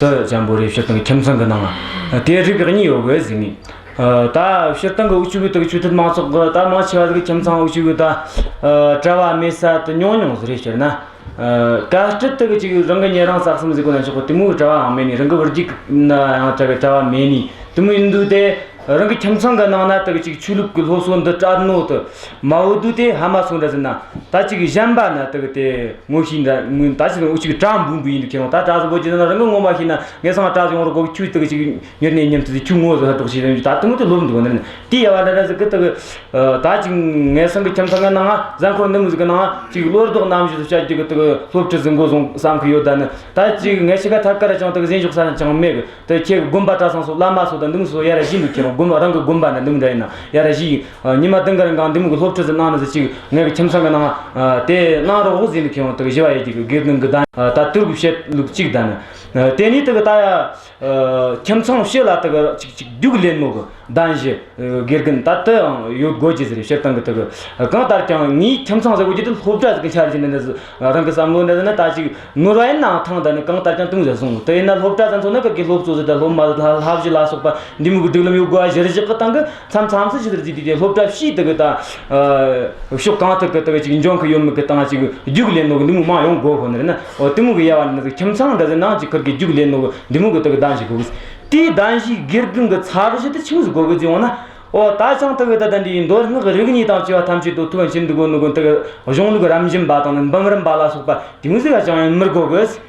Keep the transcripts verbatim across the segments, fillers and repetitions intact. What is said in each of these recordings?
དེ་ཅན་པོ་རེད། སྤྱིར་བཏང་གི་ཁྱིམ་ཚང་གི་ནང་ང་དེ་རིགས་གཉིས་ཡོད་གི་ཟེར་ནས། ཨ། ད་སྤྱིར་བཏང་གི་འུ་ཆོ་གི་དག་ཆོས་དད་མང་ཚོགས་གི་ད་མང་ཆེ་བ་ཟིག་གི་ཁྱིམ་ཚང་འུ་ཆོ་གི་ད། ཨ། གྲྭ་བ་མེད་ས་དེ་ཉུང་ཉུང་ཟིག་རེད། སྤྱིར་ན། ཨ། གལ་སྲིད་དེ་གི་ཅིག་རང་གི་ཉེ་རིང་སྲོག་གསུམ་ཟེར་གོ་ན་ཆོག་གི། དེ་མོ་གི་གྲྭ་བའང་མེད་ནི། རང་གི་བུ་རྒྱུད་ན་ཡང་ད་གི་གྲྭ་བ་མེད་ནི། དེ་མོ་ཡིན་དུས་དེ་རང་གི་ཁྱིམ་ཚང་གི་ནང་ན་ད་གི་ཅིག་ཆོས་ལུགས་གི་སློབ་གསོ་འདི་སྤྲད་ནོ་དེ་མ་འོ་དུས། དེ་ཧ་མ་སོང་འདྲ་ཟེར་ན། ད་ཅིག་གཞན་པ་ན་ད་གི་དེ་ངོ་ཤེས་འདྲ་ངོ་། ད་ཅིག་འུ་ཅིག་གྲྭ་འབུམ་པོ་ཡིན་དུས་ཁྱེད་རང་ད་གྲྭ་ཟིག་འབོད་རྒྱུ་ན། རང་གི་ངོ་མ་ཤེས་ན། ངེད་ཚང་གྲྭ་ཟིག་ཡོང་རོགས་གོ། ཁྱོད་ད་གི་ཅིག་མྱུར་ནས་ཉམས་ཚོད་ཁྱོད་ངོ་ཟིག་ཧ་འདོགས་ཤེས་ཟིན། ད་དེ་མོ་དེ་ལོབས་འདུག་ནི། དེ་ཡ་བ་འདྲ་འདྲ་ཟིག་གི་ད་གི། ཨ། ད་ཅིག་ངེད་ཚང་གི་ཁྱིམ་ཚང་གི་ནང་ང་གཟའ་འཁོར་འདི་མོ་ཟིག་གི་ནང་ང་ཅིག་བློ་ལྡོག་རྣམ་བཞི་ཟིག་བྱ་རྒྱུ་གི་ད་གི་སློབ་ཁྲིད་ཟིག་འགོ་བཟུང་བསམ་གི་ཡོད། ད་ནི་ད་ཅིག་ངེད་ཆ་ག་ཐད་ཀར་ཅང་ད་གི་ཟིན་འཇོག་ས་ཅང་མེད་གི། ད་ཁྱེད་དགོན་པ་གྲྭ་ཚང་སོགས་བླ་མ་སོགས་དང་འདི་མོ་སོགས་ཡར་ར་ཞུས་འདུག་ཁྱེད་རང་། དགོན་པ་རང་གི་དགོན་པ་ན་འདི་མོ་འདྲ་ཡིན་ན་ཡར་ར་ཞུས། ཨ། ཉི་མ་བདུན་གི་རིང་གང་འདི་མོ་གི་སློབ་ཁྲིད་ཟིག་གནང་ནི་ཟིག་ཅིག་ངེད་གི་ཁྱིམ་ཚང་གི་ནང་ང་དེ་གནང་རོགས་ཟེར་ནི། ཁྱེད་རང་ད་གི་ཞུ་བ་ཡེད་རྒྱུ་གི། དགེ་འདུན་གི་གདན། ཨ། ད་དུར་གི་བཤད་ལུགས་གཅིག་ད་ནི། ཨ། དེ་ནས་ད་གི་ད་ཡ། ཨ། ཁྱིམ་ཚང་ཕྱི་ལ་ད་གི་ཅིག་ཅིག་རྒྱུགས་ལེན་ནོ་གི་གདན་ཞུ། ཨ། དགེ་རྒན་ད་དེ་ཡང་ཡོད་དགོས་རྒྱུ་ཟིག་རེད། སྤྱིར་བཏང་གི་ད་གི་གང་ལྟར་ཀྱང་ངའི་ཁྱིམ་ཚང་ཟེར་དགོས་རྒྱུ་དེ་སློབ་གྲྭ་ཟིག་གི་ཆ་རྒྱུས་ནི་ཟིག། རང་གི་བསམ་བློ་འདྲ་ཟིག་ན་ད་ཅིག་ནོར་བ་ཡིན་ནའང་ཐང་། ད་ནི་གང་ལྟར་ཀྱང་དེ་མོ་ཟིག་སོང་། དེ་ཡིན་ན་སློབ་གྲྭ་ཟིག་འཚོགས་ན་གི་གི་སློབ་གཙོ་ཟིག་དང་སློབ་མ་ཟིག་དང་བསླབ་གཞི་ལ་སོགས་པ་འདི་མོ་གི་སྒྲིག་ལམ་ཡོད་དགོས་པ་གཞིར་བཞག་གི་སྟེང་གི། མཚམས་མཚམས་སུ་ཅི་ཟེར་རྒྱུ་དེ་སློབ་གྲྭ་ཕྱིའི་ད་གི་ད། ཨ། ཕྱོགས་གང་ཐད་གི་ད་གི་ཅིག་འཇོན་གི་ཡོད་མེད་གི་སྟེང་ཅིག་རྒྱུགས་ལེན་ནོ་གི་འདི་མོ་མང་ཡོང་དགོས་ཁོ་ནི་རེད་ན། འོ། དེ་མོ་གི་ཡ་བ་ནི་ཁྱིམ་ཚང་འདྲ་ཟིག་ནང་ཅིག་ཁུར་གི་རྒྱུགས་ལེན་ནོ་གི་འདི་མོ་གི་ད་གི་གདན་ཞུ་དགོས་གི། དེའི་གདན་ཞུའི་དགེ་རྒན་གི་ཚད་གཞི་དེ་ཆི་མོ་ཟིག་དགོས་གི་ཟེར་ཡོང་ན། འོ། ད་ཅང་ད་གི་ད་ད་འདི་མདོ་སྔགས་རིག་གནས་དང་བཅས་པ་ཐམས་ཅད་དུ་མཐུན་ཕྱིན་འདུག་གོ་ནོ་གི་ད་གི་གཞུང་ལུགས་རབ་འབྱམས་པ་དང་ནི་འབུམ་རམས་པ་ལ་སོགས་པ་དེ་མོ་ཟིག་ག་ཅང་ཡང་མི་དགོས་གི།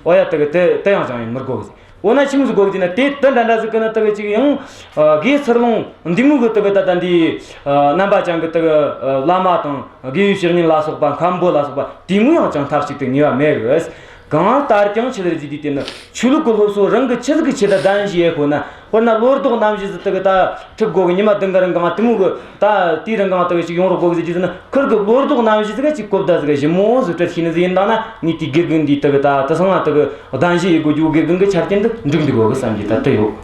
འོ་ཡ། ད་གི་དེ་དེ་ཡང་ཅང་ཡང་མི་དགོས་གི། འོ་ན་ཆི་མོ་ཟིག་དགོས་གི་ཟེར་ན། དེ་དེ་འདྲ་འདྲ་ཟིག་གི་ན་ད་གི་ཅིག་ཡང་། ཨ། དགེ་ཚུལ་སློང་འདི་མོ་གི་ད་གི་ད་ད་འདི། ཨ། རྣམ་པ་ཅན་གི་ད་གི། ཨ། བླ་མ་དང་དགེ་བའི་བཤེས་གཉེན་ལ་སོགས་པ། མཁན་པོ་ལ་སོགས་པ་དེ་མོ་ཡང་ཅང་མཐའ་གཅིག་ཏུ་ངེས་པ་མེད་གི། གང་ལྟར་ཀྱང་ཆི་ཟེར་རྒྱུ་དེ་དེ་ནི་ཆོས་ལུགས་ཀྱི་སློབ་གསོ་རང་གི་ཆི་ཟིག་གི་ཆེད་དུ་གདན་ཞུ་ཡེ་ཁོ་ན། དཔེར་ན་བློ་ལྡོག་རྣམ་བཞི་ཟིག་ད་གི་ད་ཁྲིད་དགོས་གི། ཉི་མ་བདུན་གི་རིང་གང་དེ་མོ་གི་ད་དེའི་རིང་གང་ད་གི་ཅིག་ཡོང་རོགས་དགོས་གི་ཟེར་རྒྱུ་ཟེར་ན། ཁུར་གི་བློ་ལྡོག་རྣམ་བཞི་ཟིག་ག་ཅིག་གོ་བརྡ་ཟིག་ག་ཞིབ་མོ་ཟིག་སྤྲད་ཤེས་ནི་ཟིག་ཡིན་ད་ན། ངས་དེའི་དགེ་རྒན་འདི་ད་གི་ད་དེ་སང་ང་ད་གི་གདན་ཞུ་ཡེ་དགོས་རྒྱུ་དགེ་རྒན་གི་ཆ་རྐྱེན་འདི་འགྲིག་འདུག་གོ་གི་བསམ་གི་ད་ལྟ་ཡོད།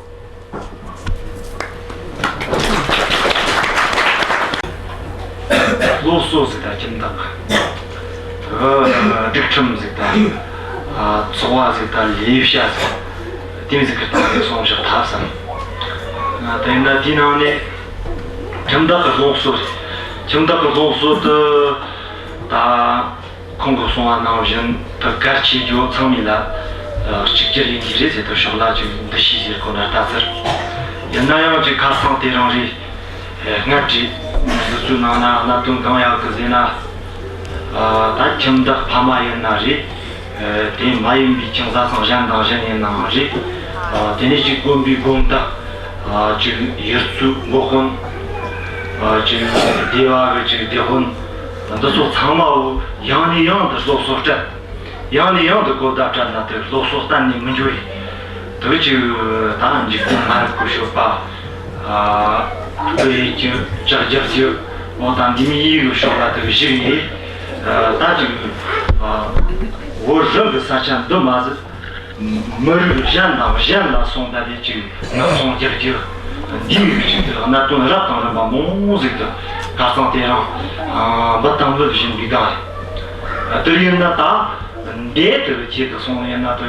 སློབ་གསོ་ཟིག་དང་ཁྱིམ་བདག་གི། ཨ། སྒྲིག་ཁྲིམས་ཟིག་དང་། ཨ། ཚོགས་པ་ཟིག་དང་ལས་བྱ་ཟིག། དེ་ཟིག་གི་སྟེང་ནས་གསུང་བཤད་ཐབས་བསམ། ཨ། དེ་ན་དེའི་ནང་ནས་ཁྱིམ་བདག་གི་སློབ་གསོ་རེད། ཁྱིམ་བདག་གི་སློབ་གསོ་དེ་ད། ཁོང་གིས་གསུངས་པ་ནང་བཞིན་དུ་གལ་ཆེ་རྒྱུ་ཚང་མས་ལ། ཨ། གཅིག་གྱུར་ཡིན་གྱི་རེད་ཟེར་དུ་ཕྱོགས་ལ་ཅིག་འདུ་ཤེས་ཟེར་གོ་ན་ལྟ་ཚུལ། ཡིན་ན་ཡང་ཅིག་ཁ་སང་དེ་རིང་རེད། ཨ། སྔར་གྱི་འདི་ཚོའི་ནང་ན་གནད་དོན་གང་ཡོད་གི་ཟེར་ན། ཨ། ད་ཁྱིམ་བདག་ཕ་མ་ཡིན་ན་རེད། ཨ། དེ་མ་ཡིན་པའི་ཁྱིམ་བཟའ་ཚང་གཞན་དང་གཞན་ཡིན་ནའང་རེད། ཨ། དེ་ནས་ཅིག་དགོན་པའི་དགོན་བདག། ཨ། ཅིག་ཡུལ་ཚོའི་འགོ་དཔོན། ཨ། ཅིག་སྡེ་བ་གི་ཅིག་སྡེ་དཔོན། འདི་ཚོ་ཚང་མ་བོ་ཡང་ནས་ཡང་དུ་སློབ་གསོ་སྤྲད། ཡང་ནས་ཡང་དུ་གོ་བརྡ་སྤྲད་ན་དེ་སློབ་གསོ་གཏན་ནས་མི་འགྱུར་ཡིན། དེ་ཅིག་ད་འཇིག་རྟེན་མ་རབས་གི་སྤྱོད་པ། ཨ། སྤུ་ཡིས་ཀྱི་ལྕགས་རྒྱབ་ཀྱི། འོ། ད་འདི་མི་ཡིག་གི་སྤྱོད་པ་དེ་གཞིགས་ནས། ཨ། ད་ཅིག་ཨ། བོད་རང་གི་ས་ཆ་འདི་མ་ཟད། མི་རིགས་གཞན་དང་གཞན་ལ་སོང་ད་དེ་ཅིག་ནག་ཚོང་རྒྱག་རྒྱུ། འདི་མི་རིགས་ཅིག་དེ་གནད་དོན་རབ་དང་རིམ་པ་མང་ཟིག་ཏུ་ཁ་སང་དེ་རིང་འབུ་དང་ལུད་བཞིན་པའི་སྒང་རེད། དེ་ཡིན་ན་ད་འདས་དེ་ཆེད་དུ་སོང་ཡིན་ན་དེ་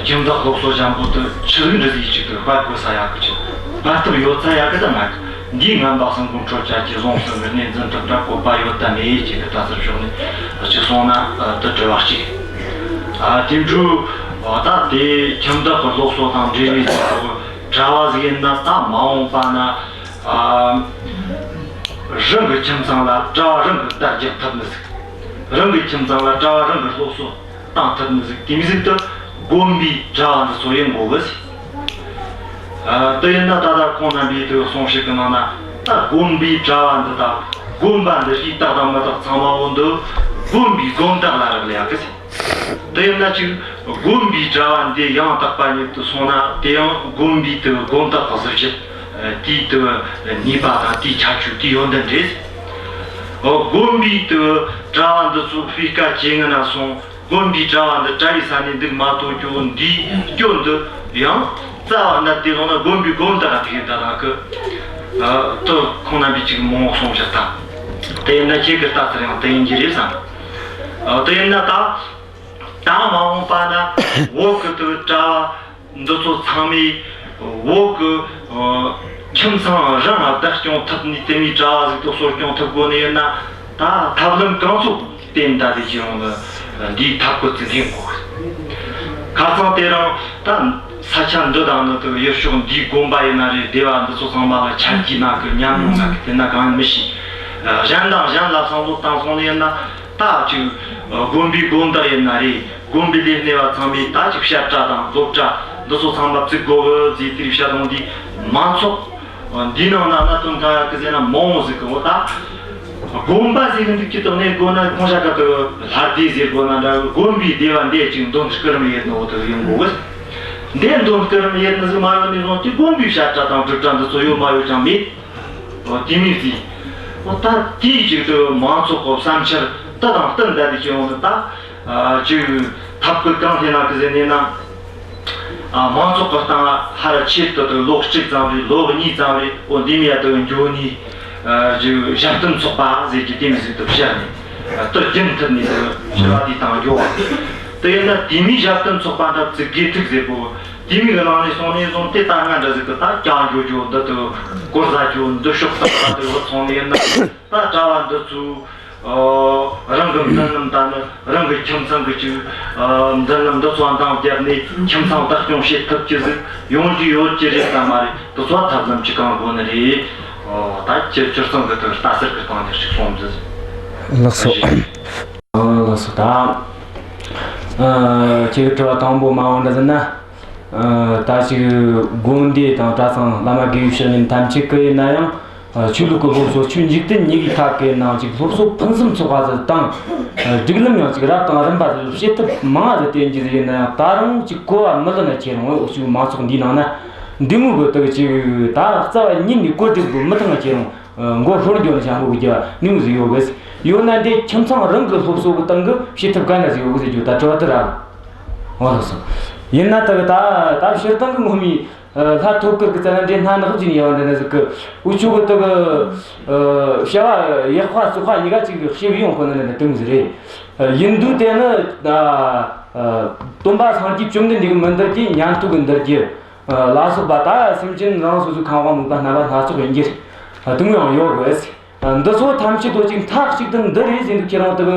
ཁྱིམ་བདག་སློབ་གསོ་འཇམ་པོ་དེ་ཆི་ཟིག་འདྲ་ཟིག་ཅིག་ཏུ་སྤར་དགོས་ས་ཡག་གི་ཅིག་སྤར་ཐུབ་ཡོད་ས་ཡག་གི་ད་མེད་གི། འདིའི་ངན་པ་སེམས་ཁོང་ཁྲོ་བཅད་ཀྱི་བཟུང་སོང་གི་གནས་འཛིན་ཐུབ་ད་བཀོད་པ་ཡོད་ད་མེད་ཅེས་ཀྱི་ལྟ་ཚུལ་ཕྱོགས་ནས་ཅིག་སོང་ན་དེ་དྲི་བ་གཅིག། ཨ། དེ་འཕྲོས་ད་དེ་ཁྱིམ་བདག་གི་སློབ་གསོ་དང་འབྲེལ་བའི་གྲྭ་བ་ཟིག་ཡིན་ན་ད་མ་འོངས་པ་ན། ཨ། རང་གི་ཁྱིམ་ཚང་ལ་གྲྭ་བ་རང་གིས་དར་རྒྱས་ཐུབ་ནི་ཟིག། རང་གི་ཁྱིམ་ཚང་ལ་གྲྭ་བ་རང་གིས་སློབ་གསོ་བཏང་ཐུབ་ནི་ཟིག། དེ་མོ་ཟིག་ཏུ་དགོན་པའི་གྲྭ་བ་འདི་ཚོ་ཡིན་དགོས་གི། ཨ། དེ་ཡིན་ན་ད་ལྟ་ཁོང་རྣམ་པས་དེ་གསུང་བཤད་གི་ནང་ན་ད་དགོན་པའི་གྲྭ་བ་འདི་དང་དགོན་པ་འདི་རིགས་དག་དང་མི་དག་ཚང་མ་བོ་འདི་དགོན་པའི་དགོན་བདག་ལ་རག་ལས་ཡག་གི་ཟེར། དེ་ཡིན་ན་ཅིག་དགོན་པའི་གྲྭ་བ་འདི་ཡང་དག་པ་ཉིད་དུ་སོང་ན་དེ་ཡང་དགོན་པའི་དེ་དགོན་བདག་གི་གཟི་བརྗིད། དེའི་དེ་ནུས་པ་དང་དེའི་ཁྱད་ཆོས་དེ་ཡོན་ཏན་རེད། དགོན་པའི་དེ་གྲྭ་བ་འདི་ཚོ་སྤུས་ཀ་ཇེ་ངན་ན་སོང་། དགོན་པའི་གྲྭ་བ་འདི་གྲྭ་ཡི་ས་ནས་འདུག་མ་གཏོགས་ཀྱང་འདིའི་སྐྱོན་འདི་ཡང་རྩ་བ་ན་དེ་ལོང་ན་དགོན་པའི་དགོན་བདག་ག་ཐུག་ཡོད་ད་ལ་གི། ཨ། དེ་ཁོང་རྣམ་པས་ཅིག་མང་བོ་གསུང་བཞག་ད། དེ་ཡིན་ན་ཁྱེད་ཀྱི་ལྟ་ཚུལ་ཡང་དེ་ཡིན་གྱི་རེད་བསམ། ཨ། དེ་ཡིན་ན་ད་ ད་མ་འོངས་པ་ན་བོད་གི་དུ་གྲྭ་བ་འདི་ཚོ་ཚང་མས་བོད་གི་ཨ་ཁྱིམ་ཚང་རང་བདག་སྐྱོང་ཐུབ་ནས། དེ་མོའི་གྲྭ་བ་ཟིག་ཏུ་གསོ་སྐྱོང་ཐུབ་དགོས་ནི་ཡིན་ན། ད་ཐབས་ལམ་གང་ཚོད་བསྟེན། ད་དེ་ཁྱེད་རང་ལ་འདིའི་ཐབས་བཀོད་ཅིག་ལེན་དགོས། ཁ་སང་དེ་རིང་ད་ས་ཆ་འདི་དང་ནི་དུ་ཡུལ་ཕྱོགས་འདིའི་དགོན་པ་ཡིན་ན་རེད། སྡེ་བ་འདི་ཚོ་ཚང་མ་ལ་ཆ་རྒྱུས་ན་གི་ཉམས་མྱོང་ན་གི་དེ་ན་གང་ཡང་མི་ཤེས། གཞན་དང་གཞན་ལ་བསམ་བློ་བཏང་སོང་ནི་ཡིན་ན། ད་ཅིག་དགོན་པའི་དགོན་བདག་ཡིན་ན་རེད། དགོན་པའི་ལས་སྣེ་བ་ཚང་མས་ད་ཅིག་བཤད་གྲྭ་དང་སློབ་གྲྭ་འདི་ཚོ་ཚང་མ་བཙུགས་དགོས་གི་ཟེར་དེ་རིགས་བཤད་དོན་འདི་མང་ཚོགས་འདིའི་ནང་ན་གནད་དོན་གང་ཡོད་གི་ཟེར་ན། མང་བོ་ཟིག་གི་འོ་ད་དགོན་པ་ཟེར་གི་འདུག་གི། དོན་ནས་དགོན་ན་ཁོང་ཤ་ཀ་དུ་ལྷ་སྡེ་ཟེར་དགོས་ན་འདྲ། དགོན་པའི་སྡེ་བ་འདི་ཅིག་འདོན་སྐུ་རིམ་ཡེད་ནོ་དུ་ཡོང་དགོས་གི། འདི་འདོན་སྐུ་རིམ་ཡེད་ནི་ཟིག་མ་ཡོང་ནས་བཟུང་སྟེ་དགོན་པའི་བཤད་གྲྭ་དང་སྒྲུབ་གྲྭ་འདི་ཚོ་ཡོད་མ་ཡོད་ཀྱང་མེད། འོ་དེ་མོ་ཟིག་འོ་ད་དེའི་ཅིག་ཏུ་མང་ཚོགས་ཀྱི་བསམ་འཆར་དེ་དང་བསྟུན་ད་དེ་ཁྱེད་རང་ད་ཅིག་ཐབས་བཀོད་གང་ཐད་ན་གི་ཟེར་ནས་ན། མང་ཚོགས་ཀྱི་སྟེང་ཧ་ར་ཆེད་དུ་དུ་ལོ་གཅིག་ཙམ་རེ་ལོ་གཉིས་ཙམ་རེ་འོ་འདི་མོ་ཡ་དུ་འགྱོ་ནས་ཅིག་ཞབས་བརྟན་ཚོགས་པ་ཟེར་གྱི་དེ་མོ་ཟིག་ཏུ་བཤད་ནས་དུ་རྒྱུན་མཐུད་ནས་དུ་ཕྱི་བ་དེའི་སྟེང་འགྱོ་བ། དེ་ཡིན་ན་དེ་མོའི་ཞབས་བརྟན་ཚོགས་པ་འདྲ་བཙུགས་དགོས་ཐུག་ཟེར་གོ། དེ་མོའི་གི་ནང་ནས་སོང་ནས་བཟུང་སྟེ་ད་སྔ་འདྲ་ཟིག་གི་ད་ཀྱང་འགྱོ་རྒྱུ་འདི་དུ་གོ་ཟ་རྒྱུ་འདི་ཕྱོགས་དང་ད་དུ་བུད་སོང་ནས་ཡིན་ན། ད་གྲྭ་བ་འདི་ཚོས་ཨོ་རང་གི་མདུན་ལམ་ད་ནི་རང་གི་ཁྱིམ་ཚང་གི་ཅིག་ཨ་མདུན་ལམ་འདི་ཚོ་འདང་བརྒྱབ་ནས་ཁྱིམ་ཚང་བདག་སྐྱོང་བྱེད་ཐུབ་ཀྱི་ཟིག་ཡོང་རྒྱུ་ཡོད་ཀྱི་རེད་དམ་མ་རེད། འདི་ཚོ་ཐབས་ལམ་ཅིག་གང་དགོས་ནི་རེད། ཨོ་ད་ཁྱེད་ཁྱེད་ཚང་གི་དུ་ལྟ་ཚུལ་གི་སྟེང་ནས་ཅིག་གསུངས་ཟིག་ལགས་སོ། ཨ་ལགས་སོ། ད་ཨ་ཁྱེད་ཀྱི་དྲི་བ་དང་པོ་མ་འོངས་འདྲ་ཟེར་ན། ཨ་ད་ཅིག་དགོན་སྡེ་དང་གྲྭ་ཚང་བླ་མ་དགེ་བའི་བཤེས་གཉེན་ཐམས་ཅད་ཀྱི་ཡིན་ན་ཡང་། ཨ་ཆོས་ལུགས་ཀྱི་སློབ་གསོ་ཆོས་འཇིག་རྟེན་གཉིས་ཀའི་ཐད་ཀྱི་ནང་ཅིག་སློབ་གསོ་ཕུན་སུམ་ཚོགས་པ་ཟིག་དང་། ཨ་སྒྲིག་ལམ་ཡང་ཅིག་རབ་དང་རིམ་པ་ཟིག་བྱེད་ཐབས་མང་ཟིག་བསྟེན་རྒྱུ་ཟིག་ཡིན་ན་ཡང་། ད་རུང་ཅིག་གོ་བ་མི་ལོན་ན་ཁྱེད་རང་འུ་ཅུ་མང་ཚོགས་འདིའི་ནང་ན་འདི་མོ་གི་དག་ཅིག་ད་རྩ་བ་ཉིད་ནས་གོ་སྒྲིག་དགོས་མི་ཐང་ན་ཁྱེད་རང་མགོ་ཤོར་འགྱོ་ནས་བྱ་མོ་གི་རྒྱུ་བ་ནི་མོ་ཟིག་ཡོད་གི། ཡོད་ན་འདི་ཁྱིམ་ཚང་རང་གི་སློབ་གསོ་གི་སྟེང་གི་བྱེད་ཐབས་ག་འདྲ་ཟིག་ཡོད་གི་ཟེར་རྒྱུ་ད་དྲི་བ་དེ་ར། འོ་ལགས་སོ། ཡིན་ན་ད་གི་ད་ད་སྤྱིར་བཏང་གི་ངོ་མའི་ལྷ་ཐོ་ཀིར་གི་རྩ་ན་འདྲེ་སྣ་ནག་ཅིག་ཡོད་འདྲ་ན་ཟིག་གི། འུ་ཆོ་གི་ད་གི་བྱ་བ་ཡག་པ་བཙོག་པ་གཉིས་ཀ་ཅིག་གི་ཤེས་ཡོང་ཁོ་ན་འདྲ་ན་དེ་མོ་ཟིག་རེད། ཡིན་དུས་དེ་ནི་སྟོན་པ་སངས་རྒྱས་བཅོམ་ལྡན་འདས་ཀྱི་མི་འདུལ་རྒྱུ། ཉན་ཐོས་ཀྱི་འདུལ་རྒྱུ་ལ་སོགས་པ་ད་སེམས་ཅན་རང་སོ་སོའི་ཁམས་དབང་མོས་པ་རྣམ་པ་སྣ་ཚོགས་ཡིན་རྒྱུ་དེ་མོ་ཡང་ཡོད་གི། འདི་ཚོ་ཐམས་ཅད་དོ་ཅིག་མཐའ་གཅིག་ཏུ་འདི་རེད་ཟེར་འདུག་ཁྱེད་རང་དག་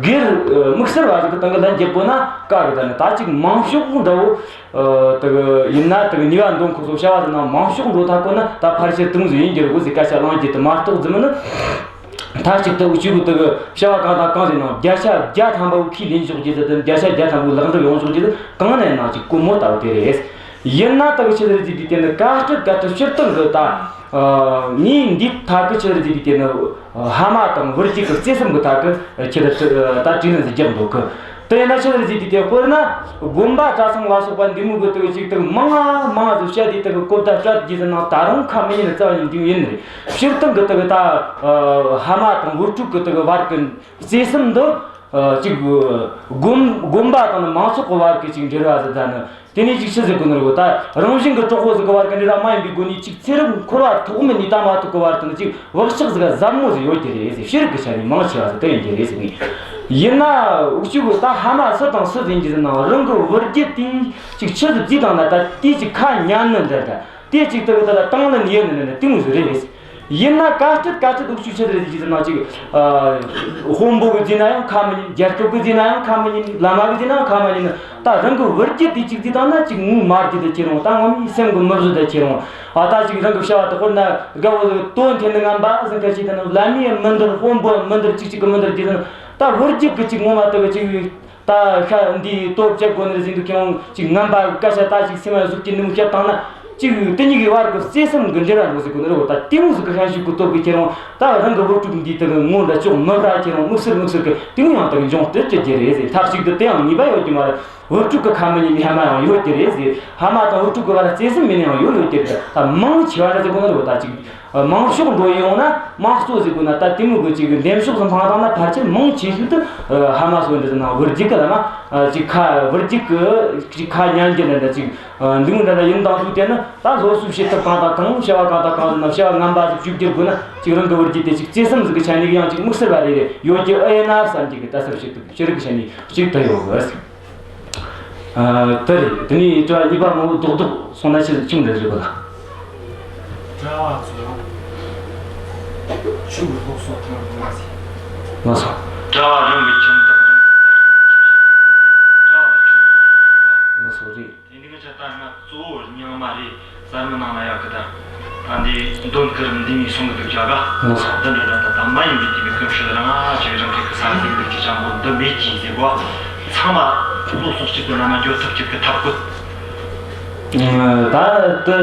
སྒེར་དམིགས་བསལ་བ་ཟིག་གི་སྟེང་གི་ལན་རྒྱག་དགོས་ན་དཀའ་གི། ད་ནི་ད་ཅིག་མང་ཤོས་འདྲ་བོ་དག་ཡིན་ན་དག་ནུས་པ་འདོན་ཁོ་སོ་བྱ་བ་ཟིག་ནང་མང་ཤོས་འགྲོ་ཐག་གོ་ན་ད་ཕལ་ཆེར་དེ་མོ་ཟིག་ཡིན་རྒྱུ་རེད་གོ་ཟེར་སྐད་ཆ་གླེང་རྒྱུ་དེ་མ་གཏོགས་རྫུན་མ་ནི། མཐའ་གཅིག་ཏུ་འུ་ཆོ་གི་དག་བྱ་བ་གང་དང་གང་ཟིག་ནང་བརྒྱ་ཆ་བརྒྱ་ཐམ་པ་བོ་ཁས་ལེན་ཆོག་རྒྱུ་ཟིག་དང་བརྒྱ་ཆ་བརྒྱ་ཐམ་པ་བོ་ལེགས་འགྲུབ་ཡོང་ཆོག་རྒྱུ་དེ་གང་ནས་ནང་ཅིག་དཀོན་མོ་ལྟ་བུ་དེ་རེད། ཡིན་ན་ད་གི་ཆི་ཟིག་རེད་ཟེར་དུས་དེ་ནི་གལ་སྲིད་གལ་སྲིད་སྤྱིར་བཏང་གི་ད་ངས་འདིའི་ཐད་གི་ཆི་ཟིག་རེད་ཟེར་དུས་དེ་ནི་ཕ་མ་དང་བུ་རྒྱུད་ཀྱི་བརྩེ་སེམས་གི་ཐད་གི་ཆི་ཟིག་ད་དྲིས་ལན་ཟིག་རྒྱག་འདོད་གི། དེ་ཡིན་ན་ཆི་ཟིག་རེད་ཟེར་དུས་དེ་དཔེར་ན་དགོན་པ་གྲྭ་ཚང་ལ་སོགས་པ་འདི་མོ་གི་ད་གི་ཅིག་ད་གི་མང་ང་མང་ང་ཟིག་བཤད་དེ་ད་གི་གོ་བརྡ་སྤྲད་རྒྱུ་ཟིག་ནང་ད་རུང་ཁ་མི་ཉན་རྩ་བ་ཉིད་འདི་ཡིན་ནི་རེད། སྤྱིར་བཏང་གི་ད་གི་ད་ཕ་མ་དང་བུ་ཕྲུག་གི་ད་གི་བར་གི་བརྩེ་སེམས་འདི་ཅིག་དགོན་དགོན་པ་དང་ནི་མང་ཚོགས་ཀྱི་བར་གྱི་ཅིག་འབྲེལ་བ་ཟིག་ད་ནི། དེ་ནས་ཅིག་ཆི་ཟེར་དགོས་ནི་རེད་གོ། ད་རང་བཞིན་གྱི་གྲོགས་པོ་ཟིག་གི་བར་གྱི་འབྲེལ་བ་མ་ཡིན་པའི་སྒོ་ནས་ཅིག་ཚེ་རབས་འཁོར་བ་ཐོག་མེད་ནས་ད་མ་ཐུག་གི་བར་དུ་ནི་ཅིག་བག་ཆགས་ཟིག་ཟབ་མོ་ཟིག་ཡོད་ཀྱི་རེད་ཟེར། ཤེས་རིག་གི་ཆ་ནས་མང་ཆེ་བ་ཟིག་དེ་ཡིན་གྱི་རེད་ཟེར་ནས། ཡིན་ན་འུ་ཆོ་གི་ད་ཕ་མ་སུ་དང་སུ་ཟིག་ཡིན་གྱི་ཟེར་ན་རང་གི་བུ་རྒྱུད་དེ་ཅིག་ཆི་ཟིག་བརྩིས་བཏང་ན་ད་དེ་ཅིག་ཁ་ཉན་ནི་འདྲ་འདྲ། དེ་ཅིག་ད་གི་ད་ད་དང་ལེན་ཡོད་ནི་ནི་ནི་དེ་མོ་ཟིག་རེད། ཡིན་ན་གལ་སྲིད་གལ་སྲིད་འུ་ཆོས་ཆི་ཟིག་རེད་ཟེར་ན་ཅིག་ཨ་དཔོན་པོ་གི་བརྩིས་ན་ཡང་ཁ་མི་ཉན། རྒྱལ་ཁབ་གི་བརྩིས་ན་ཡང་ཁ་མི་ཉན། བླ་མ་གི་བརྩིས་ན་ཡང་ཁ་མི་ཉན། ད་རང་གི་བུ་རྒྱུད་དེ་ཅིག་བརྩིས་བཏང་ན་ཅིག་ངོ་མ་རྒྱུད་དེ་ཁྱེད་རང་ད་ངོ་མའི་སེམས་གི་མི་བཟོད་དེ་ཁྱེད་རང་ཨ་ད་ཅིག་རང་གི་བྱ་བ་དེ་དཔེར་ན་དགའ་བོ་དོན་ཐེན་ནི་ངན་པ་ཟིག་ག་ཅིག་ད་ནི་བླ་མའི་མི་འདུལ་དཔོན་པོའི་མི་འདུལ་ཅིག་ཅིག་གི་མི་འདུལ་རྒྱུ་ཟིག་ད་བུ་རྒྱུད་གི་ཅིག་ངོ་མ་དེ་གི་ཅིག་ད་ཤ་འདིའི་སྟོབས་བཅད་དགོས་ནི་ཟིན་དུ་ཁྱེད་རང་ཅིག་ངན་པ་སྐད་ཆ་ད་ཅིག་སེམས་ལ་ཟུག་གི་ནུ་བཤད་བཏང་ན་ཅིག་དེ་གཉིས་ཀྱི་བར་གྱི་བརྩེ་སེམས་ཀྱི་འབྲེལ་བ་འགྲོ་ཟིག་གོ་ནི་རེད་བ། ད་དེ་མོ་ཟིག་གི་ཤན་ཤུགས་ཀྱི་སྟོབས་ཀྱིས་ཁྱེད་རང་ད་རང་གི་བུ་ཕྲུག་འདིའི་དེ་གི་ངོ་འདྲ་ཅོག་མི་འདྲ་ཁྱེད་རང་དམིགས་བསལ་དམིགས་བསལ་གྱི་དེ་ཡང་དེ་གི་འབྱུང་དུ་ཅི་རྒྱུ་རེད་ཟེར། མཐའ་གཅིག་ཏུ་དེ་ཡང་ངེས་པ་ཡོད་ཀྱི་མ་རེད། བུ་ཕྲུག་གི་ཁ་མི་ཉན་ནི་ཕ་མ་ཡང་ཡོད་ཀྱི་རེད་ཟེར། ཕ་མ་དང་བུ་ཕྲུག་གི་བར་བརྩེ་སེམས་མེད་ནི་ཡང་ཡོད་ཡོད་ཀྱི་རེད། ད་མང་ཆེ་བ་འདྲ་ཟིག་གོ་ནི་རེད་བ། ད་ཅིག་མང་ཤོས་འགྲོ་ཡོང་ན་དམངས་གཙོ་ཟེར་དགོས་ན་ད་དེ་མོ་གི་ཅིག་འདེམས་ཤོག་ཟིག་འཕངས་བཏང་ན་ཕལ་ཆེར་མང་ཆེ་ཤོས་དེ་ཨ་ཕ་མ་སོ་འདྲ་ཟེར་ན་བུ་རྒྱུད་གི་ལ་མ་ཨ་ཅིག་ཁ་བུ་རྒྱུད་གི་ཅིག་ཁ་ཉན་རྒྱུ་འདྲ་འདྲ་ཅིག་ཨ་འདུག་འདྲ་འདྲ་ཡིན། དང་དུ་དེ་ནི་ད་སློབ་གསོ་བྱེད་ཐབས་གང་དང་གང་བྱ་བ་གང་དང་གང་ཟེར་ན་བྱ་བ་ངན་པ་ཟིག་བཅོས་བསྒྱུར་དགོས་ན་ཅིག་རང་གི་བུ་རྒྱུད་དེ་ཅིག་བརྩེ་སེམས་ཟིག་གི་ཆ་ནས་ཡང་ཅིག་དམིགས་བསལ་བ་རེ་རེ་ཡོད་རྒྱུ་ཨེ་ཡིན་ན་བསམ་གྱི་གི་ལྟ་ཚུལ་ཞིག་ཏུ་ཤེས་རིག་གི་ཆ་ནས་ཅིག་ད་ཡོད་གི། ཨ། དེ་རེད། དེ་ནས་དྲི་བ་གཉིས་པ་མོ་རྡོག་རྡོག་སོང་ན་ཆི་ཆི་མོ་འདྲ་རེད་གོ་ལ། གྲྭ་བ་ཚོ་ཆོས་ཀྱི་སློབ་གསོ་གཏོང་དགོས་མ་ཟེར། ལགས་སོ། གྲྭ་བ་རང་གི་ཁྱིམ་བདག་རང་གི་བདག་སྐྱོང་ཁྱིམ་གཞིས་ཀྱི་སྐོར་གྱི་གྲྭ་བ་ལ་ཆོས་ཀྱི་སློབ་གསོ་གཏོང་དགོས། ལགས་སོ། རེད། དེ་འདི་གི་ཆ་ད་ང་གཙོ་བོ་རྙིང་མ་རེད། གསར་མའི་ནང་ན་ཡོད་གི། ད་ད་འདི་འདོན་ཁུར་འདི་མི་སོང་གི་འདུག་ཅག་ག་ལགས་སོ། འདི་འདྲ་འདྲ་ད་ད་མ་ཡིན་པའི་དེ་མི་ཁོམ་ཤེས་རང་ང་ཅིག་རང་གི་གི་ས་གི་འདུག་ཅིག་ཅང་པོ་འདི་མེད་ཀྱི་ཟེར་གོ། ཚང་མ་སློབ་གསོ་གཅིག་གི་ནང་ན་འགྱོ་ཐུབ་ཅིག་གི་ཐབས་བཀོད། ད་དེ་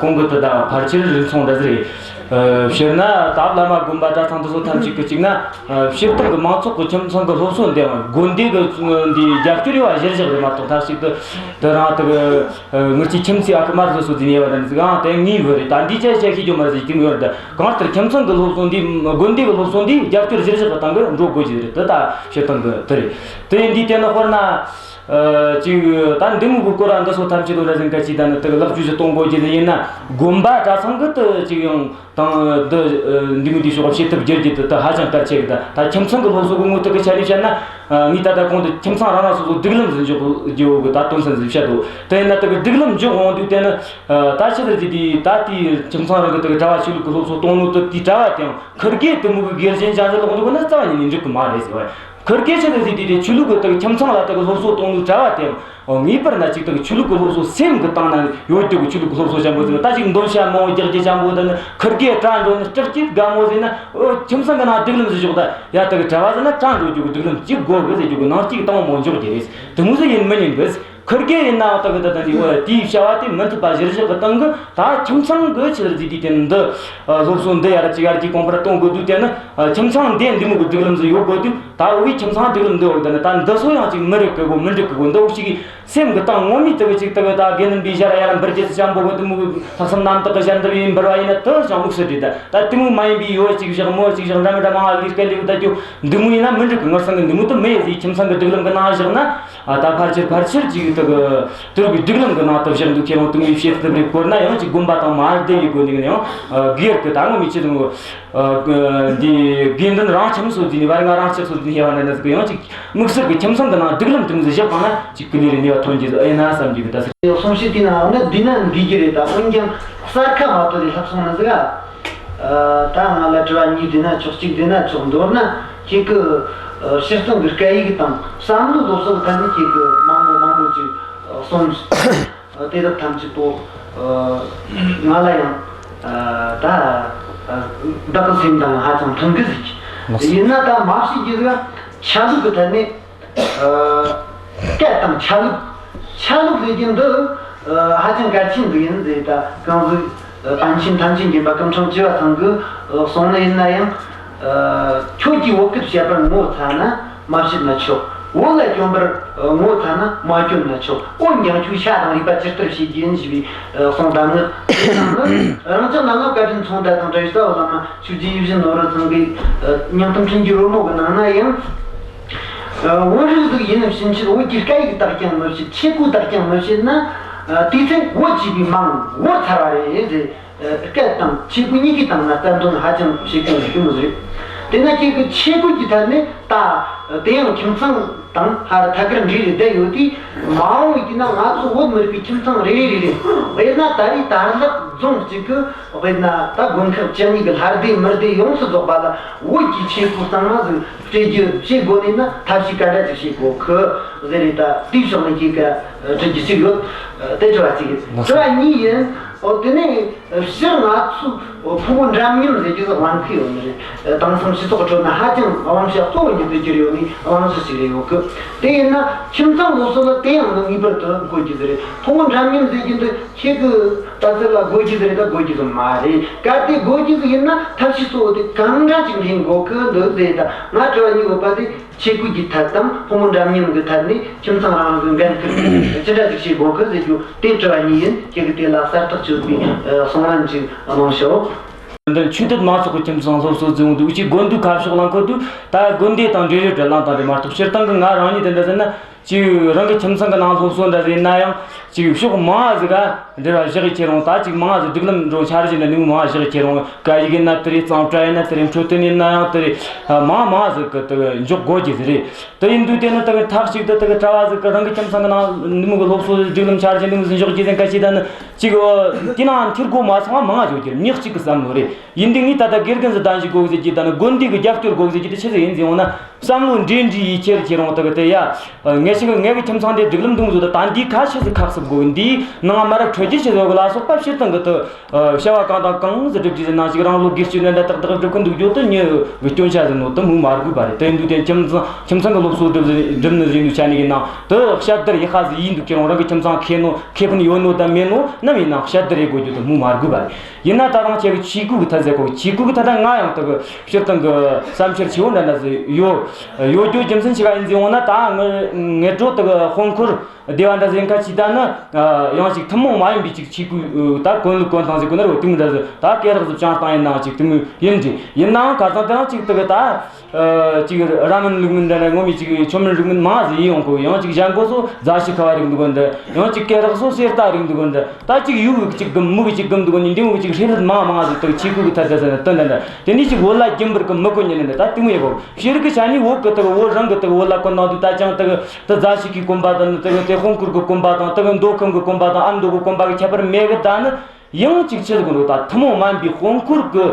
གོང་གི་དེ་དང་ཕལ་ཆེར་རིགས་མཚུངས་འདྲ་ཟིག་རེད། ཨ། སྤྱིར་ན་ད་བླ་མ་དགོན་པ་གྲྭ་ཚང་དེ་ཚོ་ཐམས་ཅད་ཀྱི་གཅིག་ན། ཨ། སྤྱིར་བཏང་གི་མང་ཚོགས་ཀྱི་ཁྱིམ་ཚང་གི་སློབ་གསོ་འདི་ཡང་དགོན་སྡེ་གི་འདི་རྒྱབ་སྐྱོར་ཡོད་པ་གཞིར་བཞག་རེད་མ་གཏོགས། མཐའ་གཅིག་ཏུ་དེ་རང་དེ་གི་ངར་གྱི་ཁྱིམ་མཚེས་ཨ་ཁུ་དམར་བཟོ་སོ་ཟིན་ཡོད་པ་འདྲ་ཟིག་ཨང་དེ་ངའི་བུ་རེད། ད་འདི་ཅི་ཅི་ཤེས་རྒྱུ་མ་རེད་ཟེར་གྱི་ཡོད་རེད། གང་ལྟར་ཁྱིམ་ཚང་གི་སློབ་གསོ་འདི་དགོན་སྡེ་གི་སློབ་གསོ་འདི་རྒྱབ་སྐྱོར་གཞིར་བཞག་གི་སྟེང་གི་འགྲོ་དགོས་ཀྱི་རེད། དེ་ད་སྤྱིར་བཏང་གི་དེ་རེད། དེ་ཡིན་དུས་དེ་ནི་དཔེར་ན། ཨ། ཅིག་ད་འདི་མོ་གི་སྐོར་ར་འདི་ཚོ་ཐམས་ཅད་དུ་ར་ཟིན་ག་ཅིག་ད་ནི་དེ་གི་ལེགས་བཅོས་སུ་གཏོང་དགོས་ཀྱི་ཡིན་ན། དགོན་པ་གྲྭ་ཚང་གི་དེ་ཅིག་ཡང་དང་འདི་འདི་མོ་འདི་ཕྱོགས་བྱེད་ཐབས་བསྒྱུར་རྒྱུ་དེ་དེ་ཧ་ཅང་གལ་ཆེ་གི། ད་ད་ཁྱིམ་ཚང་གི་སློབ་གསོ་གི་ངོ་ཐོག་གི་ཆ་ནས་བཤད་ན། ཨ། ངས་ད་ལྟ་གོང་དུ་ཁྱིམ་ཚང་རང་རང་སོ་སོ་སྒྲིག་ལམ་ཟིན་འཇོག་རྒྱུ་གི་ད་དོན་ཚན་ཟིན་བཤད་དོ། དེ་ཡིན་ན་དེ་གི་སྒྲིག་ལམ་འཇོག་འོང་དུས་དེ་ནི། ཨ། ད་ཆི་ཟེར་རྒྱུ་དེ། ད་དེའི་ཁྱིམ་ཚང་རང་གི་དེ་གི་གྲྭ་བ་ཆོས་ལུགས་གི་སློབ་གསོ་གཏོང་ནོ་དེ་དེའི་གྲྭ་བ་དེའང་ཁུར་གེ་དེ་མོ་གི་དགེ་རྒན་ཅང་ཟེར་ལོག་འདུག་ན་རྩ་བ་ཉིད་ནས་འགྲིག་གི་མ་རེད་ཟེར་བ། ཁུར་གེ་ཆི་ཟིག་ཟིག་དེ་དེ་ཆོས་ལུགས་ཀྱི་དག་ཁྱིམ་ཚང་ལ་དག་སློབ་གསོ་གཏོང་ལུགས་གྲྭ་བ་དེ། ཨོ། ངེས་པར་ན་ཅིག་དག་ཆོས་ལུགས་ཀྱི་སློབ་གསོ་སེམས་ཀྱི་སྟེང་ན་ཡོད་རྒྱུ་གི་ཆོས་ལུགས་ཀྱི་སློབ་གསོ་ཅན་པོ་ཟིག་ད་ཅིག་འདོན་བྱ་མང་བོ་རྒྱག་རྒྱུ་ཅན་པོ་དེ་ནི་ཁུར་གེ་གྲྭ་འགྲོ་ནི་སྐྲག་སྐྱིད་དགའ་མོ་ཟིག་ན། ཨོ། ཁྱིམ་ཚང་གི་ནང་སྒྲིག་ལམ་ཟིག་ཞོག་ད་ཡ་དག་གྲྭ་བ་ཟིག་ན་གྲྭ་འགྲོ་རྒྱུ་གི་སྒྲིག་ལམ་གཅིག་དགོས་གི་ཟེར་རྒྱུ་གི་ནང་གཅིག་དང་མོ་འཇོག་རྒྱུ་རེད། དེ་མོ་ཟིག་ཡིན་མི་ཉན་གི། ཁུར་གེ་ཡིན་ནའང་དག་གི་ད་ད་འདི་ཨོ་དེའི་བྱ་བ་དེ་མི་འཐད་པ་གཞིར་བཞག་གི་སྟེང་གི་ད་ཁྱིམ་ཚང་གི་ཆི་ཟེར་རྒྱུ་དེ་དེ་འདི་སློབ་གསོ་འདི་ཡར་གཅིག་ཡར་གཅིག་གོང་འཕེལ་གཏོང་དགོས་དུས་དེ་ནི། ཨ། ཁྱིམ་ཚང་འདི་འདི་མོ་གི་སྒྲིག་ལམ་ཟིག་ཡོད་དགོས་དུས། ད་འུ་གི་ཁྱིམ་ཚང་སྒྲིག་ལམ་འདི་འོག་ད་ནི་ད་འདི་ཚོ་ཡང་ཅིག་མི་རིགས་གི་གོ་མི་འགྲིག་གི་གོ་འདི་འུ་ཅིག་གི་སེམས་གི་སྟེང་ངོ་མའི་དག་གི་ཅིག་དག་གི་ད་དགེ་འདུན་པའི་ཞལ་ཡར་འབུལ་རྒྱུ་ཅན་པོ་གི་འདི་མོ་གི་ལྷག་བསམ་རྣམ་དག་གི་ཞལ་འདེབས་ཡིན་འབུལ་བ་ཡིན་ན་དེ་ཅང་དམིགས་སུ་བྲིས། ད་ད་དེ་མོ་མ་ཡིན་པའི་ཡོ་ཅིག་བཞག་མོ་ཅིག་བཞག་འདྲ་མི་འདྲ་མང་ང་ལས་ཀ་ལས་ད་རྒྱུ་འདི་མོ་ཡིན་ན་མི་འགྲིག་གི། ངར་སང་གི་འདི་མོ་དེ་མི་ཡེ་ཟིག་ཁྱིམ་ཚང་གི་སྒྲིག་ལམ་གི་ནང་བཞག་ན། ཨ། ད་ཕལ་ཆེར་ཕལ་ཆེར་ཅིག་དག་གི་དུར་གི་སྒྲིག་ལམ་གི་ནང་དུ་བཞག་འདུག་ཁྱེད་རང་དུ་ངའི་བཤད་ཐུབ་རེ་བཀོད་ན་ཡང་ཅིག་དགོན་པ་དང་མ་བསྡད་ཡི་གོ་ནི་ཡང་སྒེར་གི་ད་ངོ་མི་ཆེ་དང་། ཨ། འདི་དགེ་འདུན་རང་ཁྱིམ་སོ་ཟིན་ནི་བར་ང་རང་ཁྱིམ་སོ་ཟིན་ནི་ཡ་བ་ན་ན་ཟིག་ཡང་ཅིག་དམིགས་བསལ་གི་ཁྱིམ་ཚང་གི་ནང་སྒྲིག་ལམ་དེ་མོ་ཟིག་བཞག་པ་ན་ཅིག་ཀུ་ལི་རེ་ནུས་པ་ཐོན་རྒྱུ་ཨེ་ན་བསམ་རྒྱུ་གི་ད་ཟེར། གསུང་བཤད་དེ་ནང་ནི་འདི་ན་འདི་གི་རེད། ད་འོན་ཀྱང་གསར་ཁ་མ་གཏོགས་ལས་ལྷབ་སོང་ན་ཟིག་ཨ། ད་ང་ལ་དྲི་བ་གཉིས་བསྡད་ན་ཆོག་གཅིག་བསྡད་ན་ཆོག་མདོར་ན་ཁྱེད་ཀྱི་སྤྱིར་བཏང་གི་སྐད་ཡིག་དང་བསམ་བློའི་སློབ་གསོ་གི་ཐད་ནས་ཁྱེད་ཀྱི་མང་པོ་མང་པོ་ཅིག་གསུངས། དེ་དག་ཐམས་ཅད་པོ་ང་ལ་ཡང་ད་བདག་གི་སེམས་དང་ཧ་ཅང་མཐུན་གི་ཟིག་ཡིན་ན་ད་མ་བཤད་རྒྱུ་ཟིག་ཆ་ལུགས་ཀྱི་ཐད་ནས། ཨ། སྐད་དང་ཆ་ལུགས། ཆ་ལུགས་ཟེར་རྒྱུ་འདི་ཧ་ཅང་གལ་ཆེན་འདུག་ཡིན་ཟེར། ད་གང་ཟིག་པཎ་ཆེན་ཐམས་ཅད་མཁྱེན་པ་སྐུ་ཕྲེང་བཅུ་བ་ཚང་གིས་གསུངས་ནི་ཡིན་ན་ཡང་། ཨ། ཁྱོད་ཀྱིས་བོད་སྐད་བཤད་པར་ངོ་ཚ་ན་མ་བཤད་ན་ཆོག་བོད་ལ་བསྐྱོན་པར་ངོ་ཚ་ན་མ་བསྐྱོན་ན་ཆོག་འོན་ཀྱང་ཁྱོད་ཤ་དང་རུས་པ་ཇི་ལྟར་བྱེད་རྒྱུ་ཡིན་ཞེས་པའི་གསུང་གདམས་ངག་དེ་ཚང་ནི་རང་ཅག་ནམ་མཁའ་བཀའ་དྲིན་མཚུངས་ཟླ་དང་བྲལ་བའི་རྩ་བ་བླ་མ་ཆོས་རྗེ་ཡིད་བཞིན་ནོར་བུ་ཚང་གི་སྙིང་གཏམ་ཕྲེང་རྒྱུད་རོལ་མོ་གི་ནང་ན་ཡང་། ཨ། བོད་རིགས་ཟིག་ཡིན་ཕྱིན་ཆད་བོད་ཀྱི་སྐད་ཡིག་དག་ཀྱང་མི་ཤེས། ཆས་གོས་དག་ཀྱང་མི་ཤེས་ན། ཨ། དེ་ཚེ་བོད་ཅེས་པའི་མིང་བོར་ཚར་བ་རེད་ཟེར། ཨ། སྐད་དང་ཆས་གོས་གཉིས་ཀའི་སྟེང་ན་རྩ་འདོན་ཧ་ཅང་བྱེད་མཁན་ཞིག་ཡིན་པ་རེད། དེ་ན་ཁྱེད་ཀྱི་ཆས་གོས་ཀྱི་ཐད་ནས་ད་དེ་ཡང་ཁྱིམ་ཚང་དང་ཧ་ར་ཐད་ཀར་འབྲེལ་བསྡད་ཡོད་དུས། མ་འོངས་པའི་དུས་ན་ང་ཚོ་བོད་མི་རིགས་ཀྱི་ཁྱིམ་ཚང་རེ་རེ་རེ་རེ། དཔེར་ན་ད་རེས་དར་ལག་རྫོང་གཅིག་གི། དཔེར་ན་ད་དགོན་ཁག་བཅུ་གཉིས་ཀྱི་ལྷ་སྡེ་མི་སྡེ་ཡོངས་སུ་རྫོགས་པ་ལ་བོད་ཀྱི་ཆས་གོས་གཙང་མ་ཟིག་སྤྲད་རྒྱུ་བྱེད་དགོས་ནས་ན། ཐབས་ཤེས་ག་འདྲ་ཅིག་བྱེད་དགོས་གི་ཟེར་རེད། ད་དེའི་ཕྱོགས་ནས་ཁྱེད་ཀ་དྲི་རྒྱུ་ཅིག་ཡོད། དེ་དྲི་བ་གཅིག་ཡིན། དྲི་བ་གཉིས་ཡིན། འོ། དེ་ནས་སྤྱིར་ང་ཚོ་ཕོ་མོ་འདྲ་མཉམ་ཟེར་རྒྱུ་ཟིག་དབང་གི་ཡོད་ནི་རེད། དེང་སང་སྤྱི་ཚོགས་ཁྲོད་ན་ཧ་ཅང་དབང་ཆ་གཙོ་བོ་ཉིད་དུ་གྱུར་ཡོད་ནི་དབང་ཆ་ཞིག་རེད་ཡོད་གི། དེ་ཡིན་ན་ཁྱིམ་ཚང་སློབ་གསོ་ལ་དེ་ཡང་ངེས་པར་དུ་དགོས་རྒྱུ་ཟིག་རེད། ཕོ་མོ་འདྲ་མཉམ་ཟེར་རྒྱུ་འདི་ཁྱེད་ཀྱི་ལྟ་ཚུལ་ལ་དགོས་རྒྱུ་ཟིག་རེད་ད་དགོས་རྒྱུ་ཟིག་མ་རེད། གལ་ཏེ་དགོས་རྒྱུ་ཟིག་ཡིན་ན་ཐབས་ཤེས་གཙོ་བོ་དེ་གང་འདྲ་ཅིག་འཐེན་དགོས་གི་འདུག་ཟེར། ད་ང་དྲི་བ་གཉིས་ཡོད་པ་དེ་ཆས་གོས་ཀྱི་ཐད་དང་ཕོ་མོ་འདྲ་མཉམ་གྱི་ཐད་ནས་ཁྱིམ་ཚང་རང་རང་གི་འགན་འཁུར་ཅི་འདྲ་ཅིག་བྱེད་དགོས་གི་ཟེར་རྒྱུ་དེ་དྲི་བ་གཉིས་ཡིན། ཁྱེད་ཀྱིས་དེ་ལ་གསལ་ཐག་ཆོད་པའི་གསུང་ལན་ཅིག་གནང་ཤོག་འདི་ཆོས་དད་མང་ཚོགས་ཀྱི་ཁྱིམ་ཚང་སློབ་གསོ་བཟོ་འོང་དུས་ཀྱི་དགོན་སྡེའི་ཁ་ཕྱོགས་ལ་འཁོར་དུས། ད་དགོན་སྡེ་དང་འབྲེལ་ཡོད་འདྲ་ལངས་དང་དེ་མ་གཏོགས། སྤྱིར་བཏང་གི་ང་རང་ཉིད་དེ་འདྲ་ཟེར་ན། ཅིག་རང་གི་ཁྱིམ་ཚང་གི་ནང་སློབ་གསོ་འདྲ་ཟིག་ཡིན་ན་ཡང་། ཅིག་ཕྱོགས་མང་ང་ཟིག་ག་འབྲེལ་བ་བཞག་གི་ཁྱེར་འོང་། ད་ཅིག་མང་ང་ཟིག་སྒྲིག་ལམ་འགྲོ་འཆར་གཞི་འདྲ་ནི་མང་ང་བཞག་གི་ཁྱེར་འོང་། སྐད་ཡིག་ཡིན་ན་དེ་རེད། གཙང་སྦྲ་ཡིན་ན་དེ་རེད། འཕྲོད་བསྟེན་ཡིན་ན་ཡང་དེ་རེད། མང་ང་མང་ང་ཟིག་གི་དེ་འཇོག་དགོས་རྒྱུ་ཟིག་རེད། དེ་ཡིན་དུས་དེ་ནི་དེ་གི་མཐའ་གཅིག་ཏུ་དེ་གི་གྲྭ་བ་ཟིག་གི་རང་གི་ཁྱིམ་ཚང་གི་ནང་འདི་མོ་གི་སློབ་གསོ་སྒྲིག་ལམ་འཆར་གཞི་འདི་མོ་ཟིག་འཇོག་རྒྱུ་ཟེར་མཁན་ཅིག་ད་ནི་ཅིག་དེ་ནང་འཐུས་སྒོ་མ་ཚང་བ་མང་ང་ཟིག་ཡོད་རྒྱུ། མྱི་གཅིག་གི་བསམ་བློ་རེད། ཡིན་དུས་ངས་ད་ལྟ་དགེ་རྒན་ཟིག་གདན་ཞུ་དགོས་ཟེར་རྒྱུ་ད་ནི་དགོན་སྡེ་གི་རྒྱབ་སྐྱོར་དགོས་ཟེར་རྒྱུ་དེ་ཆི་ཟིག་ཡིན་ཟེར་འོང་ན། བསམ་བློ་འདྲེས་འདྲེས་ཡེད་ཁྱེར་ཁྱེར་འོང་། དེ་གི་དེ་ཡ། ངེད་ཅག་གི་ངེད་གི་ཁྱིམ་ཚང་དེ་སྒྲིག་ལམ་འདི་མོ་བཟོ་ད། ད་འདིའི་ཁ་ཆི་ཟིག་ཁག་སུབ་དགོས། འདིའི་ནང་མ་རབས་ཁྲོད་རྒྱུ་ཆི་ཟིག་ཡོད་གི་ལ་སོགས་པ་སྤྱིར་བཏང་གི་དེ། ཨ། བྱ་བ་གང་དང་གང་ཟིག་སྒྲུབ་རྒྱུ་ཟིག་ནང་ཞིག་རང་བློ་སྒེར་གཅོད་ནན་ཏན་ཏག་ཏག་སྒྲུབ་གི་འདུག་རྒྱུ་དེ་མྱི་གི་སྐྱོན་ཆ་ཟིག་ནོ་དེ་མོ་མ་དགོས་པ་རེད། དེ་འདུག་དེ་ཁྱིམ་ཚང་ཁྱིམ་ཚང་གི་སློབ་གསོ་སྒྲུབ་སྒྲུབ་ནི་ཟིག་འདུག་ཆ་ནི་གི་ནང་དེ་དཔྱད་བསྡུར་ཡེད་ཁ་ཟིག་ཡིན་འདུག་ཁྱེར་འོང་། རང་གི་ཁྱིམ་ཚང་ཁེ་ནོ་ཁེ་ཕན་ཡོད་ནོ་དང་མེད་ནོ་ནམ་ཡིན་ནའང་དཔྱད་བསྡུར་ཡེད་དགོས་རྒྱུ་དེ་མོ་མ་དགོས་པ་རེད། ཡིན་ན་ད་རུང་ཁྱེད་ཀྱི་ཆས་གོས་གི་ཐད་ཟེར་གོ། ཆས་གོས་གི་ཐད་ད་ང་ཡང་དེ་གི་སྤྱིར་བཏང་གི་བསམ་འཆར་ཆེ་བོ་འདྲ་འདྲ་ཟིག་ཡོད། ཡོད་རྒྱུ་རྒྱུ་མཚན་ཆི་ག་ཡིན་ཟེར་འོང་ན། ད་ངེད་ངེད་འགྲོ་དེ་གི་དཔོན་འཁོར་སྡེ་བ་འདྲ་ཟིག་ཡིན་ཁ་ཅིག་ད་ནི། ཨ། ཡང་ཅིག་ཐུན་མོང་མ་ཡིན་པའི་ཅིག་ཆས་གོས། ཨ། ད་གོན་ལུགས་གོན་སྟངས་ཟེར་གོ་ནི་རེད། དེ་མོ་འདྲ་ཟིག་ད་སྐེ་རགས་ཟིག་བཅིངས་སྟངས་ཡིན་ནའང་ཅིག་དེ་མོ་ཡིན་རེད། ཡིན་ནའང་ཁ་སང་དེ་རིང་ཅིག་དེ་གི་ད། ཨ། ཅིག་ར་མིན་ལུག་མིན་འདྲ་འདྲ། ངོ་མ་ཅིག་ཆོ་མིན་རིགས་མིན་མང་ང་ཟིག་ཡིན་ཡོང་གོ། ཡང་ཅིག་ཞྭ་མགོ་སོ་རྫ་ཆུ་ཁ་བ་རིགས་འདུག་གོ་འདྲ། ཡང་ཅིག་སྐེ་རགས་སོ་གསེར་རྟ་རིགས་འདུག་གོ་འདྲ། ད་ཅིག་ཡུ་གི་ཅིག་སྒམ་མུ་གི་ཅིག་སྒམ་འདུག་གོ་ནི། འདི་མོ་གི་ཅིག་ཧྲིལ་ལི་མང་ང་མང་ང་ཟིག་དེ་ཆས་གོས་གི་ཐད་ད་ཟེར་ན་དོན་འདྲ་འདྲ། དེ་ནས་ཅིག་བོད་ལྭ་རྒྱུན་པར་གི་མི་གོན་ཉན་ནི་འདྲ། ད་དེ་མོ་ཡེད་གོ། ཤེས་རིག་གི་ཆ་ནས་བོད་གི་དེ་གི་བོད་རང་གི་དེ་གི་བོད་ལྭ་གོན་ནང་དུ་ད་ཅང་དེ་གི་དེ་རྫ་ཆུ་གི་གོན་པ་དང་། དེ་གི་དེ་དཔོན་སྐོར་གི་གོན་པ་དང་། དེ་གི་མདོ་ཁམས་གི་གོན་པ་དང་ཨ་མདོ་གི་གོན་པ་གི་ཁྱད་པར་མེད་གི། ད་ནི་ཡང་ཅིག་ཆི་ཟིག་འདུག་ད་ཐུན་མོང་མ་ཡིན་པའི་དཔོན་སྐོར་གི་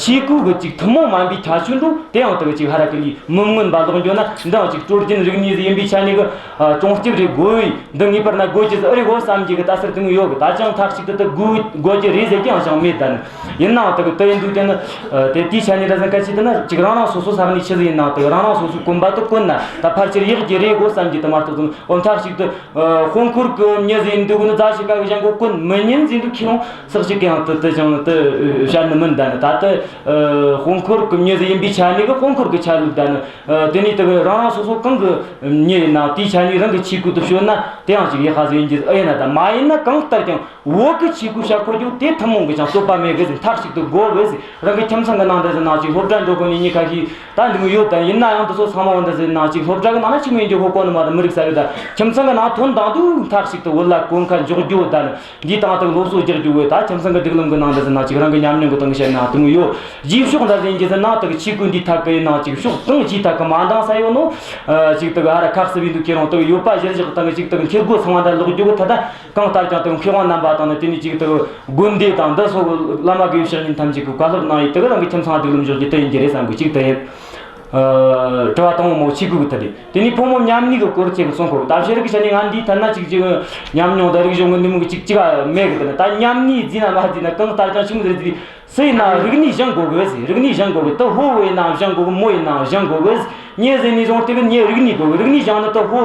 ཆས་གོས་གི་ཅིག་ཐུན་མོང་མ་ཡིན་པའི་ཁྱད་ཆོས་འདུག་དེ་ཡང་དེ་གི་ཅིག་ཧ་ར་གི་ལི་མི་མངོན་པ་ལོག་འགྱོ་ན། འདི་ཡང་ཅིག་སྲོལ་རྒྱུན་རིག་གནས་ཟིག་ཡིན་པའི་ཆ་ནས་གི། ཨ། སྲུང་སྐྱོབ་རེ་དགོས་པས། འདི་ངེས་པར་ན་དགོས་རྒྱུ་ཟིག་ཨེ་རེད་གོ་བསམ་གྱི་གི་ད་སར་དེ་མོ་ཡོད་གི། ད་ཅང་མཐའ་གཅིག་ཏུ་དེ་དགོས་དགོས་རྒྱུ་རེད་ཟེར་གྱི་ཡང་ཅང་མེད། ད་ནི་ཡིན་ནའང་དེ་གི་དེ་ཡིན་དུས་དེ་ནི། ཨ། དེ་དེའི་ཆ་ནས་ར་ཟེར་ན་གལ་ཆེ། དེ་ནི་ཅིག་རང་རང་སོ་སོ་ས་གནས་ཆི་ཟིག་ཡིན་ནའང་དེ་གི་རང་རང་སོ་སོའི་གོན་པ་དེ་གོན་ན་ད་ཕལ་ཆེར་ཡག་རྒྱུ་རེད་གོ་བསམ་གྱི་དེ་མ་གཏོགས། དེ་ནི་འོ་མཐའ་གཅིག་ཏུ། ཨ། དཔོན་སྐོར་གི་མྱི་ཟིག་ཡིན་དུས་གོ་ནི་རྫ་ཆུ་ཁ་གི་ཞྭ་མགོ་གོན་མི་ཉན་ཟེར་དུས་ཁྱེད་རང་ས་གཅིག་གི་ཡང་དེ་དེ་ཅང་དེ་བཤད་ནི་མིན། ད་ནི་ད་དེ། ཨ། དཔོན་སྐོར་གི་མྱི་ཟིག་ཡིན་པའི་ཆ་ནས་གི་དཔོན་སྐོར་གི་ཆ་ལུགས། ད་ནི། ཨ། དེ་ནས་དེ་གི་རང་རང་སོ་སོ་གང་གི་མྱི་ཡིན་ནའང་དེའི་ཆ་ནས་རང་གི་ཆས་གོས་དེ་གྱོན་ན་དེ་ཡང་ཅིག་ཡག་ཧ་ཟིག་ཡིན་རྒྱུ་ཨེ་ཡིན་ན། ད་མ་ཡིན་ན་གང་ལྟར་ཀྱང་བོད་གི་ཆས་གོས་བྱ་དགོས་རྒྱུ་དེ་ཐུན་མོང་གི་ཅང་རྩོད་པ་མེད་གི་ཟིག་མཐའ་གཅིག་ཏུ་དགོས་གི་ཟིག་རང་གི་ཁྱིམ་ཚང་གི་ནང་འདྲ་ཟིག་ནང་ཅིག་སློབ་གྲྭ་འགྲོ་གོ་ནི་མྱི་ཁ་ཤས་ད་འདི་མོ་ཡོད། ད་ཡིན་ན་ཡང་དེ་ཚོ་ཚང་མ་འོ་འདྲ་ཟིག་ནང་ཅིག་སློབ་གྲྭ་གི་ནང་ན་ཆི་མོ་ཡིན་རྒྱུ་ཧོ་གོ་ནི་མ་རེད། མི་རིག་ས་གི། ད་ཁྱིམ་ཚང་གི་ནང་ཐོན་དང་དུས་མཐའ་གཅིག་ཏུ་བོད་ལྭ་གོན་ཁ་འཇོག་རྒྱུ། ད་ནི་འདིའི་སྟེང་དུ་སློབ་གསོ་རྒྱག་རྒྱུ་བོ། ད་ཁྱིམ་ཚང་གི་སྒྲིག་ལམ་གི་ནང་འདྲ་ཟིག་ནང་ཅིག་རང་གི་ཉམས་མྱོང་གི་སྟེང་བཤད་ན་དེ་མོ་ཡོད། རྗེས་ཕྱོགས་འདྲ་ཟིག་ཡིན་རྒྱུ་ཟིག་ན་དེ་གི་ཆས་གོས་འདིའི་ཐད་གི་ཡིན་ནའང་ཅིག་ཕྱོགས་གང་ཅིའི་ཐད་གི་མ་འདང་ས་ཡོད་ནོ། ཨ། ཅིག་དེ་གི་ཧ་ར་ཁག་སུབ་ཡིན་དུས་ཁྱེད་རང་དེ་གི་ཡོད་པ་གཞིར་བཞག་སྟེང་གི་ཅིག་དེ་གི་འཐུས་སྒོ་ཚང་བ་འདྲ་ལོག་རྒྱུ་གི་ཐད། ད་གང་ལྟར་ཀྱང་དེ་གི་མཁས་དབང་རྣམ་པ་དང་ནི། དེ་ནས་ཅིག་དེ་གི་དགོན་སྡེ་དང་འདི་སོགས་བླ་མ་དགེ་བའི་བཤེས་གཉེན་ཐམས་ཅད་ཀྱིས་བཀའ་སློབ་གནང་ཡི། དེ་གི་རང་གི་ཁྱིམ་ཚང་སྒྲིག་ལམ་འཇོག་རྒྱུ་དེ་ཡིན་རྒྱུ་རེད་བསམ་གི། གཅིག་དེ་ཡིན། ཨ། དྲི་བ་དང་པོ་མོ་ཆས་གོས་གི་ཐད་རེད། དེ་ནས་ཕོ་མོ་མཉམ་གནས་གི་སྐོར་ཁྱེད་ཀྱིས་གསུང་གོ། ད་ཤེས་རིག་གི་ཆ་ནས་ང་འདིའི་ཐད་ན་ཅིག་ཅིག་ཉམས་མྱོང་དང་རིག་གཞུང་གི་འདི་མོ་གི་ཅིག་ཅིག་མེད་གི། དེ་ནི་ད་མཉམ་གནས་བརྩིས་ན་མ་བརྩིས་ན་གང་ལྟར་ཀྱང་ཆི་མོ་ཟིག་རེད་ཟེར། སུ་ཡིན་ན་རིག་གནས་སྦྱང་དགོས་གི་ཟེར། རིག་གནས་སྦྱང་དགོས་གི། དེ་ཕོ་བོ་ཡིན་ན་སྦྱང་དགོས་གི། མོ་ཡིན་ན་སྦྱང་དགོས་གི་ཟེར། མྱི་ཟེར་ནས་བཟུང་དེ་གི་མྱི་རིག་གནས་དགོས་གི། རིག་གནས་སྦྱང་ནི་དེ་ཕོ་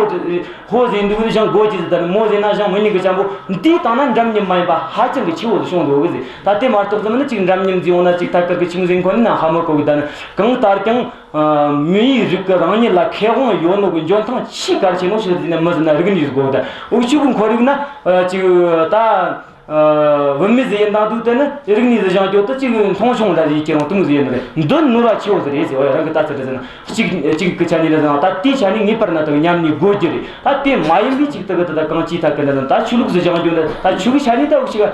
ཕོ་ཟེར་འདུག་གི་སྦྱང་དགོས་ཀྱི་ཟེར། ད་ནི་མོ་ཟེར་ན་སྦྱང་མི་ཉན་གི་ཅན་པོ། འདིའི་སྟེང་ན་འདྲ་མཉམ་མ་ཡིན་པ་ཧ་ཅང་གི་ཆེ་བོ་ཟིག་བྱུང་འགྲོ་གི་ཟེར། ད་དེ་མ་གཏོགས་ཟེར་ན་ཅིག་འདྲ་མཉམ་ཟེར་འོང་ན་ཅིག་ཐད་ཀར་གི་ཆི་མོ་ཟིག་ཁོ་ནི་ན་ཧ་མ་གོ་གི། ད་ནི་གང་ལྟར་ཀྱང་། ཨ། མིའི་རིགས་ཀྱི་རང་ཉིད་ལ་ཁེ་དབང་ཡོད་ནོ་གི་འཇོན་ཐང་ཆེས་གལ་ཆེ་ནོ་ཆི་ཟིག་ཟེར་ན་མི་ཟེར་ན་རིག་གནས་ཟིག་དགོས་གི། ད་འུ་ཆོ་གི་ཁོར་ཡུག་ན། ཨ། ཅིག་ད། ཨ། བུད་མེད་ཟིག་ཡིན་དང་དུས་དེ་ནི་རིག་གནས་ཟིག་སྦྱང་རྒྱུ་དེ་ཅིག་མཐོང་ཆུང་འདྲ་ཟིག་ཁྱེད་རང་དེ་མོ་ཟིག་ཡིན་ནི་རེད། འདི་ནོར་བ་ཆེ་བོ་ཟིག་རེད་ཟེར། འོ་ཡ། རང་གི་ལྟ་ཚུལ་རེད་ཟེར་ན། གཅིག་གཅིག་གི་ཆ་ནས་རེད་ཟེར་ན། ད་དེའི་ཆ་ནས་ངེས་པར་ན་དེ་མཉམ་གནས་དགོས་རྒྱུ་རེད། ད་དེ་མ་ཡིན་པའི་ཅིག་དེ་གི་དེ་ད་གང་ཅིའི་ཐད་གི་འདྲ་ཟེར་ན། ད་ཆོས་ལུགས་ཟིག་སྦྱང་རྒྱུ་འདྲ། ད་ཆོས་གི་ཆ་ནས་ད་འུ་ཆོ་གི་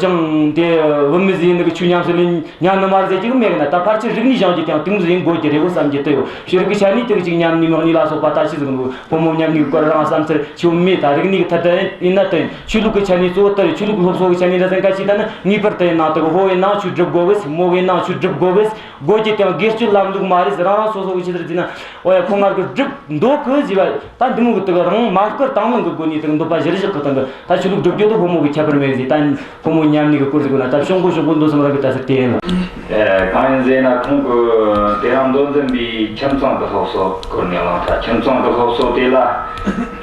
ཅང་དེ་བུད་མེད་ཟིག་ཡིན་ནི་གི་ཆོས་ཉམས་སུ་ལེན་ཉན་ནི་མ་རེད་ཟེར་རྒྱུ་གི་མེད་གི་ན། ད་ཕལ་ཆེར་རིག་གནས་སྦྱང་རྒྱུ་དེ་ཡང་དེ་མོ་ཟིག་ཡིན་དགོས་རྒྱུ་རེད་བོ་བསམ་རྒྱུ་དེ་ཡོད། ཤེས་རིག་གི་ཆ་ནས་དེ་གི་ཅིག་མཉམ་གནས་མི་གནས་ལ་སོགས་པ་ད་ཅི་ཟིག་འདུག་ཕོ་མོ་མཉམ་གནས་གི་སྐོར་རང་བསམ་ཚུལ་ཆེ་བོ་མེད། ད་རིག་གནས་གི་ཐད་དུ་ཡིན་ན་དེ་ཡིན། ཆོས་ལུགས་གི་ཆ་ནས་གཙོ་བོ་དེ་རེད། ཆོས་ལུགས་སློབ་གསོ་གི་ཆ་ནས་འདྲ་ཟེར་ན་གལ་ཆེ། ད་ནི་ངེས་པར་དུ་ཡིན་ན་དེ་གི་ཕོ་ཡིན་ན་ཆོས་སྒྲུབ་དགོས་གི། མོ་ཡིན་ན་ཆོས་སྒྲུབ་དགོས་གི། དགོས་རྒྱུ་དེ་ཡང་སྒེར་གཅོད་ལམ་ལུགས་མ་རེད་ཟེར། རང་རང་སོ་སོ་གི་ཆི་ཟེར་ཟེར་ན། འོ་ཡ། ཁོ་ང་གི་སྒྲུབ་འདོད་གི་ཟེར་བ། ད་འདི་མོ་གི་དེ་གི་རང་མ་བསྐུལ་དང་བླངས་གི་སྒོ་ནས་དེ་གི་འདོད་པ་གཞིར་བཞག་གི་སྟེང་གི། ད་ཆོས་ལུགས་སྒྲུབ་རྒྱུ་དེ་ཕོ་མོ་གི་ཁྱད་པར་མེད་ཟེར། ད་ཕོ་མོ་མཉམ་གནས་གི་སྐོར་ཟེར་གོ་ན། ད་ཤོག་གོ་ཤོག་གོ་འདི་གསུམ་རང་གི་ལྟ་ཚུལ་དེ་ཡིན། ཨེ། གང་ཡིན་ཟེར་ན། ཁོང་གི་དེ་རིང་མདོ་འཛིན་པའི་ཁྱིམ་ཚང་གི་སློབ་གསོ་སྐོར་ནས་གླེང་ཐལ། ཁྱིམ་ཚང་གི་སློབ་གསོ་དེ་ལ་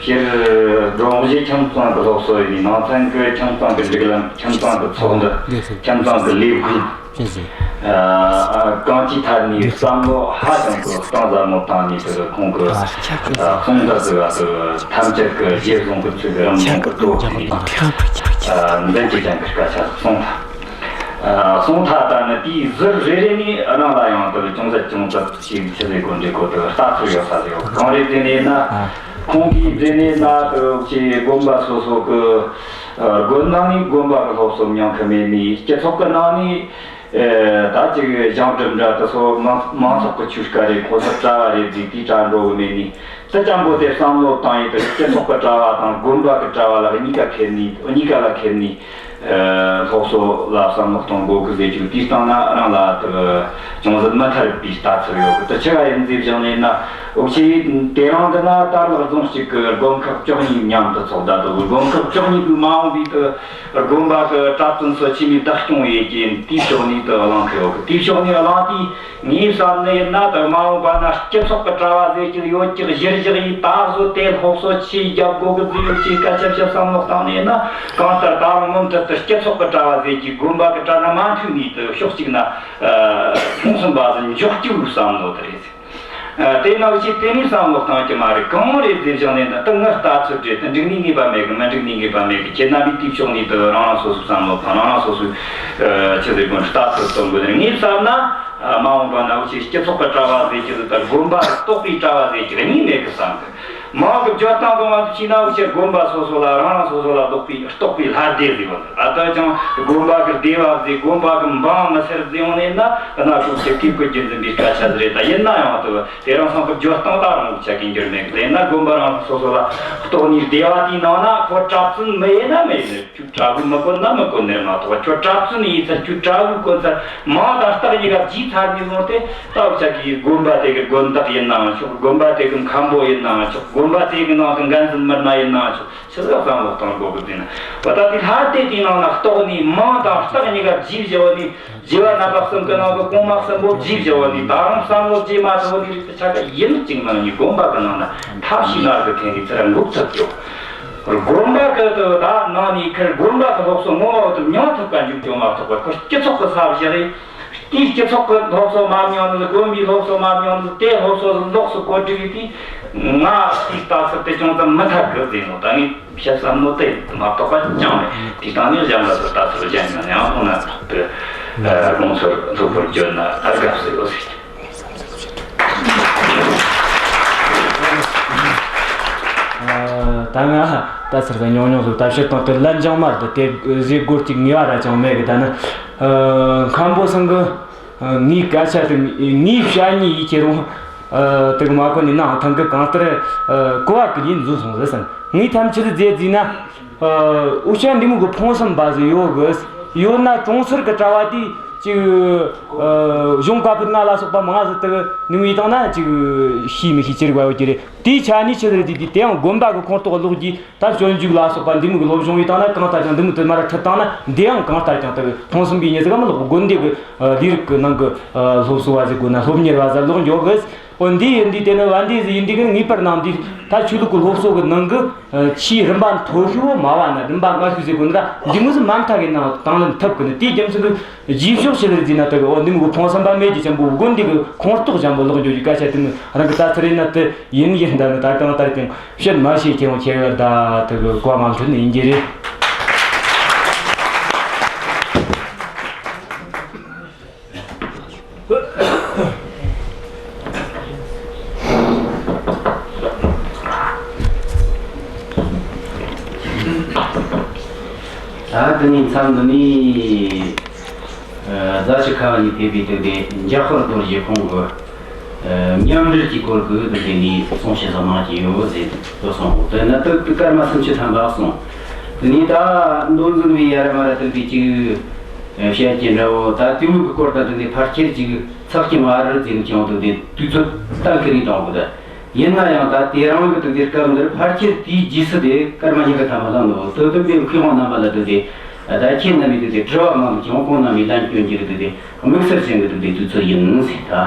སྤྱིར་སྒྲོམ་གཞི་ཁྱིམ་ཚང་གི་སློབ་གསོ་ཡིན་ནའང་། ནང་ཚན་གྱི་ཁྱིམ་ཚང་གི་སྒྲིག་ལམ། ཁྱིམ་ཚང་གི་ཚོགས་འདུ། ཁྱིམ་ཚང་གི་ལས་ཁུངས། ཨ། གང་ཅིའི་ཐད་ནས་བསམ་བློ་ཧ་ཅང་གི་གཏིང་ཟབ་མོ་བཏང་ནས། དེ་གི་ཁོང་གི། ཨ། གསུང་ད་ཟེར་བ་དེ་ཐམས་ཅད་ཀྱི་རྗེས་བཟུང་གི་ཚུལ་གྱི་རང་བྱུང་གི་སྟོབས་ཀྱིས། ཨ། མདུན་གྱི་ཅན་གྱི་སྐད་ཆ་གསུངས་ཐལ། ཨ། གསུངས་ཐལ། ད་ནི་དེའི་ཟུར་རེ་རེ་ནས་རང་ལ་ཡང་དག་ཅུང་ཟད་ཅུང་ཟད་ཅིག་ཆི་ཟེར་དགོས། འདྲེ་གོ་དག་ལྟ་ཚུལ་ཡོད་ས་ཟིག་ཡོད། གང་རེད་ཟེར་ནས་ན། ཨ། ཁོང་གིས་ཟེར་ནས་ན་དག་ཅིག་དགོན་པ་སོ་སོ་གི། ཨ། དགོན་ནང་ནས་དགོན་པ་གི་སློབ་གསོ་མྱོང་གི་མེད་ནས། སྤྱི་ཚོགས་གི་ནང་ནས། ཨེ། ད་ཅིག་གཞུང་སྒྲུབ་འདྲ་དེ་ཚོ་མང་མང་ཚོགས་ཀྱི་ཆོས་སྐལ་རེད། གོ་ས་གྲྭ་བ་རེད་ཟེར་དེའི་གྲྭ་འགྲོ་གི་མེད་ནས། དེ་ཅང་པོ་དེ་བསམ་བློ་བཏང་ཡིན་དུས། སྤྱི་ཚོགས་ཀྱི་གྲྭ་བ་དང་དགོན་པ་གི་གྲྭ་བ་ལ་གཉིས་ཀ་ཁེལ་ནས། གཉིས་ཀ་ལ་ཁེལ་ནས། ཨེ། སློབ་གསོ་ལ་བསམ་བློ་གཏོང་དགོས་གི་ཟེར་རྒྱུ་དེའི་སྟེང་ན་རང་ལ་དག་ཅུང་ཟད་མི་འཐད་པའི་ལྟ་ཚུལ་ཡོད་གི། དེ་ཆི་ག་ཡིན་ཟེར་བཞག་ནས་ན། འུ་ཆོ་དེ་རིང་འདི་ན་དར་ལག་རྫོང་གཅིག་གི་དགོན་ཁག་བཅུ་གཉིས་མཉམ་དུ་ཚོགས་བསྡད་འདུག། དགོན་ཁག་བཅུ་གཉིས་པོའི་མ་འོངས་པའི་དག་དགོན་པ་གི་གྲྭ་བཙུན་ཚོ་ཆི་མོ་བདག་སྐྱོང་ཡེད་ཀྱི་ཡིན། དེའི་ཕྱོགས་ནས་དག་གླེང་གི་ཡོད་གི། དེའི་ཕྱོགས་ནས་གླེང་དུས། ངས་བསམ་ནི་ཡིན་ན། དག་མ་འོངས་པ་ན་སྤྱི་ཚོགས་ཀྱི་གྲྭ་བ་ཟེར་རྒྱུ་ཡོད་ཀྱི། གཞིར་བཞག་ཡིན། ད་གཟོད་དེ་སློབ་གསོ་ཆི་རྒྱབ་དགོས་གི་ཟེར་རྒྱུ་ཆི་སྐད་ཆ་བཤད་བསམ་བློ་བཏང་ནི་ཡིན་ན། གང་ལྟར་ད་རུང་མུ་མཐུད་དུ་སྤྱི་ཚོགས་ཀྱི་གྲྭ་བ་ཟེར་རྒྱུ། དགོན་པ་གི་གྲྭ་ན་མ་མཐུད་ནས་དག་ཕྱོགས་གཅིག་ན། ཨ། ཕུང་གསུམ་པ་ཟིག་འཇོག་རྒྱུའི་བསམ་བློ་དེ་རེད། ཨ། དེ་ནང་བཞིན་དེ་ནས་བསམ་བློ་བཏང་རྒྱུ་མ་རེད། གང་རེད་ཟེར་བཞག་ནས་ད། ད་ངའི་ལྟ་ཚུལ་རེད། ད་འགྲིག་ནས་ངེས་པ་མེད་གི། མི་འགྲིག་ནས་ངེས་པ་མེད་གི། ཁྱེད་རྣམ་པས་དེའི་ཕྱོགས་ནས་དག་རང་རང་སོ་སོའི་བསམ་བློ་དང་རང་རང་སོ་སོའི། ཨ། ཆི་ཟེར་དགོས། ལྟ་ཚུལ་སྟོན་དགོས་ནི་རེད། ངས་བསམ་ན། ཨ། མ་འོངས་པ་ན་འུ་ཆོ་སྤྱི་ཚོགས་ཀྱི་གྲྭ་བ་ཟེར་རྒྱུ་དང་དགོན་པ་གཏོགས་པའི་གྲྭ་བ་ཟེར་རྒྱུ་གཉིས་མེད་གི་བསམ་གི། མང་གི་བརྗོད་སྟངས་དང་དབང་དུ་བྱས་ན། འུ་ཆོ་དགོན་པ་སོ་སོ་ལ་རང་རང་སོ་སོ་ལ་གཏོགས་པའི། གཏོགས་པའི་ལྷ་སྡེ་ཟེར་བ་ལ། ད་ཅང་དགོན་པ་གི་སྡེ་བ་ཟེར། དགོན་པ་གི་འབངས་མི་སེར་ཟེར་ཡོང་ནས་ན། གནའ་ཤུགས་ཆེ་གི་བཀོད་རྒྱུད་འཛིན་པའི་སྐད་ཆ་ཟིག་རེད། ད་ཡིན་ན་ཡང་དུ་དེ་རིང་སང་གི་བརྗོད་སྟངས་ད་རུང་འུ་ཆོ་གི་འགྱུར་མེད་གི། དེ་ཡིན་ན་དགོན་པ་རང་རང་སོ་སོ་ལ་གཏོགས་ནས་སྡེ་བ་དེའི་ནང་ན་ཁོ་གྲྭ་བཙུན་མི་ཡིན་ན་མི་ཡིན། ཁྱོད་གྲྭ་བུ་མི་དགོས་ན་མི་དགོས་ནི་མ་གཏོགས། ཁྱོད་གྲྭ་བཙུན་ཡིན་ཚར། ཁྱོད་གྲྭ་བུ་དགོས་ཚར། མིང་དང་རྟགས་གཉིས་ཀ་བརྗེས་ཚར་ནས་བཟུང་སྟེ། ད་འུ་ཆོ་གི་དགོན་པ་དེ་གི་དགོན་བདག་ཡིན་ནའང་ཆོག། དགོན་པ་དེ་གི་མཁན་པོ་ཡིན་ནའང་ཆོག། དགོན་པ་དེ་གི་ནང་གི་འགན་འཛིན་མི་སྣ་ཡིན་ནའང་ཆོག། ཆི་ཟིག་བསམ་བློ་གཏོང་དགོས་གི་ཟེར་ན། འོ་ད་དེ་ལྷ་སྡེ་དེའི་ནང་ན་གཏོགས་ནས་མིང་དང་རྟགས་གཉིས་ཀ་བརྗེས་བཞག་ནས། བརྗེ་བ་རྣམ་པ་གསུམ་གི་ནང་གི་གོང་མ་གསུམ་པོ་བརྗེས་བཞག་ནས། ད་རུང་བསམ་བློ་བརྗེ་མ་ཐུབ་ནས་རིགས་དེ་ཆ་ག་ཡིན་གཅིག་མིན་གཉིས་དགོན་པ་གི་ནང་ན་ཐབས་ཤེས་ནར་གི་ཐོན་ནས་ཚུར་འགུག་ཐུབ་རྒྱུ། དགོན་པ་གི་དུ་ད་ནང་ནས་ཁིར་དགོན་པ་གི་སློབ་གསོ་ངོ་མ་བོ་དུ་མྱོང་ཐུབ་པ་འཇུག་རྒྱུ་མ་གཏོགས་པར། ཁོ་སྤྱི་ཚོགས་གི་ས་བཞག་ཡིན། དེའི་སྤྱི་ཚོགས་ཀྱི་སློབ་གསོ་མ་མྱོང་ནི། དགོན་པའི་སློབ་གསོ་མ་མྱོང་ནི། དེ་སློབ་གསོ་ལོགས་སུ་བཀོད་སྒྲིག་ཡིན་དུས། ང་དེའི་ལྟ་ཚུལ་དེ་ཅུང་ཙམ་མི་འཐད་གི་ཟེར་ནོ། ད་ངས་བཤད་བསམ་བློ་དེ་མ་གཏོགས་པ་ཅང་མེད། དེའི་སྟེང་ནས་གཞན་པ་ཚོར་ལྟ་ཚུལ་གཞན་ཡང་ཡང་ཐོག་ན་ཐོག་ཏུ་དགོངས་ཚུལ་ལྷུག་པོར་བརྗོད་ན་ད་དགའ་བསུ་ཡོད་ཟེར། ཨ། ད་ང་ལྟ་ཚུལ་ཟིག་ཉུང་ཉུང་ཟིག་ད་བཤད་སྟངས་དེ་ལན་ཅང་མ་རེད། དེ་ཟེར་དགོས་ཀྱི་ངེས་པ་ར་ཅང་མེད་གི། ད་ནི། ཨ། མཁན་པོ་ཚང་གི། ཨ། ངའི་སྐད་ཆ་དེ་ངའི་བཤད་ཉེས་ཡིན། ཁྱེད་རང་། ཨ། དེ་གི་མ་གོ་ནས་ནང་ཐང་གི་གང་ལྟར། ཨ། གོ་བ་གི་ལས་འཛོལ་སོང་ཟེར་སོང་། ངས་ཐམས་ཅད་ཟེར་ཟིན་ན། ཨ། འུ་ཅག་འདི་མོ་གི་ཕུང་གསུམ་པ་ཟིག་ཡོད་གི། ཡོད་ན་གྲོང་ཚོར་གི་གྲྭ་བ་དེ་ཅིག། ཨ། གཞུང་བཀའ་པོད་ལྔ་ལ་སོགས་པ་མང་ཟིག་དེ་གི་ནུས་བཏང་ན་ཅིག་ཤེས་མི་ཤེས་ཅི་རིགས་པ་ཡོད་ཀྱི་རེད། དེའི་ཆ་ནས་ཆི་ཟིག་རེད། དེ་དེ་དེ་ཡང་དགོན་པ་གི་ཁོངས་གཏོགས་ལོག་རྒྱུ། ད་སྤྱོད་འཇུག་ལ་སོགས་པ་འདི་མོ་གི་སློབ་སྦྱོང་ཡེད་བཏང་ན། གང་ལྟར་ཀྱང་འདི་མོ་དུ་མར་ཁྲིད་བཏང་ན། འདི་ཡང་གང་ལྟར་ཀྱང་དུ་ཕུང་གསུམ་པའི་ཉེས་ཟིག་མི་ལོག་དགོན་སྡེ་གི། ཨ། ལས་རིགས་ཀྱི་ནང་གི། ཨ། སློབ་གསོ་བ་ཟིག་དགོས་ན་སློབ་གཉེར་བ་ཟིག་ལོག་འགྱོ་གི། འོ་འདི་ཡིན་དུས་དེ་ནི་བན་དེ་ཟིག་ཡིན་དུས་གི། ངེས་པར་ནང་འདི་ད་ཆོས་ལུགས་ཀྱི་སློབ་གསོ་གི་ནང་གི། ཨ། ཆེས་རིམ་པ་མཐོ་ཤོས་མ་བ་ན་རིམ་པ་དམའ་ཤོས་ཟིག་དགོས་ན། ད་འདི་མོ་ཟིག་མ་མཐའ་གི་ནང་དང་ལེན་ཐུབ་གི་ནི། དེའི་རྒྱུ་མཚན་གི་རྗེས་ཕྱོགས་ཆི་ཟིག་ཟེར་ན། དེ་གི་འོ་འདི་མོ་གི་ཕུང་གསུམ་པ་མེད་རྒྱུ་ཅན་པོ་དགོན་སྡེ་གི་ཁོངས་གཏོགས་ཅན་པོ་ལོག་འགྱོ་རྒྱུའི་སྐད་ཆ་དེ་ནི་རང་གི་ལྟ་ཚུལ་ཡིན་ན། དེ་ཡིན་ཡིན། ད་ནི་ད་གང་ལྟར་ཀྱང་བཤད་མ་ཤེས། ཁྱེད་རང་ཁྱེད་གི་ད་དེ་གི་གོ་བ་མ་འཕྲོད་ནི་ཡིན་རྒྱུ་རེད། ད་དེ་ནས་མཚམས་འདི་ནས། ཨ། རྫ་ཆུ་ཁ་བ་ནས་ཕེབས་པའི་དུས་དེ་འཇམ་དཔལ་རྡོ་རྗེ་ཁོང་གི། ཨ། མཉམ་འབྲེལ་གྱི་སྐོར་གྱི་དུས་དེ་ནས་གསུང་བཤད་ཟིག་གནང་གི་ཡོད་ཟེར་དུ་གསུངས། དེ་ན་དུ་དུ་སྐར་མ་སུམ་ཅུ་ཐམ་པ་གསུངས། དེ་ནས་ད་མདོ་འཛིན་པའི་ཡ་ར་མ་ར་དུ་དེ་ཅིག། ཨ། བཤད་ཀྱི་འདྲ་བོ། ད་དེ་མོ་གི་སྐོར་དང་དུ་དེ་ཕལ་ཆེར་ཅིག་ཚགས་ཀྱི་མ་རེད་ཟེར་ནས་ཀྱང་དུ་དེ་དུས་ཚོད་གཏན་འཁེལ་ནས་གཏོང་དགོས་ད། ཡིན་ན་ཡང་ད་དེ་རིང་གི་དུས་དེ་སྐབས་འདིར་ཕལ་ཆེར་དེའི་རྗེས་སུ་དེ་སྐར་མ་ཉི་ཤུ་ཐམ་པ་ལྷག་འདུག། དོ་དམ་པའི་མཁས་དབང་རྣམ་པ་ལ་དུ་དེ། ད་ཁྱེད་རྣམ་པས་དུ་དེ་དྲི་བ་གནང་རྒྱུ་བྱུང་། ཁོང་རྣམ་པས་ལན་སྐྱོན་རྒྱུ་དུ་དེ་དམིགས་བསལ་ཅན་གྱི་དུ་དེ་དུས་ཚོད་ཡིན་ཟེར་ད།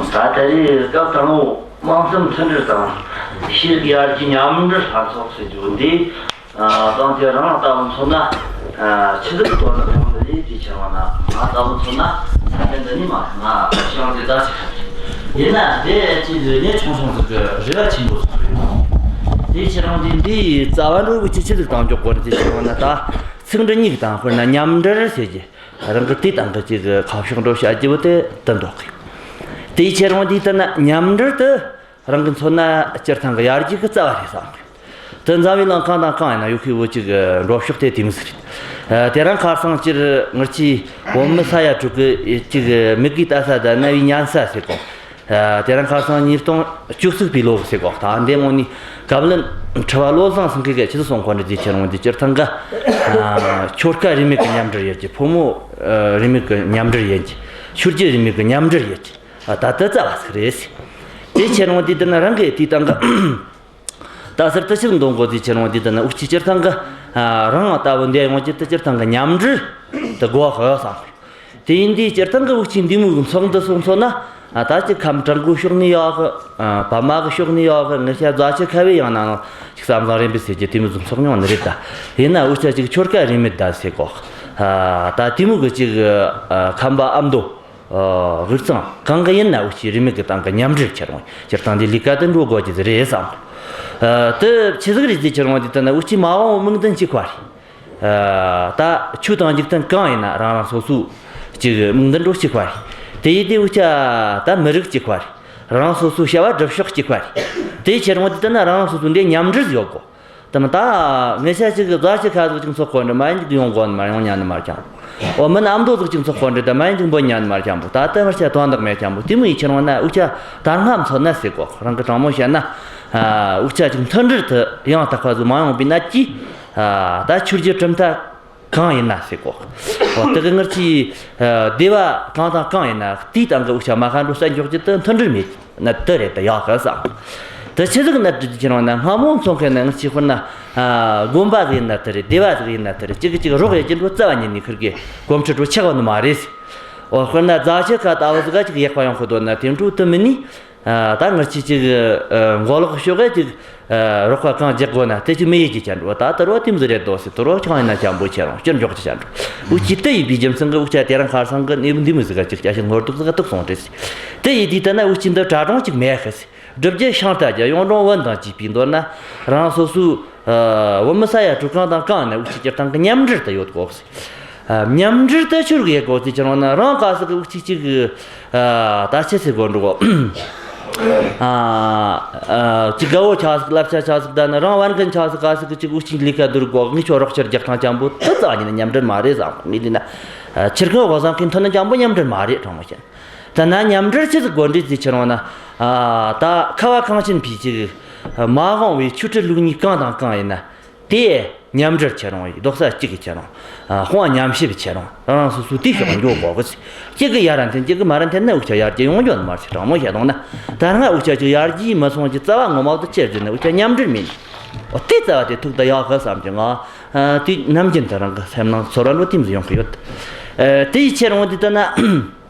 ད་ད་རེས་སྐབས་དང་པོ་དམངས་སེམས་མཐུན་སྒྲིལ་དང་ཤེས་རིག་ཡར་རྒྱས་མཉམ་འབྲེལ་ལྷན་ཚོགས་ཟེར་རྒྱུ་འདི། ཨ། གང་དེ་རང་ལ་ལྟ་བུ་མཚོན་ན། ཨ། ཆི་ཟིག་གི་དོན་དག་ཡོང་ནི་རེད་ཅེས་བྱས་པ་ན། ང་ལྟ་བུ་མཚོན་ན་ས་གནས་འདི་ནས་མ་རེད། ང་ཤང་རྩེ་རྫ་ཆུ་ཁ་རེད། ཡིན་ན་དེ་ཅི་ཟེར་ནས་ཆུང་ཆུང་ཟིག་གི་རེ་བ་ཆེན་པོ་ཟིག་རེད། དེ་ཁྱེད་རང་གིས་འདིའི་རྩ་བ་འགྲོ་གི་ཆི་ཆི་ཟིག་བཏང་འཇོག་གོ་ནི་དེ་ཁྱེད་རང་ན་ད་ཚིག་འབྲུ་གཉིས་དང་དཔེར་ན་མཉམ་འབྲེལ་ཟེར་གྱི་རང་གི་དེ་དང་གི་ཅིག་ཁ་ཕྱོགས་འགྲོ་བྱ་རྒྱུ་བོ་དེ་དུ་འདོགས་གི། དེ་ཁྱེད་རང་གིས་ད་ན་མཉམ་འབྲེལ་དུ་རང་གི་མཚོན་ན་སྤྱིར་བཏང་གི་ཡར་རྒྱས་ཀྱི་རྩ་བ་རེད་བསམ་གི། དེ་འཛམ་བུའི་གླིང་གང་དང་གང་ཡིན་ན་ཡོད་ཁུལ་བོ་ཅིག་འགྲོ་ཕྱོགས་དེ་དེ་མོ་ཟིག་རེད། དེ་རིང་ཁ་སང་སྤྱིར་ངར་ཆི་བོད་མི་ས་ཡ་དྲུག་གི་ཅིག་མི་གིས་ལྟ་ས་ད་གནའ་བོའི་ཉན་ས་ཟེར་གོ། དེ་རིང་ཁ་སང་ཉིས་སྟོང་བཅུ་གཅིག་པའི་ལོ་ཟེར་གོ། ད་འདི་མོ་ནི་བཀའ་བློན་ཁྲི་པ་བློ་བཟང་སེང་གེ་གིས་ཆི་ཟིག་གསུང་གོ་ནི་ཟིག་ཁྱེད་རང་འདི་སྤྱིར་བཏང་གི་ཆོལ་ཁ་རིས་མེད་ཀྱི་མཉམ་འབྲེལ་ཡོད་ཀྱི། ཕོ་མོ་རིས་མེད་ཀྱི་མཉམ་འབྲེལ་ཡོད་ཀྱི། ཆོས་བརྒྱུད་རིས་མེད་ཀྱི་མཉམ་འབྲེལ་ཡོད་ཀྱི། ད་ལྟ་རྩ་བ་ཟིག་རེད། དེ་ཁྱེད་རང་འདི་ལྟ་ན་རང་གི་དེའི་སྟེང་གི་ད་ཟེར་དུ་ཕྱིར་འདོན་དགོས་ཟིག་ཁྱེད་རང་འདི་ལྟ་ན་འུ་ཅག་སྤྱིར་བཏང་གི་རང་ལྟ་བུ་འདི་ཡོང་རྒྱུ་དེ་སྤྱིར་བཏང་གི་མཉམ་འབྲེལ་དེ་དགོས་ཧ་བསམ། དེ་ཡིན་དུས་སྤྱིར་བཏང་གི་འུ་ཅག་འདི་མོ་གི་ཚོགས་འདུ་སོང་ཚོ་ན། ད་ཅིག་ཁམས་དྲང་པོའི་ཕྱོགས་ནས་ཡོད་གི། བ་མ་གི་ཕྱོགས་ནས་ཡོད་གི། ངེད་ཆ་རྫ་ཆུ་ཁ་བའི་ཡང་ན་ཅིག་བསམ་བཟང་རེ་འབུད་ཟེར་གྱི་དེ་མོ་ཟིག་ཚོགས་མྱོང་ནི་རེད་ད། ཡིན་ན་འུ་ཅག་ཅིག་ཆོལ་ཁ་རིས་མེད་ད་ཟེར་གོ། ད་དེ་མོ་གི་ཅིག་ཁམས་པ་ཨ་མདོ། ཨ། དབུས་གཙང་གང་གི་ཡིན་ན་འུ་ཅག་རིས་མེད་ཀྱི་སྟེང་གི་མཉམ་འབྲེལ་ཁྱེར་འོང་། སྤྱིར་བཏང་འདི་ལས་ཀ་དེ་འགྲོ་དགོས་ཀྱི་རེད་བསམ། ཨ། དེ་ཆི་ཟིག་རེད་ཟེར་ཁྱེར་འོང་དེ་ལྟ་ན་འུ་ཅག་མ་འོངས་པའི་དམིགས་འདུན་གཅིག་པ་རེད། ཨ། ད་ཆོས་དང་འཇིག་རྟེན་གང་ཡིན་ན་རང་རང་སོ་སོའི་ཅིག་དམིགས་འདུན་འགྲོ་གཅིག་པ་རེད། དེ་ཡིན་དུས་འུ་ཅག་ད་མི་རིགས་གཅིག་པ་རེད། རང་རང་སོ་སོའི་བྱ་བ་སྒྲུབ་ཕྱོགས་གཅིག་པ་རེད། དེ་ཁྱེར་འོང་དེ་ལྟ་ན་རང་རང་སོ་སོའི་འདི་མཉམ་འབྲེལ་ཡོད་དགོས། དེ་མ་ད་ངེད་ཆ་ཅིག་རྫ་ཆུ་ཁ་ཟིག་ཅིག་ཚོགས་གོ་འདྲ་མ་ཡིན་ཅིག་ཡོང་གོ་ནི་མ་ཡོང་ཉན་ནི་མ་རེད་ཀྱང་། འོ་མིན་ཨ་མདོ་ཟིག་ཅིག་ཚོགས་གོ་འདྲ་ད་མ་ཡིན་ཅིག་འབོད་ཉན་ནི་མ་རེད་ཀྱང་པོ། ད་ལྟ་ང་ཆ་དོན་དག་མེད་ཀྱང་པོ། དེ་མོ་ཡིན་ཁྱེར་འོང་ན་འུ་ཅག་ད་སྔ་མཚོན་ན་ཟེར་གོ། རང་གི་དྲང་མོ་བཤད་ན། ཨ། འུ་ཅག་ཅིག་མཐུན་སྒྲིལ་དེ་ཡང་དག་པ་ཟིག་མ་ཡོང་པའི་ནད་ཀྱིས། ཨ། ད་ཆོས་བརྒྱུད་གྲུབ་མཐའ་གང་ཡིན་ན་ཟེར་གོ། འོ་དེ་གི་ངར་ཆི། ཨ། སྡེ་བ་གང་དང་གང་ཡིན་ན་དེའི་སྟེང་གི་འུ་ཅག་མ་ཁ་འགྲོ་ས་འཇོག་རྒྱུ་དེ་མཐུན་སྒྲིལ་མེད་ན་དེ་རེད་ད་ཡག་གི་བསམ། དེ་ཆི་ཟིག་ན་དྲི་ཁྱེར་འོང་ན་སྔ་མོ་མཚོན་མཁན་ན་ངར་ཆི་དཔེར་ན། ཨ། དགོན་པ་ཟིག་ཡིན་ན་དེ་རེད། སྡེ་བ་ཟིག་ཡིན་ན་དེ་རེད། གཅིག་གིས་གཅིག་རོགས་ཡེད་ཀྱི་འགྲོ་རྩ་བ་ཉིད་ནས་ཁིར་གི་གོམས་འདྲིས་འགྲོ་ཆགས་པ་ནི་མ་རེད། འོ་དཔེར་ན་རྫ་ཆུ་ཁ་ལྟ་བུ་ཟིག་ག་ཅིག་ཡག་པ་ཡོང་གི་འདོད་ན་དེ་འགྲོ་དེ་མིན་ནི། ཨ། ད་ངར་ཆི་ཅིག་ཨ། མགོ་ལོག་ཕྱོགས་ག་ཅིག་ཨ། རོགས་པ་གང་རྒྱག་དགོས་ན་དེ་ཅིག་མི་ཡེད་ཀྱི་ཅན་འགྲོ། ད་དེ་རོ་དེ་མོ་ཟིག་རེད་དོ་ཟེར། དེ་རོ་ཆང་ཡིན་ན་ཅན་པོ་ཁྱེར་འོང་སྐྱུར་འཇོག་ཀྱི་ཅན་འགྲོ། འུ་ཅག་དེ་ཡིན་པའི་རྒྱུ་མཚན་གི་འུ་ཅག་དེ་རིང་ཁ་སང་གི་གནས་བབ་འདི་མོ་ཟིག་ག་ཅིག་སྐྱ་ཤིང་ངོ་ཐུག་ཟིག་ག་ཐུག་སོང་རེད་ཟེར། དེ་ཡིན་དུས་ད་ན་འུ་ཅག་འདི་གྲྭ་གྲོང་ཅིག་མེད་གི་ཟེར། སྒྲུབ་བརྒྱུད་ཤིང་རྟ་བརྒྱད་གཡུང་དྲུང་བོན་དང་བཅས་པའི་མདོར་ན་རང་སོ་སོའི། ཨ། བོད་མི་ས་ཡ་དྲུག་གང་དང་གང་ན་འུ་ཅག་སྤྱིར་བཏང་གི་མཉམ་འབྲེལ་དེ་ཡོད་དགོས་ཟེར། ཨ། མཉམ་འབྲེལ་དེ་ཆི་རིགས་ཡེད་དགོས་ཟེར་ཁྱེར་འོང་ན་རང་ག་ཟིག་གི་འུ་ཅག་ཅིག་གི། ཨ། ད་ཆི་ཟེར་དགོས་འགྲོ་གོ། ཨ། ཨ། ཅིག་དགའ་བོ་ཆ་ཟིག་བསླབ་བྱ་ཆ་ཟིག་ད་ནི་རང་བར་འགན་ཆ་ཟིག་ག་ཟིག་གི་ཅིག་འུ་ཅག་ལས་ཀ་སྡུར་དགོས། ངས་ཁྱོད་རོགས་སྐྱོར་རྒྱག་ཐང་ཅན་པོ་དེ་རྩ་བ་ཉིད་ནས་མཉམ་འབྲེལ་མ་རེད་བསམ། ངས་ལས་ན། ཨ། ཁྱེར་མཁན་བ་བཟང་གིས་མཐུན་ན་ཅན་པོ་མཉམ་འབྲེལ་མ་རེད། དྲང་མོ་བཤད་ན། ད་ན་མཉམ་འབྲེལ་ཆི་ཟིག་དགོས་འདྲི་ཟེར་ཁྱེར་འོང་ན། ཨ། ད་ཁ་བ་གངས་ཅན་པའི་ཅིག་མ་འོངས་པའི་ཆོས་སྲིད་ལུགས་གཉིས་གང་དང་གང་ཡིན་ན། དེ་མཉམ་འབྲེལ་ཁྱེར་འོང་། རྡོག་རྩ་གཅིག་གི་ཁྱེར་འོང་། ཨ། དཔུང་བ་མཉམ་གཤིབ་ཁྱེར་འོང་། རང་རང་སོ་སོའི་དེའི་ཕྱོགས་འགྱོ་དགོས་གི། གཅིག་གིས་ཡར་ར་འཐེན་གཅིག་གིས་མར་ར་འཐེན་ན་འུ་ཅག་ཡར་རྒྱས་ཡོང་རྒྱུ་ནི་མ་རེད། དྲང་མོ་བཤད་བཏང་ན། ད་སྔ་འུ་ཅག་ཅིག་ཡར་རྒྱས་མི་སོང་རྒྱུ་རྩ་བ་ངོ་མ་དེ་ཅི་རེད་ཟེར་ན་འུ་ཅག་མཉམ་འབྲེལ་མེད་ནི། འོ་དེ་རྩ་བ་དེ་ཐུག་ད་ཡག་གི་བསམ་གྱི། ང་། ཨ། དེ་ནམ་རྒྱུན་དུ་རང་གི་སེམས་ནང་ཚོར་བ་འགྲོ་དེ་མོ་ཟིག་ཡོང་གི་ཡོད། ཨ། དེ་ཡི་ཁྱེར་འོང་དེ་ལྟ་ན།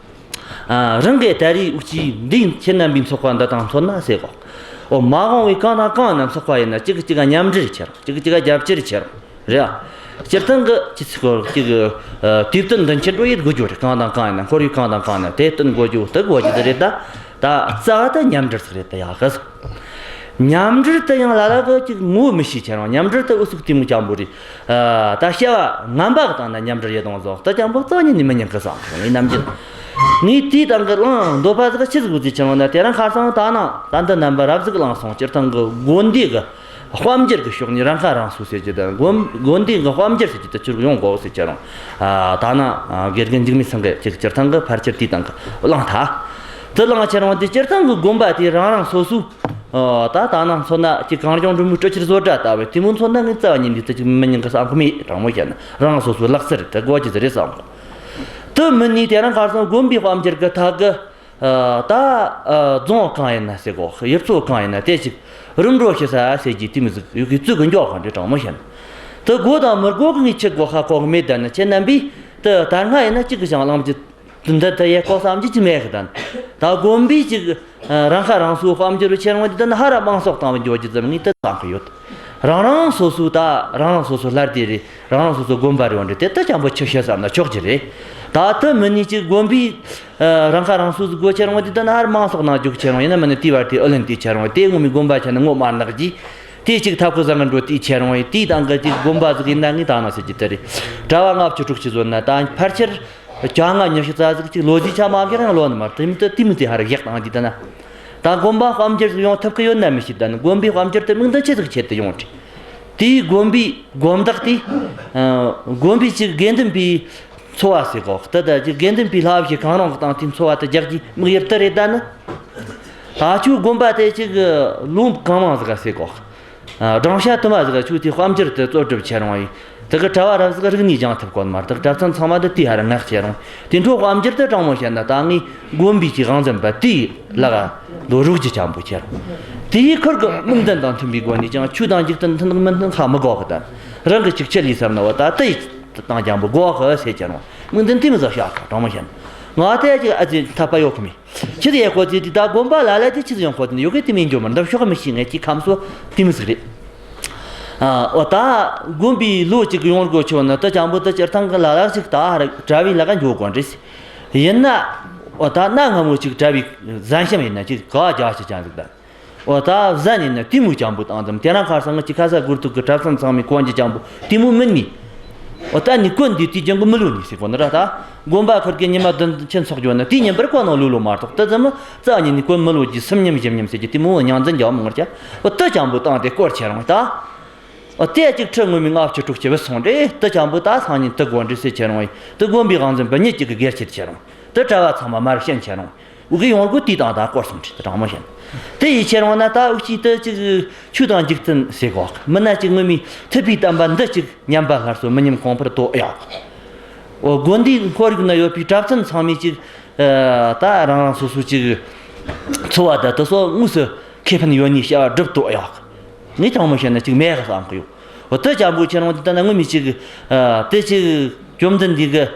ཨ། རང་གི་ད་རེས་འུ་ཅག་འདི་ཁྱེད་རྣམ་པའི་ཚོགས་པ་འདི་དང་མཚོན་ན་ཟེར་གོ། འོ་མ་འོངས་པའི་གང་དང་གང་ན་ཚོགས་པ་ཡིན་ན་གཅིག་གིས་གཅིག་ག་མཉམ་འབྲེལ་ཁྱེར། གཅིག་གིས་གཅིག་ག་རྒྱབ་སྐྱོར་ཁྱེར། རེད་ཨ། སྤྱིར་བཏང་གི་ཅི་ཟེར་གོ། གཅིག་གི། ཨ། དུས་བསྟུན་མདུན་སྐྱོད་འགྲོ་ཡེད་དགོས་རྒྱུ་རེད། གང་དང་གང་ཡིན་ན་ཁོར་ཡུག་གང་དང་གང་ན་དེ་བསྟུན་དགོས་རྒྱུ་དེ་དགོས་རྒྱུ་དེ་རེད་ད། ད་རྩ་བ་ད་མཉམ་འབྲེལ་ཟིག་རེད་ད་ཡག་གི། མཉམ་འབྲེལ་དེ་ཡང་ལ་ལ་གིས་ཅིག་ངོ་མི་ཤེས་ཁྱེར་འོང་། མཉམ་འབྲེལ་དེ་འུ་ཟུག་དེ་མོ་ཅན་པོ་རེད། ཨ། ད་བྱ་བ་ངན་པ་གི་སྟེང་ན་མཉམ་འབྲེལ་ཡེད་དང་ཟོག་དེ་ཅན་པོ་རྩ་བ་ཉིད་ནས་མི་ཉན་གི་བསམ། ངས་ནམ་རྒྱུན། ངས་དེའི་སྟེང་གི་གླེང་འདོད་པ་ཟིག་ཆི་ཟིག་ཡོད་ཟེར་ཁྱེར་འོང་ན། དེ་རིང་ཁ་སང་ད་ནང་ད་འདི་རྣམ་པ་རབ་ཟིག་གླེང་སོང་། སྤྱིར་བཏང་གི་དགོན་སྡེ་གི་དཔལ་འབྱོར་གི་ཕྱོགས་ནས་རང་ཁ་རང་གསོ་ཟེར་རྒྱུ་དང་། དགོན་དགོན་སྡེ་གི་དཔལ་འབྱོར་ཟེར་རྒྱུ་དེ་ཆི་རིགས་ཡོང་དགོས་ཟེར་ཁྱེར་འོང་། ཨ། ད་ནང་། ཨ། དགེ་རྒན་འཇིགས་མེད་ཚང་གིས་ཅིག་སྤྱིར་བཏང་གི་ཕལ་ཆེར་དེའི་སྟེང་གི་གླེང་ཐལ། དེ་གླེང་ཁྱེར་འོང་དེ་སྤྱིར་བཏང་གི་དགོན་པ་དེ་རང་རང་སོ་སོའི། ཨ། ད་ད་ནང་མཚོན་ན་ཅིག་གངས་ལྗོངས་འབྲི་མོའི་སྤྲོ་ཕྱུར་བཟོ་གྲྭ་ལྟ་བུ་དེ་མོ་མཚོན་ན་ངས་རྩ་བ་ཉིད་ནས་དེ་ཅིག་མི་ཉན་གི་བསམ་གི་མེད། དྲང་མོ་བཤད་ན་རང་རང་སོ་སོའི་ལག་རྩལ་རེད། དེ་དགོས་རྒྱུ་དེ་རེད་བསམ་གི། དེ་མིན་ནས་དེ་རིང་ཁ་སང་དགོན་པའི་དཔལ་འབྱོར་གི་ཐད་གི། ཨ། ད། ཨ། རྫོང་གང་ཡིན་ན་ཟེར་གོ། ཡུལ་ཚོ་གང་ཡིན་ན་དེ་ཅིག་རིམ་གྲོ་བྱེད་ས་ཟེར་རྒྱུ་དེ་མོ་ཟིག་ཡོད་གི་བཙུགས་གི་འཇོག་ག་འདྲ། དྲང་མོ་བཤད་ན། དེ་དགོས་དང་མི་དགོས་གི་ངས་ཆི་དགོས་ཧ་གོ་གི་མེད། ད་ནི་ཁྱེད་རྣམ་པས་དེ་ད་སྔ་ཡིན་ན་གཅིག་གི་ཞང་བླངས་ཀྱི་དེ་འདི་དེ་ཡེད་དགོས་བསམ་རྒྱུ་ཅི་མེད་གི། ད་ནི་ད་དགོན་པས་ཅིག་རང་ཁ་རང་གསོའི་དཔལ་འབྱོར་རུ་ཁྱེར་འོང་དུས། ད་ནི་ཧར་ར་དམངས་སྲོག་བཏང་བ་འཇོག་རྒྱུ་ཙམ་ངས་དེ་བསམ་གི་ཡོད། རང་རང་སོ་སོའི་ད་རང་རང་སོ་སོའི་ལྷ་སྡེ་རེད། རང་རང་སོ་སོའི་དགོན་པ་རེད་བ། འདྲ་དེ་ད་ཅང་པོ་ཆི་བཤད་བསམ་ན་ཆོག་རྒྱུ་རེད། ད་དེ་མིན་ནས་ཅིག་དགོན་པས། ཨ། རང་ཁ་རང་གསོ་ཟིག་དགོས་ཁྱེར་འོང་དུས། ད་ནི་ཧར་དམངས་སྲོག་ནང་རྒྱུག་ཁྱེར་འོང་། ཡིན་ན་མིན་ན་དེའི་བར་དེ་ཨུ་ལན་དེ་ཁྱེར་འོང་། དེ་ངོ་མའི་དགོན་པ་ཁྱེར་ན་ངོ་མ་ནག་གི། དེ་གཅིག་ཐབས་ཁུ་བཟང་གི་འགྲོ་དེ་ཁྱེར་འོང་ཡིན། དེའི་སྟེང་གི་གཅིག་དགོན་པ་ཟིག་ཡིན་ན་ངས་ད་ན་ཟེར་གྱི་དེ་རེད། གྲྭ་བ་ལྔ་བཅུ་དྲུག་ཅུ་བཟོ་ན་ད་ཕལ་ཆེར་བཅོ་ལྔ་ཉི་ཤུ་རྩ་ཟིག་གཅིག་ལོ་རྒྱུས་ཆ་མ་གི་རང་ལོ་ནི་མར་དེ་མི་དེ་དེ་མི་དེ་ཧ་ར་གེགས་བཏང་དེ་ད་ན། ད་དགོན་པ་དཔལ་འབྱོར་ཟིག་ཡོང་ཐུབ་གི་ཡོད་ན་མི་ཤེས། ད་ནི་དགོན་པའི་དཔལ་འབྱོར་དེ་དམིགས་འདུན་ཆི་ཟིག་ཆེད་དུ་ཡོང་དྲི། དེའི་དགོན་པའི་དགོན་བདག་དེ། ཨ། དགོན་པའི་གཅིག་དགེ་འདུན་པའི་འཚོ་བ་ཟེར་གོ། ད་ད་ཅིག་དགེ་འདུན་པའི་ལྷ་བཞི་གང་རུང་གི་སྟེང་དེ་འཚོ་བ་དེ་རྒྱག་རྒྱུའི་དམིགས་ཡུལ་དེ་རེད། ད་ནི་ད་ཁྱོད་དགོན་པ་དེ་ཅིག་ལོ་གང་མང་ཟིག་ག་ཟེར་གོ། ཨ། སྦྲང་ཤ་དུ་མ་ཟིག་ག་ཁྱོད་དེ་དཔལ་འབྱོར་དེ་གཙོ་སྒྲུབ་བྱེད་རུང་ཡིན། དེ་གི་གྲྭ་བ་རབ་ཟིག་རིག་གནས་སྦྱང་ཐུབ་གོ་ནི་མ་རེད། དེ་གི་གྲྭ་བཙུན་ཚང་མ་དེ་དེ་ཧ་ར་ངག་བྱེད་རུང་། དེ་འཕྲོ་དཔལ་འབྱོར་དེ་དྲང་མོ་བཤད་ན་ད་ངས་དགོན་པའི་ཅིག་དབང་འཛིན་པ་དེའི་ལག་ལོ་རོགས་ཀྱི་ཅང་པོ་ཁྱེར། དེའི་ཁུར་གི་དམིགས་འདུན་དང་མཐུན་པའི་སྒོ་ནས་ཀྱང་ཆོས་དང་འཇིག་རྟེན་མཐུན་མི་མཐུན་ཧ་མི་གོ་གི། ད་རང་གི་ཅིག་ཆེད་ལས་བསམ་ན་བ་ད་དེ་དང་ཅང་པོ་གོ་གི་ཟེར་ཁྱེར་རུང་། དམིགས་འདུན་དེ་མི་ཟ་ཤ་ཁ་དྲང་མོ་བཤད་ན་ང་དེ་ཅིག་ཨ་ཙི་འཐད་པ་ཡོད་གི་མེད། ཆི་ཟིག་ཡེ་གོ་ཟེར་དུས་ད་དགོན་པ་ལ་ལ་དེ་ཆི་ཟིག་ཡོང་གོ་དེ་ནི་ཡོད་གི། དེ་མིན་འགྱོ་མར་འདབ་ཤོག་མི་ཤེས། ངས་ཀྱི་ཁམས་སོ་དེ་མི་ཟིག་རེད། ཨ། འོ་ད་དགོན་པའི་ལོ་གཅིག་ཡོང་སྒོ་ཆོད་ན་ད་ཅང་པོ་ད་སྤྱིར་བཏང་གི་ལ་ལ་ཞིག་ད་ཧར་གྲྭ་བའི་ལ་ག་འགྱོ་དགོས་རེད། ཡིན་ན་འོ་ད་གནའ་སྔ་མོ་ཅིག་གྲྭ་བའི་གཟན་ཤམ་ཡིན་ན་ཅིག་ག་རྒྱ་ཆེ་ཅང་ཟིག་ད། འོ་ད་གཟན་ཡིན་ན་དེ་མོ་ཅང་པོ་བཏང་ཙམ། དེ་རིང་ཁ་སང་ང་ཅིག་ཁ་ས་གུར་ཐུག་གི་གྲྭ་བཙུན་ཚང་མའི་གོན་རྒྱུ་ཅང་པོ་དེ་མོ་མིན་ནི། འོ་ད་ནི་གོན་འདི་དུས་རྒྱུན་གི་མི་ལོ་ནི་ཟེར་གོ་ནི་ར། ད་དགོན་པ་ཁུར་གི་ཉི་མ་བདུན་ཕྱིན་ཚོགས་འགྱོ་ན་དེའི་ཉིན་པར་གོན་ནོ་ལོ་ལོ་མ་གཏོགས། ད་ཙམ་རྩ་ཉིད་ནི་གོན་མི་ལོ་རྒྱུ་སུམ་ཉམས་བཞི་ཉམས་ཟེར་གྱི་དེ་མོ་ཉང་འཛིན་རྒྱག་མི་ངར་ཀྱ། འོ་ད་ཅང་པོ་བཏང་དེ་སྐོར་ཁྱེར་རུང་ད། འོ་དེ་ཅིག་ཁྲི་ངོ་མའི་ལྔ་བཅུ་དྲུག་ཅུ་བུད་སོང་རེད། ད་ཅང་པོ་ད་སང་ཉིན་དུ་དགོན་འདྲི་ཟེར་ཁྱེར་རུང་། དུ་དགོན་པའི་དབང་འཛིན་པ་ཉིད་ཅིག་གི་སྒེར་ཁྱེར་ཁྱེར་རུང་། དུ་གྲྭ་བ་ཚང་མ་མར་ཕྱིན་ཁྱེར་རུང་། འུ་གི་ཡོང་སྒོ་དེའི་སྟེང་ད་སྐོར་སོང་ཁྲིད་དུ་དྲང་མོ་བཤད། དེ་ཡི་ཁྱེར་འོང་ན་ད་འུ་ཅིག་ཏུ་ཅིག་ཆོས་དང་འཇིག་རྟེན་ཟེར་གོ། མི་སྣ་ཅིག་ངོ་མའི་ཐུབ་པའི་བསྟན་པ་འདི་ཅིག་ཉམས་པ་སླར་གསོ་མི་ཉམས་གོང་འཕེལ་དོ་ཨེ་ཡོད། འོ་དགོན་སྡེའི་ཁོར་ཡུག་ན་ཡོད་པའི་གྲྭ་བཙུན་ཚང་མས་ཅིག་ཨ་ད་རང་རང་སོ་སོ་ཅིག་འཚོ་བ་ད་དུ་སོ་དངོས་སུ་ཁེ་ཕན་ཡོད་ནི་བྱ་བ་སྒྲུབ་དོ་ཨེ་ཡོད། ངས་དྲང་མོ་བཤད་ན་ཅིག་མེད་གི་བསམ་གི་ཡོད། འོ་དུ་ཅང་པོ་ཁྱེར་འོང་དེ་ལྟ་ན་ངོ་མའི་ཅིག་ཨ་དེ་ཅིག་བཅོམ་ལྡན་འདས་ཀྱི།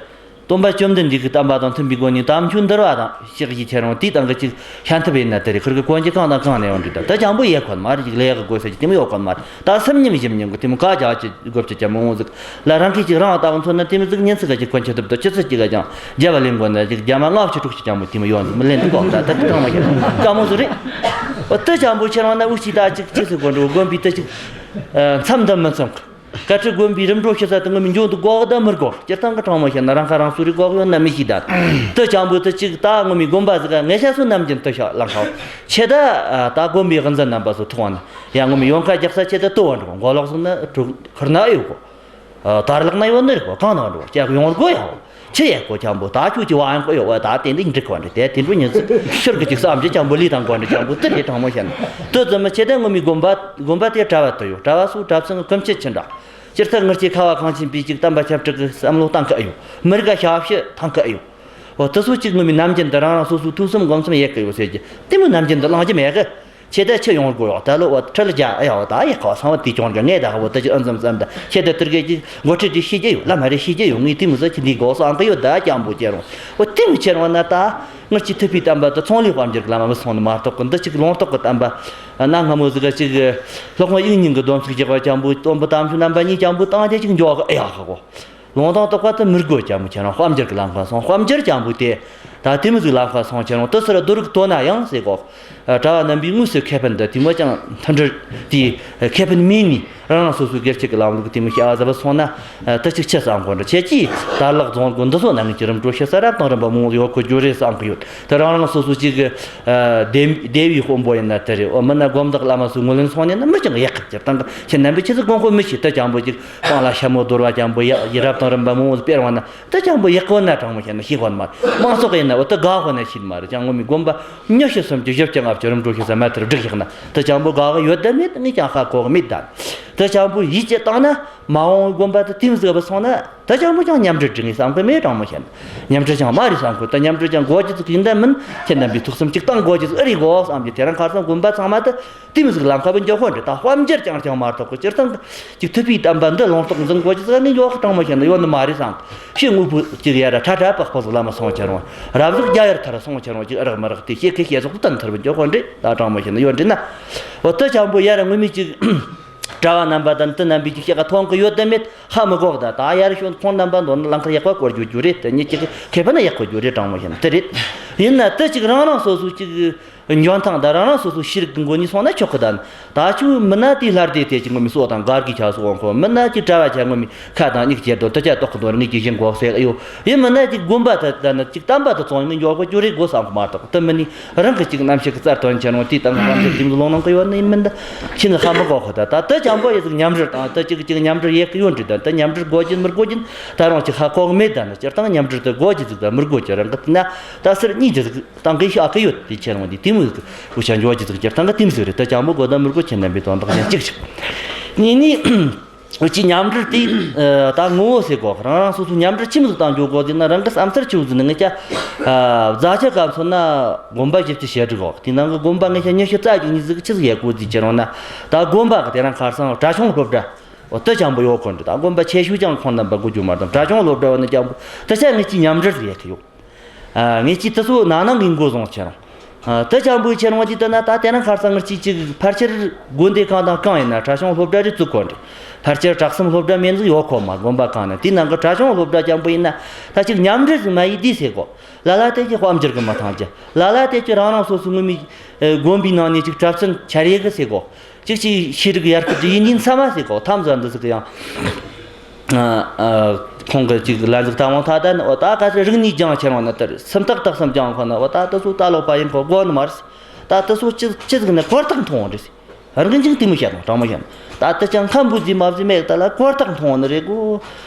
སྟོན་པ་བཅོམ་ལྡན་འདས་ཀྱི་བསྟན་པ་དང་མཐུན་པའི་སྒོ་ནས་དམ་ཆོས་འདུལ་བ་དང་ཕྱག་བཞེས་ཁྱེར་འོང་དེའི་སྟེང་གི་ཅིག་ཤན་ཐུབ་ཡིན་ན་དེ་རེད། ཁུར་གི་གོན་རྒྱུ་གང་དང་གང་ནས་ཡོང་འདྲི་ད། ད་ཅང་པོ་ཡེ་གོ་ནི་མ་རེད། ཅིག་ལས་ཀ་དགོས་ཟེར་གྱི་དེ་མོ་ཡོད་གོ་ནི་མ་རེད། ད་སུམ་ཉམས་བཞི་ཉམས་གི་དེ་མོ་ག་རྒྱ་ཆེ་དགོས་ཆེ་ཅང་མང་བོ་ཟིག་ལ་རང་གིས་ཅིག་རང་ལ་ལྟ་བུ་མཚོན་ན་དེ་མོ་ཟིག་ཉིན་ཚིག་ག་ཅིག་གོན་ཆེ་ཐུབ་ད། ཆུ་ཚོད་གཅིག་ག་ཅང་རྒྱབ་བ་ལེན་དགོས་ན་ཅིག་རྒྱ་མ་ལྔ་བཅུ་དྲུག་ཅུ་ཅང་མོ་དེ་མོ་ཡོད་ནི་མི་ལེན་འདུག་གོ། ད་ད་དེ་གང་མ་ཤེས་དཀའ་མོ་ཟིག་རེད། འོ་དུ་ཅང་པོ་ཁྱེར་འོང་ན་འུ་ཅིག་ད་ཅིག་ཅི་ཟེར་དགོས་འགྲོ། དགོན་པའི་དུ་ཅིག་ཨ་མཚམས་འདི་མི་མཚམས་གི། བཀའ་ཁྲི་དགོན་པའི་རིམ་གྲོ་ཞུ་ས་དེ་ངོ་མའི་འཇོན་དུ་གོ་གི་ད་མི་གོ། སྤྱིར་བཏང་གི་དྲང་མོ་བཤད་ན་རང་ཁ་རང་གསོ་རེ་གོ་གི་ཡོད་ན་མི་ཤེས་ད། དུ་ཅང་པོ་དུ་ཅིག་ད་ངོ་མའི་དགོན་པ་ཟིག་ག་ངེད་ཆ་སུ་ནམ་རྒྱུན་དུ་ཤ་ལང་ཁ་ཆེ་ད། ད་དགོན་པའི་དབུ་འཛིན་རྣམ་པ་སུ་ཐུག་བ་ན་ཡ་ངོ་མའི་ཡོང་ཁ་རྒྱག་ས་ཆེ་ད་ལྟོ་བ་འགྲོ། མགོ་ལོག་སོང་ན་དྲུག་ཁུར་ན་ཨེ་ཡོད་གོ། དར་ལག་ན་ཡོད་ནི་རེད་གོ། གང་ན་འགྲོ་ཀྱ་ཡོང་དགོས་ཡ། ཆི་ཡེ་གོ་ཅང་པོ་ད་ཁྱོད་ཀྱི་བ་ཡང་གོ་ཡོད་བ། ད་དེ་འདི་འགྲིག་གོ་འདྲི་དེ་དེ་འགྲོ་ཉིན་ཚིག་ཤོར་གི་ཅིག་བསམ་གྱི་ཅང་པོ་ལི་དང་གོ་འདྲི་ཅང་པོ་དེ་རེད། དྲང་མོ་བཤད་ན་དུ་ཙམ་མི་ཆེ་དེ་ངོ་མའི་དགོན་པ་དགོན་པ་དེ་གྲྭ་བ་དུ་ཡོད། གྲྭ་བ་སུ་གྲྭ་བཙུན་གི་ཀུན་སྤྱོད་ཅི་འདྲ། སྤྱིར་ཐག་ངར་གྱི་ཁ་བ་གངས་ཅན་པའི་ཅིག་བསྟན་པ་ཁྱབ་བསྒྲགས་གི་བསམ་བློ་བཏང་གི་ཨེ་ཡོད། མི་རིགས་ཀ་ཞབས་ཕྱི་ཐང་གི་ཨེ་ཡོད། འོ་དེ་ཚོ་ཅིག་ངོ་མའི་ནམ་རྒྱུན་དུ་རང་རང་སོ་སོའི་ཐོས་བསམ་སྒོམ་གསུམ་ཡེད་གི་ཡོད་ཟེར་གྱི་དེ་མོ་ནམ་རྒྱུན་དུ་བླང་རྒྱུ་མེད་གི། ཆེ་ད་ཆི་ཡོང་དགོས་ཡོད། ད་ལོ་བ་ཁྲི་ལ་རྒྱ་ཨེ་ཡོད། ད་ཡེ་ཁ་བ་ཚང་བ་དེ་གྱོང་རྒྱ་ངས་ད་ཧ་བོ་ད་ཅིག་ཨ་འཛམ་ཙམ་ད་ཆེ་ད་དུར་གེ་ཅིག་འགོ་ཁྲིད་ཅིག་ཤེས་རྒྱུ་ཡོད། ལ་མ་རེ་ཤེས་རྒྱུ་ཡོད། ངས་དེ་མོ་ཟ་ཁྱི་འདི་གོ་སང་གི་ཡོད། ད་ཅང་པོ་ཁྱེར་འོང་། འོ་དེ་མོ་ཁྱེར་འོང་ན་ད་ངར་གྱི་ཐུབ་པའི་བསྟན་པ་ད་ཚོང་ལས་དཔལ་འབྱོར་གི་ལམ་མ་སོང་ནི་མ་གཏོགས་གི་འདི་ཅིག་ལུང་རྟོགས་གི་བསྟན་པ་གནའ་སྔ་མོ་ཟིག་ག་ཅིག་སློབ་དཔོན་དབྱིག་གཉེན་གི་སྡོམ་ཚིག་རྒྱག་པ་ཅང་པོ་སྟོན་པ་དམ་ཆོས་རྣམ་པ་གཉིས་ཅང་པོ་བཏང་རྒྱུ་ཅིག་འཇོག་གི་ཨེ་ཡག་གི་གོ། ལུང་དང་རྟོགས་པ་དེ་མི་དགོས། ཅང་མོ་ཁྱེད་རང་དཔལ་འབྱོར་གྱི་ལམ་ཁ་སོང་། དཔལ་འབྱོར་ཅང་པོ་དེ་ད་དེ་མོ་ཟིག་ལམ་ཁ་སོང་། ཁྱེད་རང་དེ་སར་རྡོ་རིགས་དོ་ན་ཡང་ཟེར་གོ། གྲྭ་བ་རྣམ་པའི་དངོས་སུ་ཁེ་ཕན་དེ་དེ་མོ་ཅང་མཐུན་སྒྲིལ་དེ་ཁེ་ཕན་མེད་ནི་རང་རང་སོ་སོའི་སྒེར་གཅིག་གི་ལམ་ལུགས་དེ་མོ་བྱ་བ་ཟབ་སོང་ན་ད་ཅིག་ཆི་བསམ་གོ་འདྲ། ཁྱེད་ཀྱིས་དར་ལག་རྫོང་དགོན་འདི་ཚོ་ནང་གི་རིམ་གྲོ་ཞུ་ས་རབ་དང་རིམ་པ་མང་བོ་ཡོད་གོ་རྒྱུ་རེད་བསམ་གི་ཡོད། དེ་རང་རང་སོ་སོ་ཅིག་གི་སྡེ་སྡེ་བའི་དཔོན་པོ་ཡིན་ན་དེ་རེད། འོ་མིན་ན་དགོན་བདག་བླ་མ་ཚོའི་ངོས་ལེན་སོང་ནས་ན་མི་ཅང་ཡག་གི། སྤྱིར་བཏང་གི་ཁྱེད་རྣམ་པས་ཆི་ཟིག་དགོངས་གོ་མི་ཤེས། ད་ཅང་པོ་ཅིག་སྤང་ལ་ཤ་མོ་རྡོལ་བ་ཅང་པོ་ཡ་ཡི་རབ་དང་རིམ་པ་མང་བོ་སྤེལ་བ་ན་ད་ཅང་པོ་ཡག་པོ་ན་དྲང་མོ་བཤད་ན་ཤེས་གོ་ནི་མ་རེད། མང་ཚོགས་ཡིན་ན་འོ་ད་དགའ་གོ་ན་ཤེས་ནི་མ་རེད། ཅང་ངོ་མའི་དགོན་པ་ཉི་ཤུ་སུམ་ཅུ་བཞི་བཅུ་ལྔ་བཅུ་རིམ་གྲོ་ཞུ་ས་མ་དེར་བསྒྲིགས་བཞག་ན་ད་ཅང་པོ་དགའ་གི་ཡོད་ད་མེད། ངས་ཀྱང་ཧ་གོ་གི་མེད་ད། ད་ཅང་པོ་ཡིད་ཆེས་བཏང་ན་མ་འོངས་དགོན་པ་དེ་དེ་མོ་ཟིག་བ་སོང་ན་ད་ཅང་པོ་ཅང་མཉམ་འབྲེལ་འགྲིག་ངེས་བསམ་གི་མེད། དྲང་མོ་བཤད་ན་མཉམ་འབྲེལ་ཅང་མ་རེད་བསམ་གི། ད་མཉམ་འབྲེལ་ཅང་དགོས་རྒྱུ་ཟིག་ཡིན་ད་མིན་ཁྱེད་རྣམ་པའི་ཐུགས་བསམ་གཅིག་བཏང་དགོས་རྒྱུ་ཟིག་ཨེ་རེད་གོ་བསམ་གི། དེ་རིང་ཁ་སང་དགོན་པ་ཚང་མ་དེ། དེ་མོ་ཟིག་ལམ་ཁ་བུད་འགྱོ་ཁོ་འདྲ། ད་དཔལ་འབྱོར་ཀྱང་ཅང་མ་གཏོགས་གི། སྤྱིར་བཏང་གི་ཅིག་ཐུབ་པའི་བསྟན་པ་འདི་ལུང་རྟོགས་འཛིན་དགོས་ཀྱི་ཟིག་ནི་ཡོད་གི། དྲང་མོ་བཤད་ན་ཡོད་ནི་མ་རེད་བསམ། ཕྱི་དངོས་པོ་ཅིག་ཡར་ར་ཁྲ་ཁྲ་པགས་པགས་ཟིག་ལམ་མ་སོང་ཁྱེར་འོང་། རབ་ཟིག་རྒྱ་ཡར་ཐར་སོང་ཁྱེར་འོང་། ཅིག་ཨེ་རག་མི་རག་དེ་ཤེས་ཁི་ཤེས་སོགས་དེ་ཐར་བུད་འགྱོ་ཁོ་འདྲ། ད་དྲང་མོ་བཤད་ན་ཡོད་འདྲ་ན། འོ་དེ་ཅང་པོ་ཡར་ར་ངོ་མའི་ཅིག་གྲྭ་བ་རྣམ་པ་དང་དེ་རྣམ་པའི་ཅིག་ཤེས་ཀ་མཐོང་གི་ཡོད་དེ་མེད་ཧ་མི་གོ་གི། ད་ད་ཡར་ཤོད་ཁོང་རྣམ་པ་འདོན་ན་ལམ་ཁ་ཡག་པ་བསྐོར་རྒྱུ་རྒྱུ་རེད། དེ་ཉིད་ཅིག་ཁེ་ཕན་ཡག་པོ་རྒྱུ་རེད། དྲང་མོ་བཤད་ན་དེ་རེད། ཡིན་ན་དེ་ཅིག་རང་རང་སོ་སོ་ཅིག་འཇོན་ཐང་ད་རང་རང་སོ་སོའི་ཤེས་རིག་གི་སྒོ་ནས་སོང་ན་ཆོག་གི། ད་ད་ཆུ་མི་ན་དེའི་ལྷར་དེ་དེ་ཅིག་ངོ་མི་སོ་དང་གར་གི་ཆ་སོ་འོང་ཁོ། མི་ན་ཅིག་གྲྭ་བ་ཆ་ངོ་མི་ཁ་དང་མིག་ཁྱེར་དོ་དེ་ཆ་ཏོག་གི་དོ་ངེད་ཀྱི་ཞིང་གོ་ཟེར་ཡོད། ཡིན་མི་ན་ཅིག་དགོན་པ་དེ་ད་ནི་ཅིག་དམ་པ་དེ་བཙོང་ངེད་འཇོག་གོ་ཅོ་རེ་དགོས་བསམ་གི་མ་གཏོགས། དེ་མི་ནི་རང་གི་ཅིག་རྣམ་ཤེས་ཀྱི་རྩལ་དོན་ཆེ་རུང་དེ་དང་གི་དཔལ་འབྱོར་དེ་མི་ལོང་ལོང་གི་ཡོད་ནི་མིན། ད་ཁྱི་ནི་ཧ་མི་གོ་ཁོ། ད་ད་དེ་ཅང་པོ་ཡི་ཟིག་མཉམ་འབྲེལ་དང་དེ་ཅིག་ཅིག་མཉམ་འབྲེལ་ཡེད་གི་ཡོད་འདྲི། ད་དེ་མཉམ་འབྲེལ་དགོས་ཀྱིན་མི་དགོས་ཀྱིན་ད་རུང་ཅིག་ཧ་གོ་གི་མེད། ད་ནི་སྤྱིར་བཏང་མཉམ་འབྲེལ་དེ་དགོས་ཀྱི་ཟིག་ད་མི་དགོས་ཀྱི་རང་གི་ན་ད་སར་གཉིས་ཀྱི་ཟིག་དང་གི་ཤ་གི་ཡོད། དེ་ཁྱེད་རང་དེ་དེ་མོ་ཟིག་འུ་ཆ་འཇོག་ཀྱི་ཟིག་སྤྱིར་བཏང་གི་དེ་མོ་ཟིག་རེད། ད་ཅང་པོ་དགོས་ད་མི་དགོས་ཁྱེད་རྣམ་པའི་དོན་དག་ཡང་གཅིག་ཆགས། གཉིས་ནི། འུ་ཅི་མཉམ་འབྲེལ་དེ་ད་ངོ་བོ་ཟེར་གོ། རང་རང་སོ་སོ་མཉམ་འབྲེལ་ཆི་མོ་ཟིག་བཏང་འཇོག་གོ་ཟེར་ན། རང་གི་བསམ་ཚུལ་ཆི་བོ་ཟིག་ནི། ངེད་ཅག་རྫ་ཆུ་ཁ་མཚོན་ན་དགོན་པ་བཞི་བཅུ་ཞེ་དྲུག་གོ། དེ་ནང་གི་དགོན་པ་ངེད་ཅག་ཉི་ཤུ་རྩ་གཅིག་གཉིས་ཟིག་ཆི་ཟིག་ཡེད་གོ་ཟིག་ཁྱེད་རང་ན། ད་དགོན་པ་གི་དེ་རིང་ཁ་སང་གྲྭ་ཆུང་སློབ་གྲྭ་འོ་དེ་ཅང་པོ་ཡོད་གོ་འདྲི། ད་དགོན་པ་ཆེ་ཤོས་ཀྱང་ཁོང་རྣམ་པ་དགོས་རྒྱུ་མ་གཏོགས། གྲྭ་ཆུང་སློབ་གྲྭ་བ་ནི་ཅང་པོ་དེ་ཆ་ངེད་ཅག་མཉམ་འབྲེལ་ཟིག་ཡེད་གི་ཡོད། ཨ། ངེད་ཅག་དེ་ཚོ་ན་ནིང་གི་འགོ་བཟུང་ཁྱེད་རང་། ཨ། དེ་ཅང་པོ་ཁྱེད་རང་དེ་ལྟ་ན། ད་དེ་རིང་ཁ་སང་ངེད་ཅག་ཅིག་ཕལ་ཆེར་དགོན་སྡེ་གང་དང་གང་ཡིན་ན་གྲྭ་ཆུང་སློབ་གྲྭ་རེ་བཙུགས་གོ་འདྲི། ཕལ་ཆེར་གྲྭ་གསུམ་སློབ་གྲྭ་མན་ཟིག་ཡོད་གོ་མ། དགོན་པ་གང་ན། དེའི་ནང་གི་གྲྭ་ཆུང་སློབ་གྲྭ་ཅང་པོ་ཡིན་ན་ད་ཅིག་མཉམ་འབྲེལ་ཟིག་མ་ཡེད་དུས་ཟེར་གོ། ལ་ལ་དེ་ཅིག་དཔལ་འབྱོར་གི་མི་ཐང་ཅི། ལ་ལ་དེ་ཅིག་རང་རང་སོ་སོ་ངོ་མའི་དགོན་པའི་ནང་ནས་ཅིག་གྲྭ་བཙུན་ཆ་རེ་གི་ཟེར་གོ། ཅིག་ཅིག་ཤེས་རིག་ཡར་སྐུལ་གྱི་ཡིན་ཡིན་ས་མ་ཟེར་གོ། ཐམ་ཟ་འདི་ཟིག་གི་ཡང་། ཨ། ཨ། ཁོང་གི་ཅིག་ལན་ཟིག་ད་འོང་ཐ་ད་ནི་འོ་ད་ག་ཚོད་རིག་གནས་སྦྱང་ཁྱེར་འོང་ན་དེར་སུམ་རྟགས་དག་གསུམ་སྦྱང་ཁོ་ན། འོ་ད་དེ་ཚོ་ད་ལོག་པ་ཡིན་གོ་དགོས་ནི་མ་རེད། ད་དེ་ཚོ་ཅི་ཅི་ཟིག་ནི་གོ་རྟགས་མཐོང་བ་རེད། རང་གི་འཇིག་དེ་མི་བཤད་དང་དྲང་མོ་བཤད་ན། ད་དེ་ཅང་ཁམ་བུ་ཟིག་མ་བཟི་མེད་ད་ལ་གོ་རྟགས་མཐོང་བ་ནི་རེད་གོ།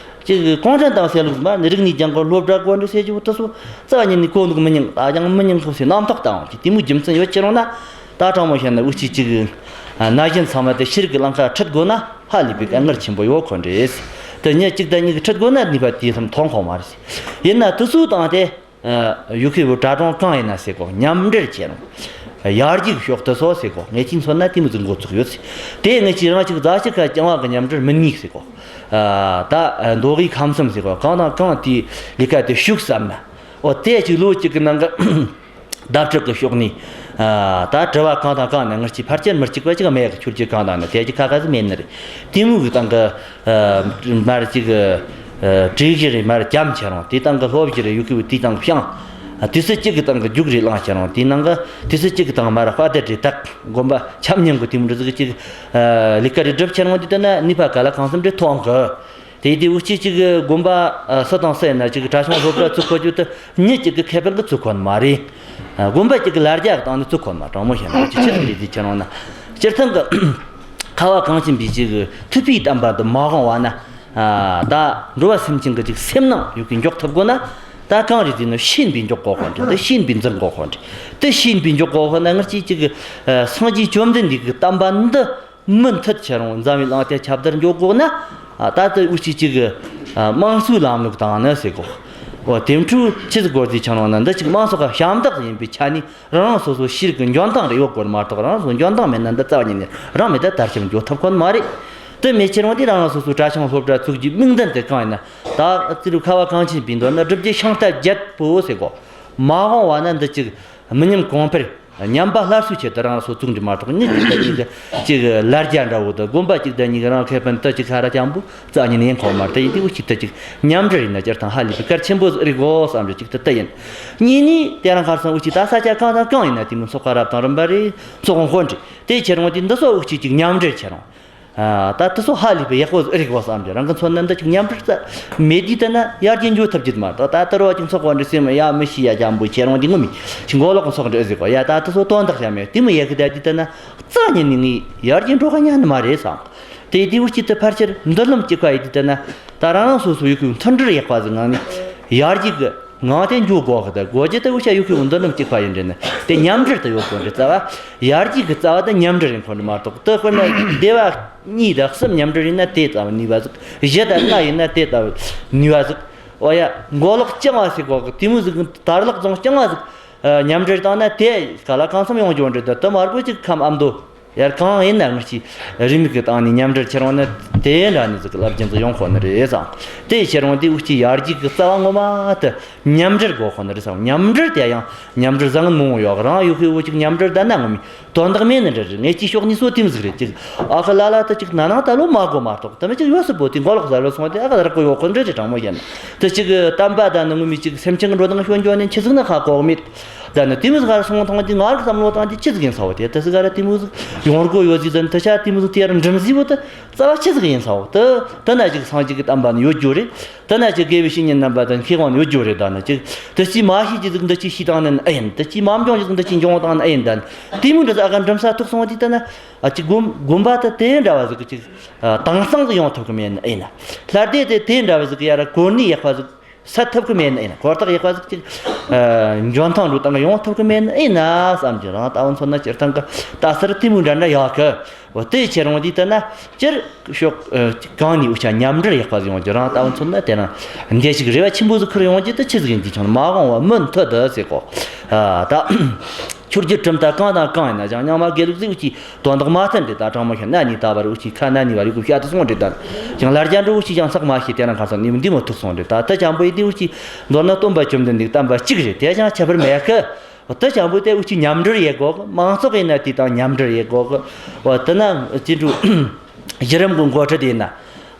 ཅིག་གུང་ཁྲན་ཏང་སེ་ལུགས་མ་ནི་རིག་གནས་སྦྱང་གོ་སློབ་གྲྭ་གོ་འདྲི་ཟེར་རྒྱུ་དེ་ཚོ་རྩ་བ་ཉིད་ནས་གོ་འདུག་མི་ཉན། ད་ཅང་མི་ཉན་ཁོ་ཟེར་རྣམ་རྟོག་བཏང་བ་ཅིག་དེ་མོ་རྒྱུ་མཚན་ཡོད་ཁྱེར་འོང་ན། ད་དྲང་མོ་བཤད་ན་འུ་ཅག་ཅིག་ན་གཞོན་ཚང་མ་དེ་ཤེས་རིག་གི་ལམ་ཁ་ཁྲིད་དགོས་ན་ཧ་ལས་པའི་དཀའ་ངལ་ཆེན་པོ་ཡོད་ཁོ་འདྲེས། དེ་ཉིད་གཅིག་དང་གཉིས་ཀྱིས་ཁྲིད་དགོས་ན་ནུས་པ་དེ་ཙམ་ཐོན་ཁོ་མ་རེད། ཡིན་ན་དེ་ཚོ་དང་དེ་ཡུ་ཁེ་བོ་གྲྭ་གྲོང་གང་ཡིན་ན་ཟེར་གོ་མཉམ་འབྲེལ་བྱེད་རུང་། ཡར་རྒྱས་ཕྱོགས་དེ་སོ་ཟེར་གོ། ངེད་ཀྱིས་མཚོན་ན་དེ་མོ་ཟིག་འགོ་ཚུགས་ཡོད་ཟེར། དེ་ངེད་ཀྱིས་རང་ཅིག་རྫ་ཆུ་ཁ་རྐྱང་བ་གི་མཉམ་འབྲེལ་མི་ནུས་ཟེར་གོ། ད་མདོ་དབུས་ཁམས་གསུམ་ཟེར་གོ་གང་དང་གང་དེའི་ལས་ཀ་དེ་ཤུགས་བསམ་ན། འོ་དེ་ཅིག་ལོ་གཅིག་གི་ནང་གི་ཟླ་དྲུག་གི་ཕྱོགས་ནས། ཨ། ད་དྲི་བ་གང་དང་གང་ནས་ངར་གྱི་ཕལ་ཆེར་མི་གཅིག་པ་ཅིག་མེད་གི། ཁྱོད་ཀྱི་གང་དང་ནས་དེ་ཅིག་ཁ་ཁ་ཟིག་མེད་ནི་རེད། དེ་མོ་གི་སྟེང་གི། ཨ། མར་ཅིག་གི། ཨ། བྲིས་གཞི་རེ་མར་བརྒྱབ་ཁྱེར་འོང་། དེ་སྟེང་གི་སློབ་གཞི་རེ་ཡུ་ཁེ་བོ་དེ་སྟེང་གི་བཤང་། ཨ། དུས་ཚོད་གཅིག་གི་སྟེང་གི་རྒྱུགས་རེ་བླངས་ཁྱེར་འོང་། དེ་ནང་གི་དུས་ཚོད་གཅིག་གི་སྟེང་མར་དཔའ་དེ་རེ་དག་དགོན་པ་ཆ་མཉམ་གི་དེ་མོ་འདྲ་ཟིག་ཅིག་ཨ། ལས་ཀ་རེ་སྒྲུབ་ཁྱེར་འོང་། དེ་ལྟ་ན་ནུས་པ་ག་ལ་གང་འཚམ་རེ་ཐོན་གི། དེ་དེ་འུ་ཅག་ཅིག་གི་དགོན་པ། ཨ། སུ་དང་སུ་ཡིན་ན་ཅིག་གི་གྲྭ་ཆུང་སློབ་གྲྭ་བཙུགས་དགོས་རྒྱུ་དེ་མི་གཅིག་གི་ཁེ་ཕན་གི་བཙུགས་དགོས་ནི་མ་རེད། ཨ། དགོན་པ་གཅིག་གི་ལ་རྒྱ་གི་སྟེང་ནས་བཙུགས་དགོས་ནི་མ། དྲང་མོ་བཤད་ན་ཅིག་ཆི་ཟིག་རེད་ཟེར་ཁྱེར་འོང་ན། སྤྱིར་བཏང་གི་ཁ་བ་གངས་ཅན་པའི་ཅིག་གི་ཐུབ་པའི་བསྟན་པ་འདི་མ་འོངས་པ་ན། ཨ། ད་འགྲོ་བ་སེམས་ཅན་གི་ཅིག་སེམས་ནང་ཡོད་གི་འཇོག་ཐུབ་དགོས་ན། ད་གང་རེད་ཟེར་ན་ཤེས་པའི་འཇོག་དགོས་ཁོ་འདྲ། འདི་ཤེས་པའི་འཛིན་དགོས་ཁོ་འདྲ། འདི་ཤེས་པའི་འཇོག་དགོས་ཁོ་ན་ངར་གྱི་ཅིག་གི། ཨ། སངས་རྒྱས་བཅོམ་ལྡན་འདས་ཀྱི་བསྟན་པ་འདི། མུ་མཐུད་ཁྱེར་འོང་འཛམ་བུའི་གླིང་དེ་ཁྱབ་བརྡལ་འགྱོ་དགོས་ན། ཨ། ད་ལྟ་འུ་ཅག་ཅིག་གི། ཨ། དམངས་གཙོའི་ལམ་ལུགས་དང་ནི་ཟེར་གོ། འོ་དེ་འཕྲོས་ཆི་ཟིག་དགོས་ཟེར་ཁྱེར་འོང་ན། འདི་ཅིག་དམངས་སོགས་ཀྱི་ཞབས་འདེགས་ཡིན་པའི་ཆ་ནས་རང་རང་སོ་སོ་ཤེས་རིག་གི་འཇོན་ཐང་རེ་ཡོད་དགོས་མ་གཏོགས། རང་སོ་འཇོན་ཐང་མེད་ན་འདི་རྩ་བ་ཉིད་ནས་རང་མེད་ད་དར་ཁྱབ་འགྱོ་ཐུབ་ཁོ་ནི་མ་རེད། དེ་མེད་ཁྱེར་འོང་དུས་རང་རང་སོ་སོའི་གྲྭ་ཆུང་སློབ་གྲྭ་བཙུགས་རྒྱུའི་དམིགས་འདུན་དེ་གང་ཡིན་ན། ད་རྩིས་རུ་ཁ་བ་གངས་ཅན་པའི་མདོ་ན་སྒྲུབ་བརྒྱུད་ཤིང་རྟ་བརྒྱད་པོ་ཟེར་གོ། མ་འོངས་པ་ན་འདི་ཅིག་མི་ཉམས་གོང་འཕེལ། ཉམས་པ་སླར་གསོའི་ཆེད་དུ་རང་སོ་བཙུགས་འདི་མ་གཏོགས། མི་གཅིག་དང་གཉིས་ཀྱི་ཅིག་ལ་རྒྱ་འདྲ་བོ་དང་དགོན་པ་གཅིག་དང་གཉིས་ཀྱི་རང་ཁེ་ཕན་དུ་ཅིག་ཁ་ར་ཅང་པོ་རྩ་ཉིད་ནས་ཡིན་ཁོ་མ་རེད། དེ་ཡིན་དུས་འུ་ཅག་དེ་ཅིག་མཉམ་འབྲེལ་ཡིན་ན་སྤྱིར་བཏང་ཧ་ལས་པའི་གལ་ཆེན་པོ་ཟིག་རེད་གོ་བསམ་རྒྱུ་གཅིག་དེ་དེ་ཡིན། གཉིས་ནི་དེ་རིང་ཁ་སང་འུ་ཅག་ད་ས་ཆ་གང་དང་གང་ཡིན་ན་དེ་མོ་ཚོགས་པ་རབ་དང་རིམ་པ་རེད། ཚོགས་དཔོན་དཔོན་རེད། དེ་ཁྱེར་འོང་དུས་འདི་ཚོ་འུ་ཅག་ཅིག་མཉམ་འབྲེལ་ཁྱེར་འོང་། ཨ། ད་དེ་ཚོ་ཧ་ལས་པའི་ཡག་པོ་ཟིག་རེད་གོ་བསམ་གྱི། རང་གི་མཚོན་ན་འདི་ཅིག་མཉམ་འབྲེལ་རྩ་མེད་དུས་དེ་ན་ཡར་རྒྱས་འགྱོ་ཐུབ་ཀྱི་མ་གཏོགས། ད་ལྟ་རུ་བ་ཅིག་ཚོགས་པ་འདྲ་སེམས་ཡ་མི་ཤེས་ཡ་ཅང་པོ་ཁྱེར་འོང་དུས་ངོ་མི་ཅིག་མགོ་ལོག་གི་ཚོགས་འདྲ་ཟིག་གོ། ཡ་ད་དེ་ཚོ་དོན་དག་ཡ་མེད་དེ་མོ་ཡག་གི་བསྡད་དུས་དེ་ན་རྩ་ཉིད་ནས་ངས་ཡར་རྒྱས་འགྲོ་ག་ཉན་ནི་མ་རེད་བསམ། དེ་དུས་འུ་ཅག་དེ་ཕལ་ཆེར་མདུན་ལམ་གཅིག་པ་ཡིན་དུས་དེ་ན་ད་རང་རང་སོ་སོ་ཡོད་གི་མཐུན་སྒྲིལ་ཡག་པ་ཟིག་ངང་ནས་ཡར་རྒྱས་གི་ངང་དེ་འགྱོ་དགོས་གི། ད་དགོས་རྒྱུ་དེ་འུ་ཅག་ཡོད་གི་མདུན་ལམ་གཅིག་པ་ཡིན་དུས་ན་དེ་མཉམ་འབྲེལ་དེ་ཡོད་དགོས་འདྲ། རྩ་བ་ཡར་རྒྱས་གི་རྩ་བ་དེ་མཉམ་འབྲེལ་ཡིན་ཁོ་འདྲ་མ་གཏོགས། དེ་དཔེར་ན་སྡེ་བ་གཉིས་དང་གསུམ་མཉམ་འབྲེལ་ཡིན་ན་དེ་ལྟ་བུ་ནུས་པ་ཟིག་བཞི་དང་ལྔ་ཡིན་ན་དེ་ལྟ་བུ་ནུས་པ་ཟིག་འོ་ཡ། མགོ་ལོག་རྐྱང་བ་ཟིག་གོ་གི་དེ་མོ་ཟིག་དར་ལག་རྫོང་རྐྱང་བ་ཟིག་ཨ། མཉམ་འབྲེལ་བཏང་ན་དེ་ག་ལ་གང་འཚམ་ཡོང་རྒྱུ་འདྲ། ད་དེ་མར་པོ་ཅིག་ཁམས་ཨ་མདོ་ཡར་གང་ཡིན་ན་ངར་གྱི་རིས་མེད་ཀྱི་སྟེང་ནས་མཉམ་འབྲེལ་ཁྱེར་འོང་ན་དེ་འདྲ་ནི་ཟིག་གི་རླབས་ཆེན་ཟིག་ཡོང་ཁོ་ནི་རེད་བསམ། དེ་ཁྱེར་འོང་དུས་འུ་ཅག་ཡར་རྒྱས་ཀྱི་རྩ་བ་ངོ་མ་དེ་མཉམ་འབྲེལ་དགོས་ཁོ་ནི་རེད་བསམ། མཉམ་འབྲེལ་དེ་ཡང་མཉམ་འབྲེལ་བཟང་ངན་མང་བོ་ཡོད། རང་ཡོད་ཁོས་འུ་ཅག་མཉམ་འབྲེལ་བསྡད་ན་ངོ་མ་དོན་དག་མེད་ནི་འདྲ་རེད། ངེད་ཀྱི་ཕྱོགས་ནས་སོ་དེ་མོ་ཟིག་རེད། ཅིག་ཨ་ཁུ་ལ་ལ་དེ་ཅིག་ན་ནིང་ད་ལོ་མ་གོ་མ་གཏོགས། དེ་མི་ཅིག་ཡོད་སྲིད་པོ་དེ་མགོ་ལོག་ཟ་ལོ་སོང་དེ་ཨ་ཁུ་རག་གོ་ཡོད་ཁོ་འདྲ་རེད། དྲང་མོ་བཤད་ན་དེ་ཅིག་གཏམ་པ་དང་ནི་ངོ་མ་ཅིག་སེམས་ཅན་གྱི་འགྲོ་སྟངས་ཤོད་འཇོག་ནས་ཆི་ཟིག་ན་ཧ་གོ་མེད། ད་ནི་དེ་མོ་ཟིག་ག་ར་སོང་བཏང་དུས་ང་ར་བསམ་བློ་བཏང་དུས་ཆི་ཟིག་ཡིན་ས་བོ། དེ་ད་ཟིག་ག་ར་དེ་མོ་ཟིག་ཡོང་སྒོ་ཡོད་ཟིག་ད་ནི་ད་ཆ་དེ་མོ་ཟིག་དེ་ར་འགྲིམ་ཟིག་བོ། ད་རྩ་བ་ཆི་ཟིག་ཡིན་ས་བོ། ད་ད་ན་ཅིག་སངས་རྒྱས་ཀྱི་བསྟན་པ་ནི་ཡོད་རྒྱུ་རེད། ད་ན་ཅིག་དགེ་བའི་བཤེས་གཉེན་རྣམ་པ་དང་མཁས་དབང་ནི་ཡོད་རྒྱུ་རེད། ད་ནི་ཅིག་ད་ཅིག་མ་ཤེས་ཀྱི་ཟིག་འདི་ཅིག་ཤེས་བཏང་ནི་ཨེ་ཡིན། ད་ཅིག་མ་འབྱོངས་ཀྱི་ཟིག་འདི་ཅིག་འབྱོངས་བཏང་ནི་ཨེ་ཡིན། ད་ནི་དེ་མོ་འདྲ་ཟིག་ཨ་ག་འགྲིམ་ས་ཐུག་སོང་དུས་ད་ན། ཨ་ཅིག་དགོན་དགོན་པ་ད་དེ་འདྲ་བ་ཟིག་གི་ཅིག་ཨ་དྭངས་གཙང་ཟིག་ཡོང་ཐུབ་གི་མེད་ནི་ཨེ་ཡིན། ལྷ་སྡེ་དེ་དེ་འདྲ་བ་ཟིག་གི་ཡ་ར་གོ་གནས་ཡག་པ་ཟིག་སད་ཐུབ་གི་མེད་ནི་ཨེ་ཡིན། གོ་རྟོགས་ཡག་པ་ཟིག་ཅིག་ཨ་འཇོན་ཐང་འགྲོ་སྟངས་གི་ཡོང་ཐུབ་གི་མེད་ནི་ཨེ་ཡིན་ན་བསམ་གྱི། རང་ལྟ་བུ་མཚོན་ན་སྤྱིར་བཏང་གི་ད་སར་དེ་མོ་འདྲ་འདྲ་ཡག་གི། འོ་དེ་ཁྱེད་རང་འདི་ལྟ་ན་སྤྱིར་ཕྱོགས་ཨ་གང་ནས་འུ་ཅག་མཉམ་འབྲེལ་ཡག་པ་ཟིག་ཡོང་རྒྱུ། རང་ལྟ་བུ་མཚོན་ན་དེ་རང་འདི་ཞིག་རེ་བ་ཆེན་པོ་ཟིག་ཁུར་ཡོང་རྒྱུ་དེ་ཆི་ཟིག་ཡིན་གྱི་ཆུང་མ་འོངས་བ་མུ་མཐུད་དུ་ཟེར་གོ། ཨ་ད་ཆོས་བརྒྱུད་གྲུབ་མཐའ་གང་དང་གང་ཡིན་ན་ཅང་རྙིང་མ་དགེ་ལུགས་ཟིག་འུ་ཅག་དོན་དག་མ་མཐུན་ཏེ། ད་དྲང་མོ་བཤད་ན་ནི་ད་བར་འུ་ཅག་ཁ་ན་ནི་བར་ཡོད་གི་བཤད་དུ་སོང་རེད། ད་ཅང་ལར་རྒྱ་འགྲོ་འུ་ཅག་ཅང་ཚག་མ་ཤེས། དེ་རང་ཁ་སང་ནི་འདི་མོ་ཐུག་སོང་རེད། ད་ད་ཅང་པོ་ཡི་དེ་འུ་ཅག་མདོར་ན་སྟོན་པ་བཅོམ་ལྡན་འདས་བསྟན་པ་གཅིག་རེད། དེ་ཅང་ཁྱད་པར་མེད་གི། འོ་ད་ཅང་པོ་དེ་འུ་ཅག་མཉམ་འབྲེལ་ཡེད་དགོས་གི། མང་ཚོགས་ཡིན་ན་དེ་དང་མཉམ་འབྲེལ་ཡེད་དགོས་གི། འོ་དེ་ན་ཅི་འདྲ་གཞི་རིམ་གི་འགོ་ཁྲིད་དེ་ཡིན་ན།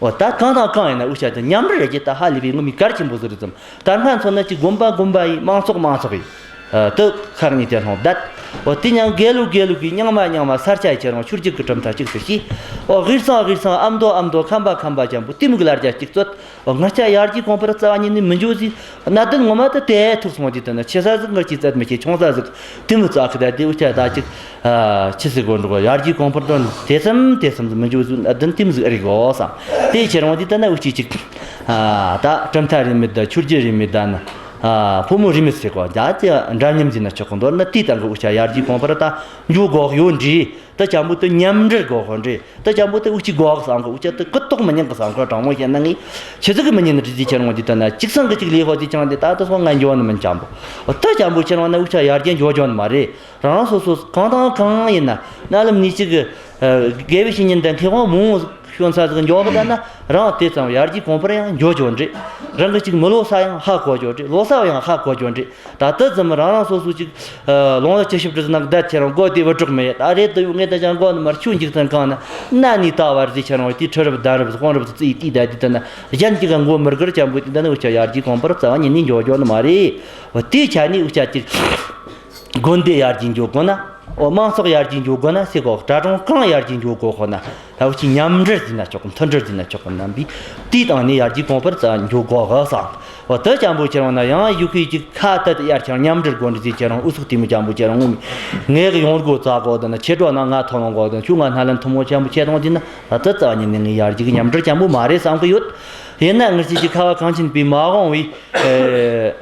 འོ་ད་གང་དང་གང་ཡིན་ན་འུ་ཅག་དེ་མཉམ་འབྲེལ་རེད་ཀྱི། ད་ཧ་ལས་པའི་ངོ་མའི་གལ་ཆེན་པོ་ཟིག་རེད་ཙམ། ད་སྔ་མཚོན་ན་ཅིག་དགོན་པ་དགོན་པ་ཡིན། མང་ཚོགས་མང་ཚོགས་ཡིན། ཨ་དེ་ཁག་གཉིས་དེ་ལྷུང་བསྡད། འོ་དེ་ཡང་དགེ་ལུགས་དགེ་ལུགས་ཀྱི། རྙིང་མ་རྙིང་མ། ས་སྐྱ་ཡི། ཁྱེད་རང་ཆོས་བརྒྱུད་ཀྱི་གྲུབ་མཐའ་གཅིག་ཏུ་བྱས། འོ་དབུས་གཙང་དབུས་གཙང་། ཨ་མདོ་ཨ་མདོ། ཁམས་པ་ཁམས་པ། ཅང་པོ་དེ་མོ་གི་ལར་རྒྱ་གཅིག་རྩོད། འོ་ང་ཅག་ཡར་རྒྱས་གོང་འཕེལ་རྩ་བ་ཉིད་ནས་མི་འགྱོ་ཟིག། གནད་དོན་ངོ་མ་དེ་དེ་ཐུག་སོང་དུས་ད་ནི་ཆེ་ས་ཟིག་ངར་གྱིས་རྩད་མི་ཆེ། ཆུང་ས་ཟིག་དེ་མོ་རྩ་གི། ད་དེ་འུ་ཅག་ད་ཅིག་ཨ་ཆི་ཟེར་དགོས་འགྲོ། ཡར་རྒྱས་གོང་འཕེལ་དོན་དེ་ཙམ་དེ་ཙམ་ཟིག་མི་འགྱོ་ཟིག། གནད་དོན་དེ་མོ་ཟིག་ཨེ་རེད་གོ་བསམ། དེ་ཁྱེད་རང་འདི་ལྟ་ན་འུ་ཅག་ཅིག་ཨ་ད་གྲུབ་མཐའ་རིས་མེད་ད། ཆོས་བརྒྱུད་རིས་མེད་ད་ནི། ཨ་ཕོ་མོ་རིས་མེད་ཟེར་གོ། ད་དེ་འདྲ་མཉམ་ཟེར་ན་ཆོག་གི། མདོར་ན་དེའི་སྟེང་གི་འུ་ཅག་ཡར་རྒྱས་གོང་འཕེལ་ད་འགྱོ་དགོས་ཡོད་འདྲ། ད་ཅང་པོ་དེ་མཉམ་འབྲེལ་དགོས་གོ་འདྲ། ད་ཅང་པོ་དེ་འུ་ཅག་དགོས་གི་བསམ་གི། འུ་ཅག་དེ་ཀུན་རྟོག་མི་ཉན་གི་བསམ་གི། དྲང་མོ་བཤད་ན་ངས་ཆི་ཟིག་གི་མི་ཉན་ནི་རེད་ཟེར། ཁྱེད་རང་འདི་ལྟ་ན་གཅིག་སང་གི་གཅིག་ལས་ཧོ་དེ་ཅང་དེ་ད་ལྟ་སོང་ང་འགྱོ་ནི་མིན། ཅང་པོ་འོ་ད་ཅང་པོ་ཁྱེད་རང་ན་འུ་ཅག་ཡར་རྒྱས་འགྱོ་འགྱོ་ནི་མ་རེད། རང་རང་སོ་སོ་གང་དང་གང་ཡིན་ན་རྣ་ལམ་ནས་ཅིག་གི་ཨ་དགེ་བའི་བཤེས་གཉེན་དང་མཁས་དབང་མང་བོ་བྱོན་ས་ཟིག་འགྱོ་གི། ད་ན་རང་དེ་ཙམ་ཡར་རྒྱས་གོང་འཕེལ་ཡང་འགྱོ་འགྱོ་འདྲ། རང་གི་ཅིག་མི་ལོ་ས་ཡང་ཧ་གོ་འགྱོ་འདྲ། ལོ་ས་བ་ཡང་ཧ་གོ་འགྱོ་འདྲ། ད་ལྟ་ཙམ་རང་རང་སོ་སོ་ཅིག་ཨ་ལུང་ལ་ཅི་ཞིབ་བྲིས་ན་བསྡད། ཁྱེད་རང་མགོ་བདེ་བུ་གྲོགས་མེད། ད་རེད་དུ་ཡོད། ངས་ད་ཅང་མགོ་ནི་མར་ཆུ་འཇིག་ཚན་གང་ན་གནའ་ནས་ད་བར་ཟིག་ཁྱེད་རང་དེའི་ཁྲི་རབས་གདན་རབས་དཔོན་རབས་སུ་བརྩིས་དུས་ད་དེ་ལྟ་ན་གཞན་གྱིས་ག་མགོ་མི་སྒུར། ཅང་པོ་དེ་ད་ནི་འུ་ཅག་ཡར་རྒྱས་གོང་འཕེལ་རྩ་བ་ཉིད་ནས་འགྱོ་འགྱོ་ནི་མ་རེད། འོ་དེའི་ཆ་ནས་འུ་ཅག་ཅིག་དགོན་སྡེ་ཡར་རྒྱས་འགྱོ་དགོས་ན། འོ་མང་ཚོགས་ཡར་རྒྱས་འགྱོ་དགོས་ན་ཟེར་གོ། གྲྭ་གྲོང་གང་ཡར་རྒྱས་འགྱོ་དགོས་ཧོ་ན། ད་འུ་ཅག་མཉམ་འབྲེལ་ཟེར་ན་ཆོག་གི། མཐུན་སྒྲིལ་ཟེར་ན་ཆོག་གི། རྣམ་པའི་དེའི་སྟེང་ནས་ཡར་རྒྱས་གོང་འཕེལ་རྩ་འགྱོ་དགོས་གི་བསམ། འོ་ད་ཅང་པོ་ཁྱེད་རང་ན་ཡང་ཡུ་གུའི་ཅིག་ཁ་གཏད་དེ་ཡར་ཁྱེར་མཉམ་འབྲེལ་དགོས་འདྲ་ཟེར། ཁྱེད་རང་ཨུ་ཚུགས་དེ་མོ་ཅང་པོ་ཁྱེད་རང་ངོ་མ་ངས་གི་ཡོང་སྒོ་བཙལ་དགོས་དང་ན། ཁྱེད་འགྲོ་ན་ང་ཐོན་ཡོང་དགོས་དང་། ཁྱོད་ང་སྣ་ལན་ཐུང་ངུ་ཅང་པོ་ཁྱེད་གཏོང་དེ་ན། ད་ལྟ་རྩ་བ་ཉིད་ནས་ངས་ཡར་རྒྱས་ཀྱི་མཉམ་འབྲེལ་ཅང་པོ་མ་རེད་བསམ་གི་ཡོད། ཡིན་ན་ངེད་ཅག་གི་ཁ་བ་གངས་ཅན་པའི་མ་འོངས་པའི་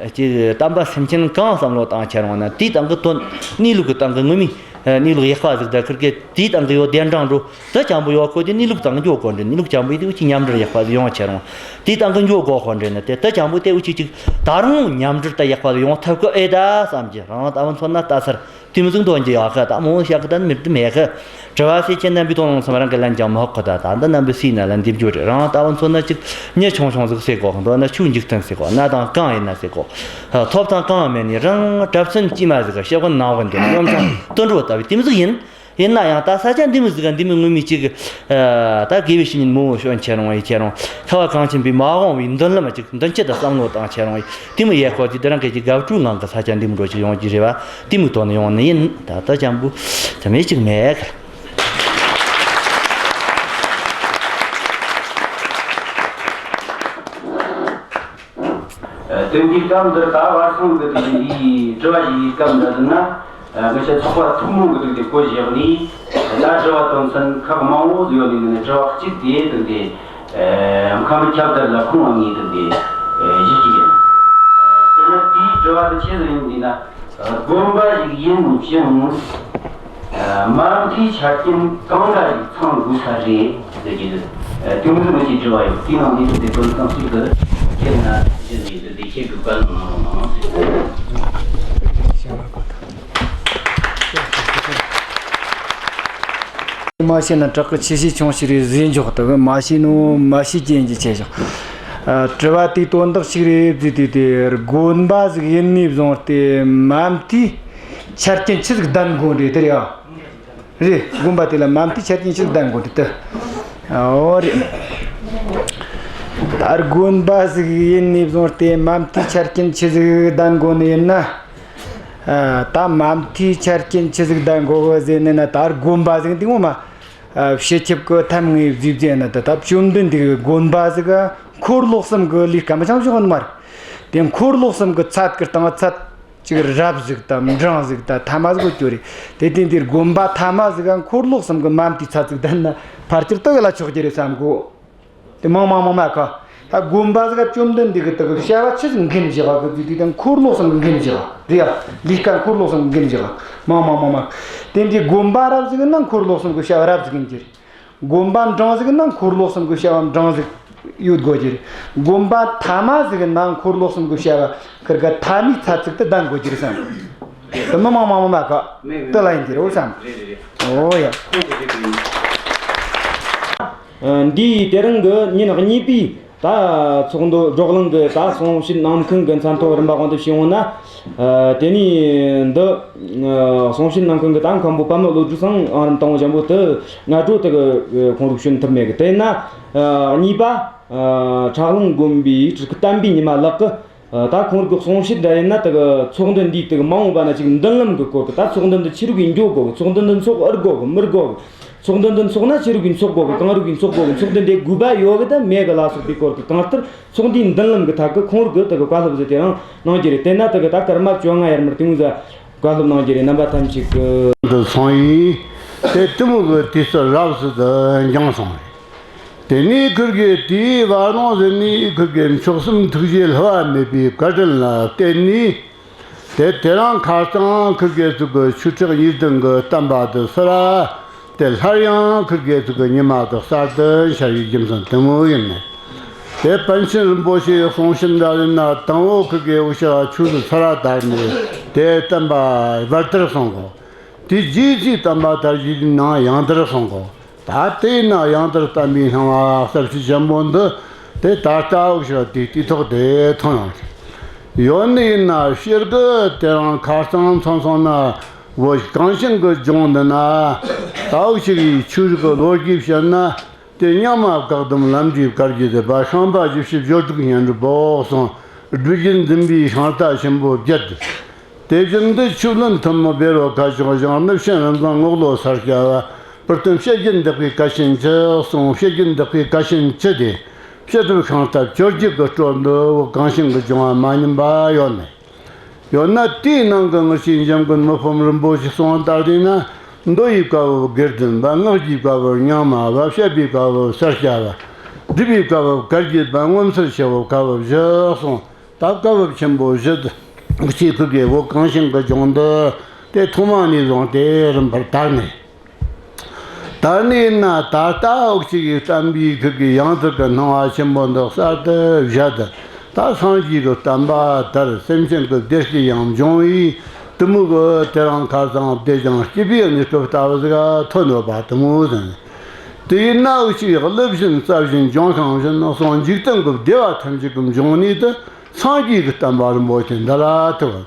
ཨེ་ཅིག་དམ་པ་སེམས་ཅན་གང་བསམ་བློ་བཏང་ཁྱེར་འོང་ན། དེའི་སྟེང་གི་དོན་གནས་ལུགས་ཀྱི་སྟེང་གི་ངོ་མའི་ཨེ་གནས་ལུགས་ཡག་པ་ཟིག་ད་ཁིར་གི་དེའི་སྟེང་གི་ཡོད་བདེན་དྲང་འགྲོ། ད་ཅང་པོ་ཡོད་གོ་དེ་གནས་ལུགས་སྟེང་གི་འགྱོ་དགོས་འདྲ། གནས་ལུགས་ཅང་པོ་ཡིན་དེ་འུ་ཅག་མཉམ་འབྲེལ་ཡག་པ་ཟིག་ཡོང་ཁྱེར་འོང་། དེའི་སྟེང་གི་འགྱོ་དགོས་ཧོ་འདྲ་ན། དེ་ད་ཅང་པོ་དེ་འུ་ཅག་ཅིག་ད་རུང་མཉམ་འབྲེལ་ད་ཡག་པ་ཟིག་ཡོང་ཐུབ་གི་ཨེ་ད་བསམ་གྱི། རང་ལྟ་བུ་མཚོན་ན་ལྟ་སར། དེ་མོ་ཟིག་འདོན་རྒྱུ་ཡོད་གི། ད་མོ་བཤད་གི་ད་མི་དེ་མེད་གི། དྲི་བ་ཟེར་ཁྱེད་རྣམ་པའི་དོ་སྣང་སམ་རང་གི་ལན་ཀྱང་མི་ཧོག་གི། ད་ད་འདི་རྣམ་པའི་སེམས་ན་ལན་འདེབས་རྒྱུ་རེད། རང་ལྟ་བུ་མཚོན་ན་ཅིག་མྱི་ཆུང་ཆུང་ཟིག་ཟེར་གོ། མདོར་ན་ཆོས་འཇིག་རྟེན་ཟེར་གོ། གནའ་དང་གང་ཡིན་ན་ཟེར་གོ། ཐོབ་ཐང་གང་མེད་ནི་རང་གྲྭ་བཙུན་དཀྱུས་མ་ཟིག་ག་ཤེས་ཡོན་ནང་བ་འདི་གཡོན་ཚང་དུད་འགྲོ་ལྟ་བུའི་དེ་མོ་ཟིག་ཡིན། ཡིན་ན་ཡང་ད་ས་ཆ་འདི་མོ་ཟིག་ག་འདི་མོ་ངོ་མའི་ཅིག་ཨ་ད་དགེ་བའི་བཤེས་གཉེན་མང་བོ་བྱོན་ཁྱེར་འོང་ཡི་ཁྱེར་འོང་། ཁ་བ་གངས་ཅན་པའི་མ་འོངས་པའི་མདུན་ལམ་ཅིག་མདུན་སྐྱོད་དུ་བསམ་བློ་བཏང་ཁྱེར་འོང་ཡི། དེ་མོ་ཡེ་ཁོ་ཅིག་དེ་རང་གི་ཅིག་དགའ་སྤྲོའི་ངང་གི་ས་ཆ་འདི་མོ་འགྲོ་ཅིག་ཡོང་རྒྱུ་རེད་བ། དེ་མོ་དོན་ཡོང་ནི་ཡིན། ད་ལྟ་ཅང་པོ་དེ་མོ་ཅིག་མེད་གི། ཨ་དོན་གྱི་སྐབས་འདིར་ད་བར་སོང་གི་དེ་འདིའི་དྲི་བ་ཞིག་གི་སྐབས་འདིར་ན། ཨ་ང་ཆ་ཚོགས་པ་ཐུན་མོང་གི་དུས་དེ་བཀོད་བཞག་ནས། ད་དྲི་བ་དོན་ཚན་ཁག་མང་བོ་ཡོད་ནས་ནས་དྲི་བ་གཅིག་དེ་དུས་དེ། ཨ་ཁམས་པའི་ཁྱབ་བརྡལ་ལ་ཁུངས་ངེས་དུས་དེ། ཨ་གཞི་གཅིག་ཡིན། དེ་ནས་དེའི་དྲི་བ་དེ་ཆི་ཟིག་ཡིན་དུས་ན། དགོན་པ་ཞིག་ཡིན་ཅིང་། ཨ་མ་མཐའི་ཆ་རྐྱེན་གང་འདྲ་ཞིག་ཚང་དགོས་ས་རེད་ཟེར་གྱི་འདུག། ཨ་དེ་མོ་ཟིག་གི་དྲི་བ་ཡོད། དེའི་ནང་ནས་དེ་དོན་ཚན་གཅིག་ཏུ་ཁྱེད་ན་ཞུ་ནས་འདུག། དེ་ཁྱེད་ཀྱི་བཀའ་གནང་རོགས་གནང་ཟེར། མ་ཤེས་ན་དྲག་གི་ཆེ་ཤེས་ཆུང་ཤེས་རེད་ཟེར་འཇོག་ཏུ། མ་ཤེས་ནོ་མ་ཤེས་རྐྱེན་གྱིས་ཆེ་ཞིང་། ཨ་དྲི་བ་དེའི་དོན་དག་ཅིག་རེད་ཟེར་དུས་དེ། དགོན་པ་ཟིག་ཡིན་ནས་བཟུང་སྟེ་མ་མཐའི་ཆ་རྐྱེན་ཆི་ཟིག་ལྡན་དགོས་རེད་དེ་རེད་ཨ། རེད། དགོན་པ་དེ་ལ་མ་མཐའི་ཆ་རྐྱེན་ཆི་ཟིག་ལྡན་དགོས་རེད་དེ། ཨོ་རེད། ད་དགོན་པ་ཟིག་ཡིན་ནས་བཟུང་སྟེ་མ་མཐའི་ཆ་རྐྱེན་ཆི་ཟིག་ལྡན་དགོས་ནི་ཡིན་ན། ཨ། ད་མ་མཐའི་ཆ་རྐྱེན་ཆི་ཟིག་ད་འགོ་གི་ཟེར་ནི་ན། ད་དགོན་པ་ཟིག་འདི་ངོ་མ། ཨ། སྤྱི་ཁྱབ་ཀྱི་ཐབས་ངའི་བཟོས་བཟོས་ན། ད་ད་བཅོམ་ལྡན་འདས་ཀྱི་དགོན་པ་ཟིག་ག་འཁོར་ལོ་གསུམ་གྱི་ལས་ཀ་མ་ཅང་བྱུང་ནི་མ་རེད། དེ་འཁོར་ལོ་གསུམ་གྱི་ཚད་ཀྱི་སྟེང་ཚད་ཅིག་རབ་ཟིག་དང་འབྲིང་ཟིག་དང་ཐ་མ་ཟིག་གོ་རྒྱུ་རེད། དེ་དེ་འདིར་དགོན་པ་ཐ་མ་ཟིག་ག་འཁོར་ལོ་གསུམ་གྱི་མ་མཐའི་ཚད་ཟིག་ད་ན་ཕལ་ཆེར་དེ་ག་ལ་ཆོག་རྒྱུ་རེད་བསམ་གོ། དེ་མང་མང་མང་མ་ཁ། ད་དགོན་པ་ཟིག་ག་བཅོམ་ལྡན་འདས་ཀྱི་དེ་གི་བྱ་བ་ཆི་ཟིག་འགན་བཞག་གི་དུས་དེ་འཁོར་ལོ་གསུམ་གི་འགན་བཞག་རེད་ཡ། ལས་ཀ་འཁོར་ལོ་གསུམ་གི་འགན་བཞག་མང་མང་མང་མ། དེ་འདི་དགོན་པ་རབ་ཟིག་ན་འཁོར་ལོ་གསུམ་གི་བྱ་བ་རབ་ཟིག་ཡིན་གྱི་རེད། དགོན་པ་འབྲིང་ཟིག་ན་འཁོར་ལོ་གསུམ་གི་བྱ་བ་འབྲིང་ཟིག་ཡོད་དགོས་ཀྱི་རེད། དགོན་པ་ཐ་མ་ཟིག་ན་འཁོར་ལོ་གསུམ་གི་བྱ་བ་ཁིར་ག་ཐ་མའི་ཚད་ཅིག་ཏུ་ལྡན་དགོས་ཀྱི་རེད་བསམ། དེ་མི་མང་མང་མང་མ་ཁ། དེ་ལ་ཡིན་གྱི་རེད་བསམ། འོ་ཡ། ཨ། འདིའི་དེ་རིང་གི་ཉིན་གཉིས་པའི་ད་ཚོགས་འདུ་བགྲོ་གླེང་གི་ད་གསུང་བཤད་གནང་མཁན་གྱི་མཚན་ཐོ་རིམ་པ་གོང་དུ་ཞུས་ཡོང་ན། ཨ། དེ་ནས་འདི། ཨ། གསུང་བཤད་གནང་མཁན་གྱི་ད་མཁན་པོ་པདྨ་བློ་གྲོས་ཚང་ཨང་རིམ་དང་པོ་ཅན་པོ་དེ་སྔ་དྲོ་དེ་གི་ཁོང་རུ་བྱོན་ཐུབ་མེད་གི། དེ་ན། ཨ། གཉིས་པ། ཨ། ཁྲ་གླིང་དགོན་པའི་སྤྲུལ་སྐུ་བསྟན་པའི་ཉི་མ་ལགས་ཀྱིས། ཨ། ད་ཁོང་གི་གསུང་བཤད་འདྲ་ཡིན་ན། དེ་གི་ཚོགས་འདུ་འདིའི་དེ་གི་མ་འོངས་པ་ན་ཅིག་མདུན་ལམ་གི་སྐོར་གི། ད་ཚོགས་འདུ་འདི་ཆི་རུ་གི་འགྱོ་དགོ་གི། ཚོགས་འདུ་འདི་འཚོགས་ཨེ་དགོ་གི་མི་དགོ་གི། ཚོགས་འདུ་འདི་འཚོགས་ན་ཆི་རུ་གི་འཚོགས་དགོ་གི། གང་རུ་གི་འཚོགས་དགོ་གི། ཚོགས་འདུ་འདི་དགོས་པ་ཡོད་གི་ད་མེད་གི་ལ་སོགས་པའི་སྐོར་གི། གང་ལྟར་ཚོགས་འདུའི་མདུན་ལམ་གི་ཐད་གི་ཁོང་རུ་གི་དེ་གི་བཀའ་སློབ་ཟིག་དེ་རང་གནང་རྒྱུ་རེད། དེ་ན་དེ་གི་ད་སྐར་མ་བཅོ་ལྔ་ཡར་མར་དེ་མོ་ཟིག་བཀའ་སློབ་གནང་རྒྱུ་རེད། རྣམ་པ་ཐམས་ཅད་གི། འདི་སོང་ཡིན། དེ་དེ་མོ་གི་དུས་སུ་རབ་སུ་དུ་འགྱངས་སོང་རེད། དེ་ནས་ཁིར་གི་དེའི་བར་ལོང་ཟེར་ནས་ཁིར་གི་མཆོག་གསུམ་ཐུགས་རྗེ་བསླུ་བ་མེད་པའི་བཀའ་དྲིན་ལ་བརྟེན་ནས། དེ་དེ་རིང་ཁ་སང་ཁིར་གི་ཚུགས་གི་ཆོས་ཁྲག་གཉིས་ལྡན་གི་བསྟན་པ་དེ་སུ་ར། དེ་སླར་ཡང་ཁིར་གི་ཚུགས་གི་ཉི་མ་དེ་གསར་དུ་འཆར་བའི་རྒྱུ་མཚན་དེ་མོ་ཡིན་ནས། དེ་པཎ་ཆེན་རིན་པོ་ཆེའི་གསུང་བཤད་འདྲ་ཡིན་ན། དང་པོ་ཁིར་གི་འུ་ཅག་ཆོས་སུ་ཚར་ར་དར་ནས་དེ་བསྟན་པ་བར་དར་སོང་གོ། དེ་རྗེས་ཀྱི་བསྟན་པ་དར་རྒྱས་ནང་ཡང་དར་སོང་གོ། ད་དེས་ན་ཡང་དར་བསྟན་པའི་སྣང་བ་གསལ་བྱེད་ཆེན་པོ་འདི་དེ་ད་ལྟ་འུ་ཅག་དེའི་དུས་ཐོག་དེ་ཐོན་ཡོང་། ཡོད་ནི་ཡིན་ན་ཕྱིར་གི་དེ་རིང་ཁ་སང་མཚོན་སོང་ན། བོད་གངས་ཅན་གི་ལྗོངས་འདི་ན་ད་འུ་ཅག་གི་ཆོས་ཀྱི་ལོ་རྒྱུས་བཤད་ན། དེ་རྙིང་མ་བཀའ་གདམས་ལམ་འབྲས་བཀའ་བརྒྱུད་དེ་པ། ཤངས་པ་བཞི་བཅུ་སྦྱོར་དྲུག་སྙན་སྒྲོན་བོགས་སོང་། སྒྲུབ་བརྒྱུད་འཛིན་པའི་ཤིང་རྟ་ཆེན་པོ་བརྒྱད། དེ་བཞིན་དུ་ཆོས་བློན་ཐུན་མོང་བཻ་རོ་མཁའ་སྤྱོད་ཞིང་། གནུབས་ཆེན་རིན་ཐང་རྔོག་ལོ་ས་སྐྱ་བ། བུ་སྟོན་བཤད་བརྒྱུད་འདེགས་པའི་བཀའ་ཆེན་བཅུ་གསུངས། བཤད་བརྒྱུད་འདེགས་པའི་བཀའ་ཆེན་བཅུ་དེ་བཤད་སྒྲུབ་ཤིང་རྟ་བཅོ་བརྒྱད་ཀྱི་སྲོལ་འདི་བོད་གངས་ཅན་གྱི་ལྗོངས་ལ་མ་ཉམས་པ་ཡོད་ནས། ཡོད་ན་དེའི་ནང་གི་ངེད་ཅག་འཇམ་མགོན་མི་ཕམ་རིན་པོ་ཆེས་གསུངས་པ་ལྟར་བྱས་ན། མདོ་ཡི་བཀའ་བབས་དགེ་ལྡན་པ། སྔགས་ཀྱི་བཀའ་བབས་རྙིང་མ་བ། བཤད་པའི་བཀའ་བབས་ས་སྐྱ་བ། སྒྲུབ་པའི་བཀའ་བབས་བཀའ་བརྒྱུད་པ། ངོ་མཚར་ཆེ་བོ་བཀའ་བབས་བཞི་གསུངས། ད་བཀའ་བབས་ཆེན་པོ་བཞི་དེ་ཁིར་གི་བོད་གངས་ཅན་གྱི་ལྗོངས་འདི་དེ་ཐོག་མ་ནས་བཟུང་སྟེ་རིམ་པར་དར་ནས། དར་ནས་ན་ད་ལྟ་འུ་ཅག་གི་བསྟན་པའི་ཁིར་གི་ཡང་དག་གི་སྣང་བ་ཆེན་པོ་འདི་གསར་དུ་བཞད་དེ། ད་སངས་རྒྱས་ཀྱི་བསྟན་པ་དར། སེམས་ཅན་གྱི་བདེ་སྐྱིད་ཡང་འབྱུང་བའི་དེ་མོ་གི་དེ་རིང་ཁ་སང་བདེ་ཞིང་སྐྱིད་པའི་གནས་སྐབས་ལྟ་བུ་ཟིག་ཐོན་ཡོད་པ་དེ་མོ་ཟིག། དེ་ཡིན་ན་འུ་ཅག་གི་ཀླུ་བཞིན་རྩྭ་བཞིན་ལྗོན་ཤིང་བཞིན་གསུངས། འཇིག་རྟེན་གྱི་བདེ་བ་ཐམས་ཅད་ཀྱི་འབྱུང་གནས་དེ་སངས་རྒྱས་ཀྱི་བསྟན་པ་རིན་པོ་ཆེ་འདི་ལ་ཐུག།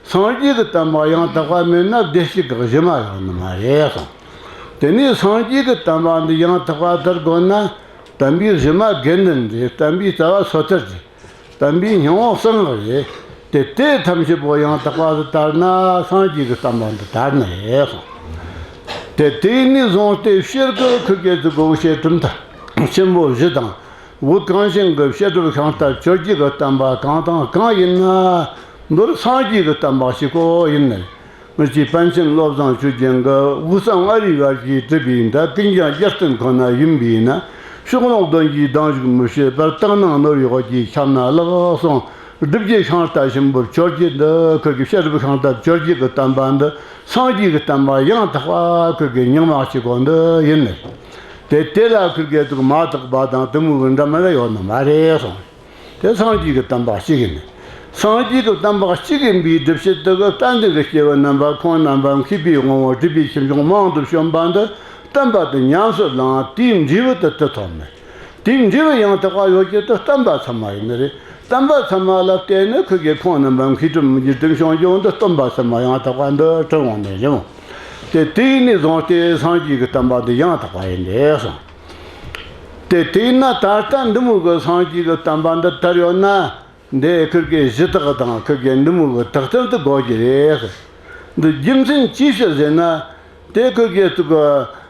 སངས་རྒྱས་ཀྱི་བསྟན་པ་ཡང་དག་པ་མེད་ན་བདེ་སྐྱིད་ཀྱི་གཞི་མ་ཡོང་ནི་མ་རེད་གསུངས། དེ་ནས་སངས་རྒྱས་ཀྱི་བསྟན་པ་འདི་ཡང་དག་པ་དར་དགོས་ན། བསྟན་པའི་གཞི་མ་དགེ་འདུན་རེད། བསྟན་པའི་རྩ་བ་སོ་ཐར་རེད། བསྟན་པའི་སྙིང་པོ་གསང་སྔགས་རེད། དེ་དེ་ཐམས་ཅད་པོ་ཡང་དག་པ་དུ་དར་ན་སངས་རྒྱས་ཀྱི་བསྟན་པ་འདི་དར་ནི་རེད་གསུངས། དེ་དེ་ནས་བཟུང་སྟེ་ཕྱིར་གི་ཁིར་གི་ཚུགས་གི་འུ་ཅག་གྲུབ་མཐའ་ཆེན་པོ་བཞི་དང་། བོད་གངས་ཅན་གྱི་བཤད་སྒྲུབ་ཤིང་རྟ་བཅོ་བརྒྱད་ཀྱི་བསྟན་པ་གང་དང་གང་ཡིན་ན། མདོར་སངས་རྒྱས་ཀྱི་བསྟན་པ་གཅིག་པོ་ཡིན་ནི། ངེད་ཀྱི་པཎ་ཆེན་བློ་བཟང་ཆོས་རྒྱན་གྱིས། དབུས་གཙང་མངའ་རིས་བར་གྱིས་གྲུབ་པའི་མཐའ། ཀུན་ཀྱང་རྒྱལ་བསྟན་ཁོ་ན་ཡིན་པས་ན། ཕྱོགས་ལྷུང་གདོན་གྱིས་སྡང་ཞུགས་མི་བྱེད་པར། དག་སྣང་ནོར་བུའི་འོད་ཀྱིས་ཁྱབ་ན་ལེགས་གསུངས། སྒྲུབ་བརྒྱུད་ཤིང་རྟ་ཆེན་པོ་བཅོ་བརྒྱད་འདི། ཁིར་གི་བཤད་སྒྲུབ་ཤིང་རྟ་བཅོ་བརྒྱད་ཀྱི་བསྟན་པ་འདི། སངས་རྒྱས་ཀྱི་བསྟན་པ་ཡང་དག་པ་ཁིར་གི་རྙིང་མ་གཅིག་པོ་འདི་ཡིན་ནི། དེ་དེ་ལ་ཁིར་གི་ཚུགས་མ་དག་པ་དང་དེ་མོ་གི་འདྲ་མི་འདྲ་ཡོད་ནི་མ་རེད་གསུངས། དེ་སངས་རྒྱས་ཀྱི་བསྟན་པ་གཅིག་ཡིན་ནི། སངས་རྒྱས་ཀྱི་བསྟན་པ་གཅིག་ཡིན་པའི་སྒྲུབ་བྱེད་དེ་གི་བསྟན་འཛིན་གྱི་སྐྱེས་བུ་རྣམ་པ་ཁོང་རྣམ་པ་མཁས་པའི་དབང་པོ་སྒྲུབ་པའི་ཁྱུ་མཆོག་མང་དུ་བྱོན་པ་འདི། བསྟན་པ་དེ་ཉམས་སུ་བླངས་དེའི་འབྲས་བུ་དེ་དེ་ཐོབ་ནི། དེའི་འབྲས་བུ་ཡང་དག་པ་ཡོད་རྒྱུ་དེ་བསྟན་པ་ཚད་མ་ཡིན་ནི་རེད། བསྟན་པ་ཚད་མ་ལ་བརྟེན་ནས་ཁིར་གི་ཁོང་རྣམ་པ་མཁས་གྲུབ་མི་འགྱུར་དུ་བྱུང་རྒྱུ་འདི། སྟོན་པ་ཚད་མ་ཡང་དག་པ་འདི་གྲུབ་འོང་ནི་རེད། དེ་དེ་ནས་བཟུང་སྟེ་སངས་རྒྱས་ཀྱི་བསྟན་པ་འདི་ཡང་དག་པ་ཡིན་ཏེ་གསུངས། དེ་དེས་ན་ད་ལྟ་འདི་མོ་གི་སངས་རྒྱས་ཀྱི་བསྟན་པ་འདི་དར་ཡོད་ན། འདི་ཁུར་གི་གཞི་དག་དང་ཁུར་གི་འདི་མོ་གི་དག་ཐེར་དུ་དགོས་ཀྱི་རེད། འདི་རྒྱུ་མཚན་ཅི་ཕྱིར་ཟེར་ན། དེ་ཁུར་གི་ཚུགས་གི་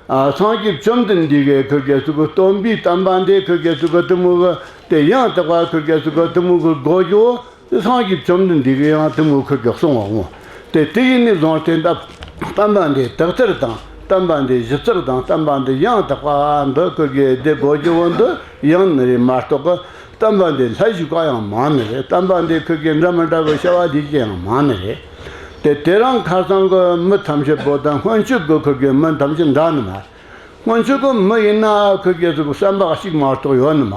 ཨ་སངས་རྒྱས་བཅོམ་ལྡན་འདས་ཀྱིས་ཁུར་གི་ཚུགས་གི་སྟོན་པའི་བསྟན་པ་འདི་ཁུར་གི་ཚུགས་གི་དེ་མོ་གི་དེ་ཡང་དག་པ་ཁུར་གི་ཚུགས་གི་དེ་མོ་གི་དགོས་རྒྱུ། དེ་སངས་རྒྱས་བཅོམ་ལྡན་འདས་ཀྱིས་ཡང་དེ་མོ་ཁུར་གི་གསུངས་པ་འོང་། དེ་དེ་ཡིན་ནས་བཟུང་སྟེ་ད་བསྟན་པ་འདི་དག་ཐེར་དང་བསྟན་པ་འདི་གཞི་རྩར་དང་བསྟན་པ་འདི་ཡང་དག་པ་འདི་ཁུར་གི་དེ་དགོས་རྒྱུ་བོ་འདི་ཡང་ནི་རེད་མ་གཏོགས་གི། བསྟན་པ་འདི་ལྷད་ཞུགས་པ་ཡང་མང་ནི་རེད། བསྟན་པ་འདི་ཁུར་གི་འདྲ་མི་འདྲ་བའི་བྱ་བ་ལས་ཀྱི་ཡང་མང་ནི་རེད། དེ་དེ་རིང་ཁ་སང་གི་མི་ཐམས་ཅད་པོ་དང་སྔོན་ཆད་གི་ཁུར་གི་མི་ཐམས་ཅད་འདྲ་ནི་མ། སྔོན་ཆད་གི་མི་ཡིན་ན་ཁུར་གི་ཚུགས་བསམ་པ་གཅིག་མ་གཏོགས་ཡོད་ནི་མ།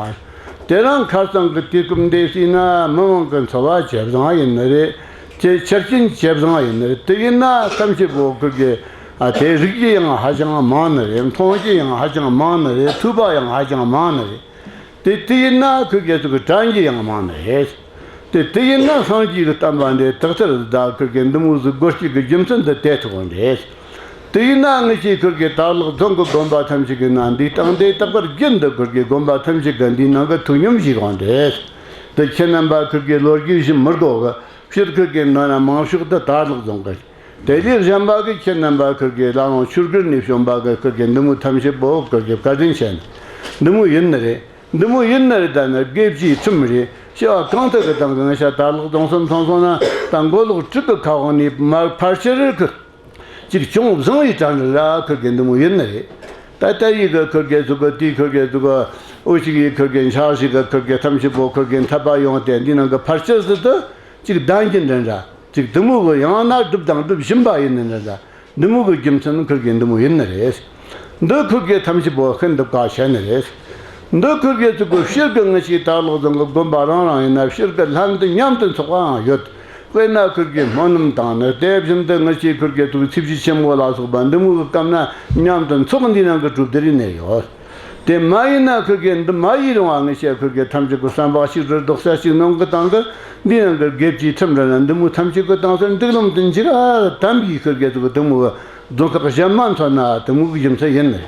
དེ་རིང་ཁ་སང་གི་དུས་སྐབས་འདི་སྲིད་ན་མི་མང་གི་འཚོ་བ་ཇེ་བཟང་ཡིན་ནི་རེད། ཇེ་ཆ་རྐྱེན་ཇེ་བཟང་ཡིན་ནི་རེད། དེ་ཡིན་ན་ཐམས་ཅད་པོ་ཁུར་གི་ཨ་དེ་རིག་རྒྱུ་ཡང་ཧ་ཅང་མང་ནི་རེད། མཐོང་རྒྱུ་ཡང་ཧ་ཅང་མང་ནི་རེད། ཐོས་པ་ཡང་ཧ་ཅང་མང་ནི་རེད། དེ་དེ་ཡིན་ན་ཁུར་གི་ཚུགས་དྲན་རྒྱུ་ཡང་མང་ནི་རེད། དེ་དེ་ཡིན་ན་སངས་རྒྱས་ཀྱི་བསྟན་པ་འདི་དག་ཐེར་ཟླ་ཁུར་གི་འདི་མོ་ཟིག་དགོས་རྒྱུ་གི་རྒྱུ་མཚན་འདི་དེ་ཐུག་འདྲེས། དེ་ཡིན་ན་ངེད་ཀྱི་ཁུར་གི་དར་ལག་རྫོང་གི་དགོན་པ་ཐམས་ཅད་ཀྱི་ནང་འདི་སྟེང་དེ་རྟག་པར་རྒྱུན་དུ་ཁུར་གི་དགོན་པ་ཐམས་ཅད་ཀྱི་འདིའི་ནང་གི་ཐུགས་སྙོམས་བཞེས་འོང་འདྲེས། དེ་ཁྱེད་རྣམ་པ་ཁུར་གི་ལོ་རྒྱུས་ཞུ་མི་དགོས་གི། སྤྱིར་ཁུར་གི་ནང་ན་མང་ཤོས་དེ་དར་ལག་རྫོང་གི། དེ་ལས་གཞན་པ་གི་ཁྱེད་རྣམ་པ་ཁུར་གི་བླ་བྲང་ཆོས་སྒར་ནས་བྱོན་པ་གི་ཁུར་གི་འདི་མོ་ཐམས་ཅད་པོ་ཁུར་གི་བཀའ་དྲིན་ཆེ་ནི། འདི་མོ་ཡིན་ནི་རེད། འདི་མོ་ཡིན་ནི་རེད། ད་ནི་དགེ་བཅུའི་ཁྲིམས་རེད། བྱ་བ་གང་ཐད་གི་དང་གི་ང་ཤ་དར་ལག་རྫོང་གསུམ་ཚང་སོང་ན་ད་མགོ་ལོག་དྲུག་གི་ཁ་དབང་ནས་མར་ཕལ་ཆེར་གི་ཅིག་ཅུང་བཟང་བའི་གྲས་འདྲ་ལ་ཁུར་གི་འདི་མོ་ཡིན་ནི་རེད། ད་ལྟ་ཡི་གི་ཁུར་གི་ཚུགས་གི་དེའི་ཁུར་གི་ཚུགས་གི་འུ་ཅག་གི་ཁུར་གི་འཆར་གཞི་གི་ཁུར་གི་ཐམས་ཅད་པོ་ཁུར་གི་འཐད་པ་ཡོང་སྟེ་འདི་ནང་གི་ཕལ་ཆེར་ཟིག་ཏུ་ཅིག་ལྡན་གྱི་འདྲ་འདྲ་ཅིག་དེ་མོ་གི་ཡང་ན་སྒྲུབ་དང་སྒྲུབ་བཞིན་པ་ཡིན་ནི་འདྲ་འདྲ། འདི་མོ་གི་རྒྱུ་མཚན་ཁུར་གི་འདི་མོ་ཡིན་ནི་རེད། འདི་ཁུར་གི་ཐམས་ཅད་པོ་ཤིན་ཏུ་བཀའ་ཆེ་ནི་རེད། འདི་ཁུར་གི་ཚུགས་གི་སྤྱིར་གི་ངེད་ཀྱི་དར་ལག་རྫོང་གི་དགོན་པ་རང་རང་ཡིན་ན་སྤྱིར་གི་ལྷན་དུ་མཉམ་དུ་འཚོགས་པའང་ཡོད། དཔེར་ན་ཁུར་གི་སྨོན་ལམ་དང་ནི་དེ་བཞིན་དུ་ངེད་ཀྱི་ཁུར་གི་ཚུགས་ཚེས་བཅུ་ཆེན་མོ་ལ་སོགས་པ་འདི་མོ་གི་སྐབས་ན་མཉམ་དུ་འཚོགས་འདི་ནང་གི་གྲུབ་བསྡུར་ཡིན་ནི་ཡོད། དེ་མ་ཡིན་ན་ཁུར་གི་འདི་མ་ཡིན་རུང་བ་ངེད་ཀྱི་ཁུར་གི་ཐམས་ཅད་ཀྱི་བསམ་པ་གཅིག་རེད། རྡོག་རྩ་གཅིག་ནང་གི་སྟེང་གི་འདི་ནང་གི་དགེ་བཅུའི་ཁྲིམས་རེད་ན་འདི་མོ་ཐམས་ཅད་ཀྱི་སྟེང་སར་འདུག་ལམ་དུ་འཇུག་ཨ་དམ་པའི་ཁུར་གི་ཚུགས་གི་དེ་མོ་རྫོང་ཁག་གཞན་མ་མཚོན་ན་དེ་མོ་གི་རྒྱུ་མཚན་ཡིན་ནི།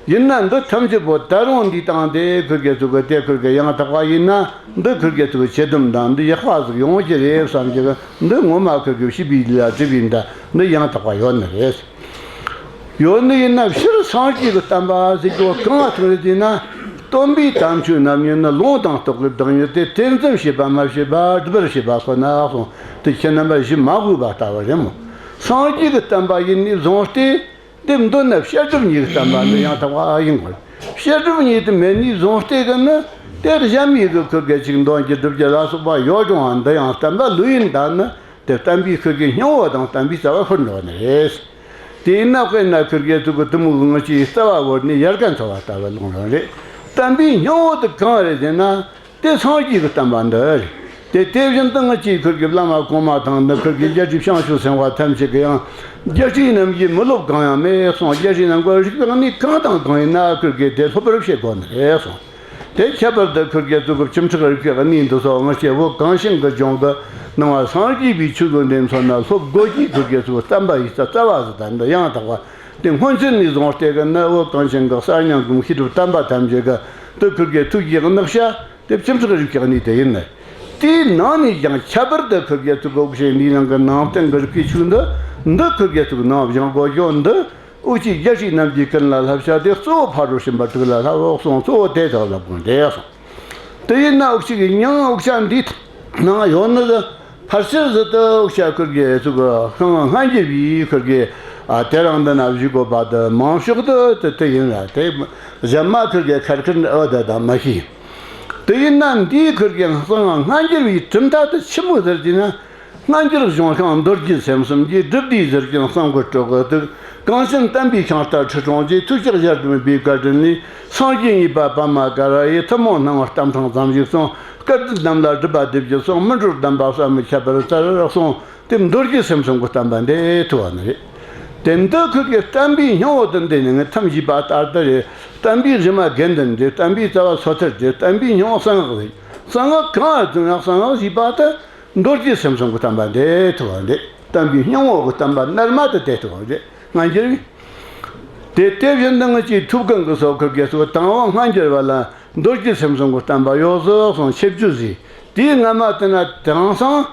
ཡིན་ན་འདི་ཐམས་ཅད་པོ་ད་རུང་འདི་སྟེང་དེ་ཁུར་གི་ཚུགས་གི་དེ་ཁུར་གི་ཡང་དག་པ་ཡིན་ན་འདི་ཁུར་གི་ཚུགས་གི་ཆོས་དུམ་དང་འདི་ཡག་པ་ཟིག་ཡོང་གི་རེད་བསམ་གྱི། འདི་ངོ་མ་ཁུར་གི་བྱིས་པའི་ལུས་ལ་གྲུབ་པའི་འདི་འདི་ཡང་དག་པ་ཡོད་ནི་རེད། ཡོད་ནི་ཡིན་ན་སྤྱིར་སངས་རྒྱས་ཀྱི་བསྟན་པ་ཟེར་རྒྱུ་གང་ཐུག་རེད་ཟེར་ན། སྟོན་པའི་དམ་ཆོས་རྣམ་གཉིས་ནི་ལུང་དང་རྟོགས་པའི་བདག་ཉིད་དེ། དེ་འཛིན་བྱེད་པ་མ་བྱས་པ་སྒྲུབ་པར་བྱེད་པ་ཁོ་ན་གསུངས་ཏེ་ཁྱེད་རྣམ་པ་ཞུ་མ་དགོས་པ་ལྟ་བུ་རེད་མོ། སངས་རྒྱས་ཀྱི་བསྟན་པ་ཡིན་ནས་བཟུང་སྟེ། དེ་མདོར་ན་བཤད་སྒྲུབ་གཉིས་ཀྱི་བསྟན་པ་འདི་ཡང་དག་པ་ཡིན་དགོས། བཤད་སྒྲུབ་གཉིས་དེ་མེད་ནས་བཟུང་སྟེ་གི་ནི་དེར་གཞན་མི་གི་ཁུར་གི་ཅིག་འདོན་རྒྱུ་སྒྲུབ་རྒྱུ་ལ་སོགས་པ་ཡོད་རུང་བ་འདི་ཡང་བསྟན་པ་ལོས་ཡིན་ད་ནི། དེ་བསྟན་པའི་ཁུར་གི་སྙིང་བོ་དང་བསྟན་པའི་རྩ་བ་ཤོར་འགྲོ་བ་ནི་རེད། དེས་ན་དཔེར་ན་ཁུར་གི་ཚུགས་གི་དེ་མོ་གི་ངེད་ཀྱི་རྩ་བ་བོར་ནས་ཡལ་ག་འཚོ་བ་ལྟ་བུ་ལོང་རང་རེད། བསྟན་པའི་སྙིང་བོ་དེ་གང་རེད་ཟེར་ན། དེ་སངས་རྒྱས་ཀྱི་བསྟན་པ་འདི་རེད། དེ་དེ་བཞིན་དུ་ངེད་ཀྱི་ཁུར་གི་བླ་མ་གོང་མ་དང་ནི་ཁུར་གི་རྒྱལ་སྲས་བྱང་ཆུབ་སེམས་དཔའ་ཐམས་ཅད་ཀྱི་ཡང་རྒྱལ་སྲས་རྣམས་ཀྱིས་མི་སློབ་གང་ཡང་མེད་གསུངས། རྒྱལ་སྲས་རྣམས་ཀྱི་རིག་པའི་གནས་གང་དང་གང་ཡིན་ན་ཁུར་གི་དེ་སློབ་པར་བྱེད་དགོས་ནི་རེད་གསུངས། དེ་ཁྱད་པར་དུ་ཁུར་གི་ཚུགས་གི་ཁྲིམས་ཁྲག་རིག་པའི་གནས་འདི་སོགས་ངེད་ཀྱི་བོད་གངས་ཅན་གྱི་ལྗོངས་ཀྱི་ནང་བ་སངས་རྒྱས་པའི་ཆོས་ཀྱི་འདི་མཚོན་ན་སློབ་དགོས་ཀྱི་ཁུར་གི་ཚུགས་བསྟན་པ་ཡི་རྩ་རྩ་བ་ཟིག་དང་འདི་ཡང་དག་པ་དེ་སྔོན་ཆད་ནས་བཟུང་སྟེ་གི་ནི་བོད་གངས་ཅན་གྱི་གསར་རྙིང་གི་མཁས་གྲུབ་དམ་པ་ཐམས་ཅད་ཀྱི་དེ་ཁུར་གི་ཐུགས་ཀྱི་དམིགས་བྱ་དེ་ཁྲིམས་ཁྲག་རིག་པའི་གནས་དེ་ཡིན་ནི། དེའི་ནང་ནས་ཀྱང་ཁྱད་པར་དུ་ཁུར་གི་ཚུགས་གི་འུ་ཅག་འདིའི་ནང་གི་ནང་བསྟན་གྱི་རིག་པའི་ཆོས་འདི་འདི་ཁུར་གི་ཚུགས་ནང་སྦྱང་དགོས་རྒྱུ་འདི། འུ་ཅག་རྒྱལ་སྲས་རྣམས་ཀྱི་ཀུན་ལ་བསླབ་བྱ་སྟེ། གཙོ་བོ་ཕ་རོལ་ཕྱིན་པ་དྲུག་ལ་བསླབ་འོ་གསུངས། གཙོ་བོ་དེ་ཐོག་ལ་དགོངས་ཏེ་གསུངས། དེ་ཡིན་ན་འུ་ཅག་གི་མྱིང་འུ་ཅག་འདི་ནང་ཡོད་ནི་དེ་ཕལ་ཆེར་ཟིག་དེ་འུ་ཅག་ཁུར་གི་ཚུགས་གི་སྔ་སྔ་འགྱུར་བའི་ཁུར་གི་ཨ་དེ་རིང་འདི་ན་བཞུགས་དགོས་པ་དེ་མང་ཤོས་དེ་དེ་དེ་ཡིན་ལ། དེ་གཞན་མ་ཁུར་གི་ཁར་ཁུར་འདྲ་བ་དེ་དང་མ་ཤེས། དེ་ཡིན་ན་འདིའི་ཁུར་གི་སྔ་སྔ་འགྱུར་བའི་གྲུབ་མཐའ་དེ་ཆི་མོ་ཟེར་གྱི་ན། སྔ་འགྱུར་གཞུང་ཤིང་མདོ་སྒྱུ་སེམས་གསུམ་གྱི། སྒྲུབ་སྡེའི་ཟུར་ཅན་གསང་སྒོ་སྤྲོ་གི་ཐུགས། གངས་ཅན་བསྟན་པའི་ཤིང་རྟ་ཁྲི་སྲོང་རྗེ། ཐུགས་བསྐྱེད་གཞལ་དུ་མེད་པའི་བཀའ་དྲིན་ལས། སངས་རྒྱས་གཉིས་པ་པདྨ་ཀ་ར་ཡི། ཐུན་མོང་སྣང་བ་ལྟ་ཕྲེང་ཙམ་ཞིག་གསུངས། སྐལ་ལྡན་རྣམས་ལ་སྒྲུབ་པ་སྡེ་བརྒྱད་གསུངས། སྨིན་གྲོལ་གདམས་པ་བསམ་མི་ཁྱབ་པར་སྩལ་གསུངས་ཏེ། མདོ་སྒྱུ་སེམས་གསུམ་གྱི་བསྟན་པ་འདི་ཐུབ་པ་ནི་རེད། དེ་འདི་ཁུར་གི་བསྟན་པའི་སྙིང་བོ་དེ་འདི་ནི་ངས་ཐམས་ཅད་པ་ལྟར་དུ་རེད། བསྟན་པའི་གཞི་མ་དགེ་འདུན་རེད། བསྟན་པའི་རྩ་བ་སོ་ཐར་རེད། བསྟན་པའི་སྙིང་བོ་གསང་སྔགས་རེད། གསང་སྔགས་གང་ལ་བརྩོན་ཡང་གསང་སྔགས་ཞེས་པ་དེ། མདོ་སྒྱུ་སེམས་གསུམ་གྱི་བསྟན་པ་འདི་ཐུབ་པ་འདི། བསྟན་པའི་སྙིང་བོ་གི་བསྟན་པ་རྣལ་མ་དེ་དེ་ཐུབ་པ་འདི་སྔ་འགྱུར་བས། དེ་དེ་བཞིན་དུ་ངེད་ཀྱི་ཐུའུ་བཀྭན་གྱི་སོགས་ཁུར་གི་སོགས་དང་བ་སྔ་འགྱུར་བ་ལ་མདོ་སྒྱུ་སེམས་གསུམ་གྱི་བསྟན་པ་ཡོད་ཟེར་གསུངས། ཆེ་བརྗོད་ཟེར། དེའི་སྔ་མ་དེ་ན་དེང་སང་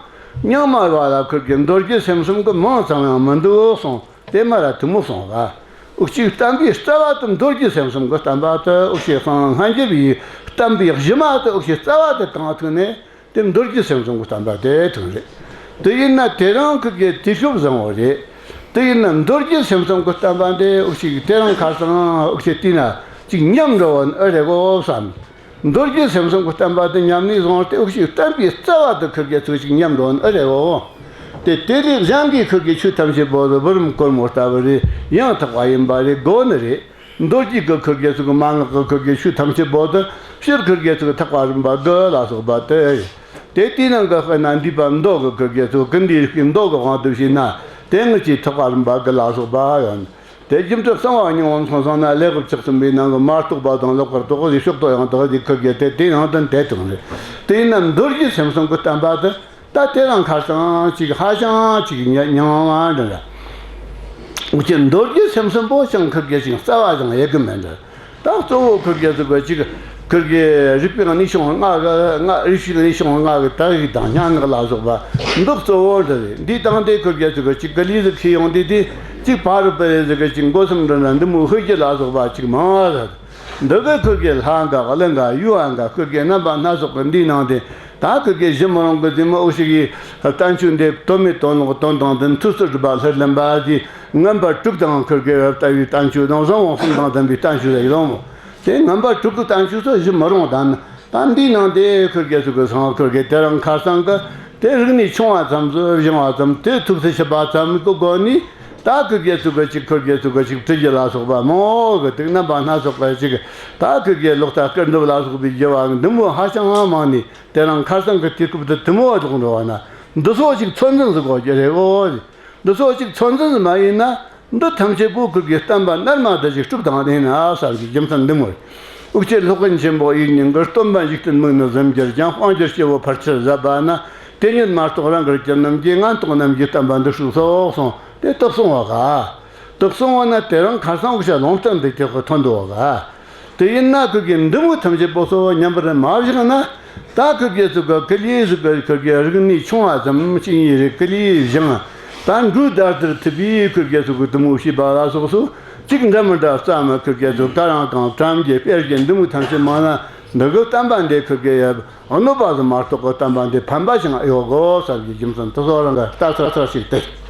རྙིང་མ་བ་ལ་ཁུར་གི་མདོ་སྒྱུ་སེམས་གསུམ་གི་མིང་ཙམ་ཡང་མི་འདུག་གསུངས། དེ་མ་ར་དེ་མོ་གསུངས་པ། འུ་ཅག་བསྟན་པའི་རྩ་བ་དེ་མདོ་སྒྱུ་སེམས་གསུམ་གི་བསྟན་པ་དེ། འུ་ཅག་གསང་སྔ་འགྱུར་བའི་བསྟན་པའི་གཞི་མ་དེ། འུ་ཅག་རྩ་བ་དེ་གང་ཐུག་ནས། དེ་མདོ་སྒྱུ་སེམས་གསུམ་གྱི་བསྟན་པ་དེ་ཐུག་རེད། དེ་ཡིན་ན་དེ་རིང་ཁུར་གི་དུས་སྐབས་བཟང་བོ་རེད། དེ་ཡིན་ན་མདོ་སྒྱུ་སེམས་གསུམ་གྱི་བསྟན་པ་འདི་འུ་ཅག་དེ་རིང་ཁ་སང་འུ་ཅག་བལྟས་ན་ཅིག་ཉམས་འགྲོ་བ་ནི་ཨེ་རེད་གོ་བསམ། མདོ་སྒྱུ་སེམས་གསུམ་གྱི་བསྟན་པ་དེ་ཉམས་ནས་བཟུང་སྟེ་འུ་ཅག་བསྟན་པའི་རྩ་བ་དེ་ཁུར་གི་ཚུགས་ཅིག་ཉམས་འགྲོ་ནི་ཨེ་རེད་གོ། དེ་དེ་ལས་གཞན་གྱི་ཁུར་གི་ཆོས་ཐམས་ཅད་པོ་དེ་བུ་རམ་གོར་མོ་ལྟ་བུ་རེད། ཡང་དག་པ་ཡིན་པ་རེད། དགོས་ནི་རེད། མདོ་སྒྱུ་གི་ཁུར་གི་ཚུགས་མན་ངག་གི་ཁུར་གི་ཆོས་ཐམས་ཅད་པོ་དེ། སྤྱིར་ཁུར་གི་ཚུགས་ཐེག་པ་རིམ་པ་དགུ་ལ་སོགས་པ་དེ། དེ་དེའི་ནང་གི་དཔེར་ན་འདུས་པ་མདོ་གི་ཁུར་གི་ཚུགས་ཀུན་འདུས་རིག་པའི་མདོ་གི་དབང་དུ་བྱས་ན། དེ་ངེད་ཀྱི་ཐེག་པ་རིམ་པ་དགུ་ལ་སོགས་པ་ཡོད། དེ་རྒྱུ་མཚན་གསང་བ་སྙིང་པོ་མཚོན་སོང་ན། ལེའུ་བཅུ་གསུམ་པའི་ནང་གི་མ་རྟོགས་པ་དང་ལོག་པར་རྟོག་པའི་ཕྱོགས་རྟོགས་ཡང་དག་གི་ཁུར་གི་དེ་དེའི་ནང་དོན་དེ་དང་རེད། དེ་ཡིན་ན་མདོ་སྒྱུ་སེམས་གསུམ་གི་བསྟན་པ་དེ། ད་དེ་རིང་ཁ་སང་ཅིག་ཧ་ཅང་ཅིག་ཉ་ཉང་བ་འདྲ་འདྲ། ཅིག་མདོ་སྒྱུ་སེམས་གསུམ་པོ་ཅང་ཁུར་གི་ཅིག་རྩ་བ་ཅང་ཡེ་གི་མེད་འདྲ། ད་གཙོ་བོ་ཁུར་གི་ཚུགས་ཅིག་ཁུར་གི་རིག་པའི་གནས་ཆུང་ལྔ་གི་ལྔ། རིག་པའི་གནས་ཆུང་ལྔ་གི་དག་ཡིག་དང་སྙན་ངག་ལ་སོགས་པ་འདི་གཙོ་བོ་འདི་རེད། འདི་དང་དེ་ཁུར་གི་ཚུགས་ཅིག་གི་ལས་སུ་ཁེལ་ཡོང་དུས། དེ་ཅིག་ཕ་རུ་པེ་རེ་ཟིག་གི་ཅིག་མགོ་སེམས་འདྲ་འདྲ་འདི་མོ་ཧུ་རྒྱུ་ལ་སོགས་པ་ཅིག་མང་བ་རེད། འདི་གི་ཁུར་གི་ལྷ་འགའ་ཀླུ་འགའ་ཡུལ་བ་འགའ་ཁུར་གི་རྣམ་པ་སྣ་ཚོགས་ཀྱི་འདིའི་ནང་དེ། ད་ཁུར་གི་གཞི་མི་རུང་གི་དེ་མོ་འུ་ཅག་གི་བསྟན་བཅོས་འདི་དོན་མེད་དོན་ལོག་དོན་དང་ལྡན། ཐུགས་སུ་གྲུབ་པ་ལྷུར་ལེན་པ་དེ། ངན་པ་དྲུག་དང་ཁུར་གི་ལྟ་བུའི་བསྟན་བཅོས་དང་གཟུ་བོ་གསུམ་དང་ལྡན་པའི་བསྟན་བཅོས་རེད་ཡོང་མོ། དེ་ངན་པ་དྲུག་གི་བསྟན་བཅོས་སུ་གཞི་མི་རུང་དང་། ད་འདིའི་ནང་དེ་ཁུར་གི་ཚུགས་གསང་ཁུར་གི་དེ་རིང་ཁ་སང་གི་དེ་རིག་གནས་ཆུང་བ་ཙམ་ཟིག་སྦྱངས་པ་ཙམ། དེ་ཐུགས་སུ་ཆུད་པ་ཙམ་གི་སྒོ་ནས། ད་ཁུར་གི་ཚུགས་ཅིག་ཁུར་གི་ཚུགས་ཅིག་བྲི་རྒྱུ་ལ་སོགས་པ་མང་བོ་གི་དེ་རྣམ་པ་སྣ་ཚོགས་པ་ཅིག་ད་ཁུར་གི་ལོག་ལྟ་སྐུར་འདེབས་ལ་སོགས་པའི་རྒྱུ་བ་འདི་མོ་ཧ་ཅང་མང་ནས། དེ་རིང་ཁ་སང་གི་དུས་སྐབས་དེ་དེ་མོ་ལོག་འགྲོ་བ་ན། འདི་ཚོ་ཅིག་ཚོད་འཛིན་ཟིག་དགོས་རྒྱུ་རེད་བོ། འདི་ཚོ་ཅིག་ཚོད་འཛིན་ཟིག་མ་ཡིན་ན། འདི་ཐམས་ཅད་པོ་ཁུར་གི་བསྟན་པ་རྣལ་མ་དེ་ཅིག་དཀྲུགས་བཏང་ནས་ན་བསམ་གི་རྒྱུ་མཚན་འདི་མོ་རེད། འུ་ཅག་སློབ་དཔོན་ཆེན་པོ་དབྱིག་གཉེན་གྱིས། སྟོན་པ་འཇིག་རྟེན་མིག་ནི་ཟིན་གྱུར་ཀྱང་། དཔང་གྱུར་སྐྱེ་བོ་ཕལ་ཆེར་ཟད་པ་ན། དེ་ཉིད་མ་རྟོགས་རང་དགར་གྱུར་རྣམས་ཀྱིས། ངན་རྟོག་རྣམས་ཀྱིས་བསྟན་པ་འདི་དཀྲུགས་སོ་གསུངས། དེ་དེ་གསུངས་བ་ག། དེ་གསུངས་བ་ན་དེ་རིང་ཁ་སང་འུ་ཅག་ལུང་བསྟན་འདི་དེ་ཁོ་ཐོན་འདུག་བ་ག། དེ་ཡིན་ན་ཁུར་གི་འདི་མོ་ཐམས་ཅད་པོ་སོ་མཉམ་པར་མ་བཞག་ན། ད་ཁུར་གི་ཚུགས་གི་ལས་ཟིག་གི་ཁུར་གི་རིག་གནས་ཆུང་བ་ཙམ་ཅིག་ཡིན་རེད། གི་ལས་བཞེངས། ད་འགྲོས་དར་དར་ཐུབ་པའི་ཁུར་གི་ཚུགས་གི་དེ་མོ་བྱས་པ་ལ་སོགས་སོ་ཅིག་འདྲ་མི་འདྲ་རྩ་མ་ཁུར་གི་ཚུགས་ག་རང་གང་བཀྲམ་རྒྱུ་སྤེལ་རྒྱུ་འདི་མོ་ཐམས་ཅད་མང་ན། འདི་གི་བསྟན་པ་འདི་ཁུར་གི་ཡ་གནོད་པ་ཟིག་མ་གཏོགས་གི་བསྟན་པ་འདི་ཕན་པ་ཞིག་ཡོད་དགོས་བསམ་གི་རྒྱུ་མཚན་དེ་ཚོ་རང་གི་ལྟ་ཚར་ཚར་ཞིག་སྟེ།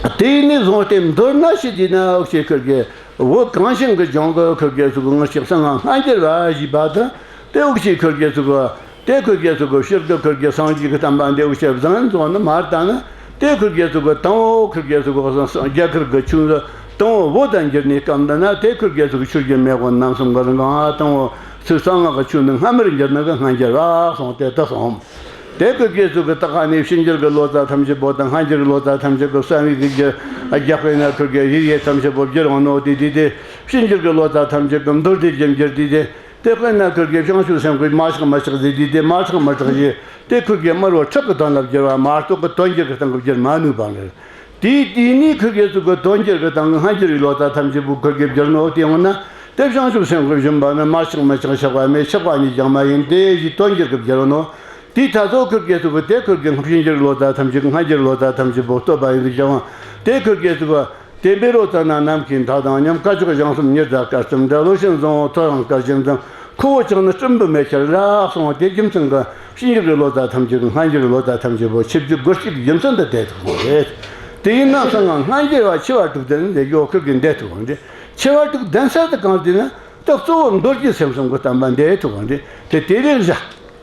དེ་ནས་བཟུང་སྟེ་མདོར་ན་ཞུས་དུས་ན། འུ་ཅག་ཁུར་གི་བོད་གངས་ཅན་གྱི་ལྗོངས་ཀྱི་ཁུར་གི་ཚུགས་གི་ངེད་ཅག་གསང་སྔགས་སྔ་འགྱུར་བ་ཞེས་པ་དེ། དེ་འུ་ཅག་ཁུར་གི་ཚུགས་གི་དེ་ཁུར་གི་ཚུགས་གི་སྤྱིར་གི་ཁུར་གི་སངས་རྒྱས་ཀྱི་བསྟན་པ་འདི་འུ་ཅག་བཟང་ངན་རྫོགས་ནི་མ་ལྟ་ན། དེ་ཁུར་གི་ཚུགས་གི་དང་བོ་ཁུར་གི་ཚུགས་གི་རྒྱ་གར་གྱི་ཆོས་འདི་དང་བོ་བོད་དུ་འགྱུར་ནས་སྐབས་འདི་ན། དེ་ཁུར་གི་ཚུགས་གི་ཆོས་བརྒྱུད་མེས་དབོན་རྣམ་གསུམ་གྱི་རིང་གང་དང་བོ་ཚུར་གསང་སྔགས་ཀྱི་ཆོས་འདི་སྔ་མར་འགྱུར་ནི་གི་སྔ་འགྱུར་བ་གསུངས་ཏེ་དེ་གསུངས། དེ་ཁུར་གི་ཚུགས་གི་ད་ག་ནས་ཕྱི་འགྱུར་གྱི་ལོ་ཙཱ་ཐམས་ཅད་པོ་དང་སྔ་འགྱུར་གྱི་ལོ་ཙཱ་ཐམས་ཅད་ཀྱིས་བསམ་ཡས་ཀྱི་རྒྱུད་རྒྱ་དཔེར་ན་ཁུར་གི་ཡིག་ཡས་ཐམས་ཅད་པོ་བསྒྱུར་འོང་ནོ་དེ་དུས་དེ། ཕྱི་འགྱུར་གྱི་ལོ་ཙཱ་ཐམས་ཅད་ཀྱིས་མདོ་སྡེ་བཞི་བསྒྱུར་དུས་དེ། དེ་དཔེར་ན་ཁུར་གི་བྱང་ཆུབ་སེམས་དཔའི་མ་ཆགས་མི་ཆགས་ཟེར་དུས་དེ། མ་ཆགས་མི་ཆགས་ཞེས་དེ་ཁུར་གི་དམར་པོ་ཁྲག་གི་དོན་ལ་བསྒྱུར་བ་མ་གཏོགས་གི་དོན་འགྱུར་གྱི་སྟེང་གི་བསྒྱུར་མ་ནུས་པ་རེད། དེའི་དུས་ནས་ཁུར་གི་ཚུགས་གི་དོན་འགྱུར་གྱི་སྟེང་གི་སྔ་འགྱུར་བའི་ལོ་ཙཱ་ཐམས་ཅད་པོ་ཁུར་གི་བསྒྱུར་ནོ་དེ་འོང་ན། དེ་བྱང་ཆུབ་སེམས་དཔའི་སྦྱིན་པ་ནི། མ་ཆགས་མི་ཆགས་ཆགས་པ་མེད། ཆགས་པ་ཉིད་ཀྱང་མ་ཡིན་ཏེ་ཞེས་དོན་འགྱུར་གྱི་བསྒྱུར་ནོ། དེའི་ཐ་ཚོ་ཁུར་གི་ཚུགས་གི་དེ་ཁུར་གི་ཕྱི་འགྱུར་ལོ་ཙཱ་ཐམས་ཅད་ཀྱིས་སྔ་འགྱུར་ལོ་ཙཱ་ཐམས་ཅད་པོ་བསྟོད་པ་ཡིན་ཟེར་ཀྱང་། དེ་ཁུར་གི་ཚུགས་གི། དེ་འབད་རོ་ཙ་ན་ནམ་མཁའི་མཐའ་དང་མཉམ། སྐ་ཅོག་ཞང་གསུམ་ཉི་ཟླ་སྐར་ཙམ་འདྲ། ལོ་ཆེན་བཟང་པོ་ཐོ་རངས་སྐར་ཆེན་ཙམ། ཁོ་བོ་ཅག་ནི་སྲིན་བུ་མེ་ཁྱེར་ར་གསུངས། དེ་རྒྱུ་མཚན་གྱིས་ཕྱི་འགྱུར་གྱི་ལོ་ཙཱ་ཐམས་ཅད་ཀྱིས་སྔ་འགྱུར་གྱི་ལོ་ཙཱ་ཐམས་ཅད་པོ་ཆིབས་བསྒྱུར་དགོས་རྒྱུའི་རྒྱུ་མཚན་དེ་དེ་ཐུག་པ་རེད། དེ་ཡིན་ན་གསང་སྔགས་སྔ་འགྱུར་བ་ཆེ་བ་དྲུག་ལྡན་ཟེར་རྒྱུ་ཁུར་གི་འདི་ཐུག་པ་རེད། ཆེ་བ་དྲུག་ལྡན་ས་དེ་གང་དེ་ན། ད་གཙོ་བོ་མདོ་སྒྱུ་སེམས་གསུམ་གྱི་བསྟན་པ་འདི་ཐུག་པ་རེད། དེ་དེ་ལས་བཞག་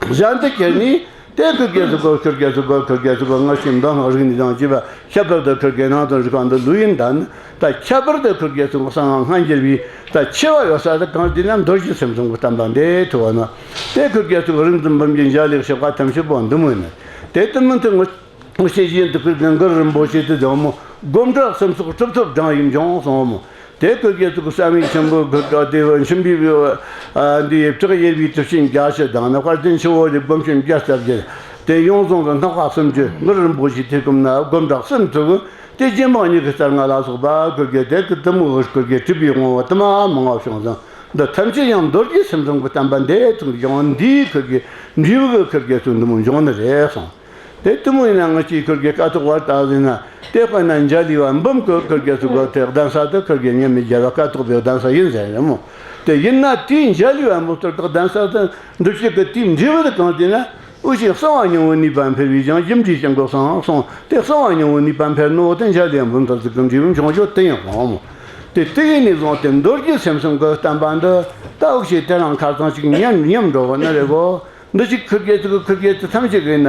གཞན་དུ་ཁྱེར་ནས། དེ་ཁུར་གི་ཚུགས་གི་ཁུར་གི་ཚུགས་གི་ཁུར་གི་ཚུགས་གི་ངེད་ཅག་མདོ་སྔགས་རིག་གནས་དང་བཅས་པ་ཁྱད་པར་དུ་ཁུར་གི་ནང་དོན་རིག་པ་འདི་ལོས་ཡིན་ད་ནི། ད་ཁྱད་པར་དུ་ཁུར་གི་ཚུགས་གསང་སྔགས་སྔ་འགྱུར་བའི་ད་ཆེ་བ་ཡོད་ས་དེ་གང་དེ་ན་མདོ་སྒྱུ་སེམས་གསུམ་གྱི་བསྟན་པ་འདི་ཐུག་པ་ན། དེ་ཁུར་གི་ཚུགས་རིག་འཛིན་འབུམ་གྱི་འཇའ་ལུས་ཞེས་པ་ཐམས་ཅད་པོ་འདི་མོ་ཡིན། དེ་ལྟར་མིན་ཏེ་ངོ་། ངོ་ཤེས་བཞིན་དུ་ཁུར་གི་གུ་རུ་རིན་པོ་ཆེ་དེ་ལྡང་མོ། སྒོམ་གྲྭ་གསུམ་སོགས་གྲུབ་ཐོབ་བགྲང་ཡིན་ཀྱང་གསུངས་མོ། དེ་ཁུར་གི་ཚུགས་བསམ་ཡས་ཆེན་པོའི་གུ་རུ་དེ་མཆིམས་ཕུའི་འདི་བྲག་ཡེར་པའི་གྲུབ་ཆེན་བརྒྱད་ཅུ་དང་ནི། དཔལ་ལྡན་ཆུ་བོ་རིའི་སྒོམ་ཆེན་བརྒྱ་རྩ་བརྒྱད། དེ་ཡང་རྫོང་གི་སྣག་པ་སུམ་ཅུ། གུ་རུ་རིན་པོ་ཆེའི་ཐེག་གམ་ན་སྒོམ་གྲྭ་གསུམ་ཚུགས། དེ་རྗེ་འབངས་ཉི་ཤུ་རྩ་ལྔ་ལ་སོགས་པ་ཁུར་གི་དེ་གི་དེ་མོ་ཁུར་གི་གྲུབ་པའི་དབང་པོ་དེ་མ་མང་བ་བྱུང་ཟིན། འདི་ཐམས་ཅད་ཡང་མདོ་སྒྱུ་སེམས་གསུམ་གྱི་བསྟན་པ་འདི་ཙམ་ཡོང་འདིའི་ཁུར་གི་འབྲས་བུ་གི་ཁུར་གི་ཚུལ་འདི་མོ་འབྱུང་ནི་རེད་གསུངས། དེ་དེ་མོ་ཡིན་ན་ང་ཅིག་ཁུར་གི་ཀ་ཐོག་བར་ད་ཟིན་ན་དེ་དཔེར་ན་འཇའ་ལུས་པ་འབུམ་གི་ཁུར་གི་ཚུལ་གི་དེ་གདན་ས་དེ་ཁུར་གི་མཉམ་མེད་རྒྱལ་བ་ཀ་ཐོག་པའི་གདན་ས་ཡིན་ཟེར་རེད་མོ། དེ་ཡིན་ན་དེའི་འཇའ་ལུས་པ་འབུམ་ལྟར་དུ་གདན་ས་དེ་འགྲུབ་བྱེད་ཀྱི་དེའི་འབྲས་བུ་དེ་གང་དེ་ན། འུ་ཆོས་གསང་བ་སྙིང་པོའི་ནུས་པ་འཕེལ་བའི་ཀྱང་རྒྱུ་འབྲས་ཀྱང་གོ་གསང་གསུངས་ཏེ། གསང་བ་སྙིང་པོའི་ནུས་པ་འཕེལ་ནོ་དེ་འཇའ་ལུས་པ་འབུམ་ལྟར་ཚུལ་གྱི་འབྲས་བུ་འབྱུང་རྒྱུ་དེ་ཡང་གོ་མོ། དེ་དེ་ཡིན་ནས་བཟུང་སྟེ་མདོ་སྒྱུ་སེམས་གསུམ་གྱི་བསྟན་པ་འདི་ད་འུ་ཆོས་དེ་རིང་ཁ་སང་ཅིག་ཉམས་ཉམས་འགྲོ་གི་ནི་རེད་གོ། འདི་ཅིག་ཁུར་གི་ཚུལ་ཁུར་གི་ཚུལ་ཐམས་ཅད་ཀྱི་ན་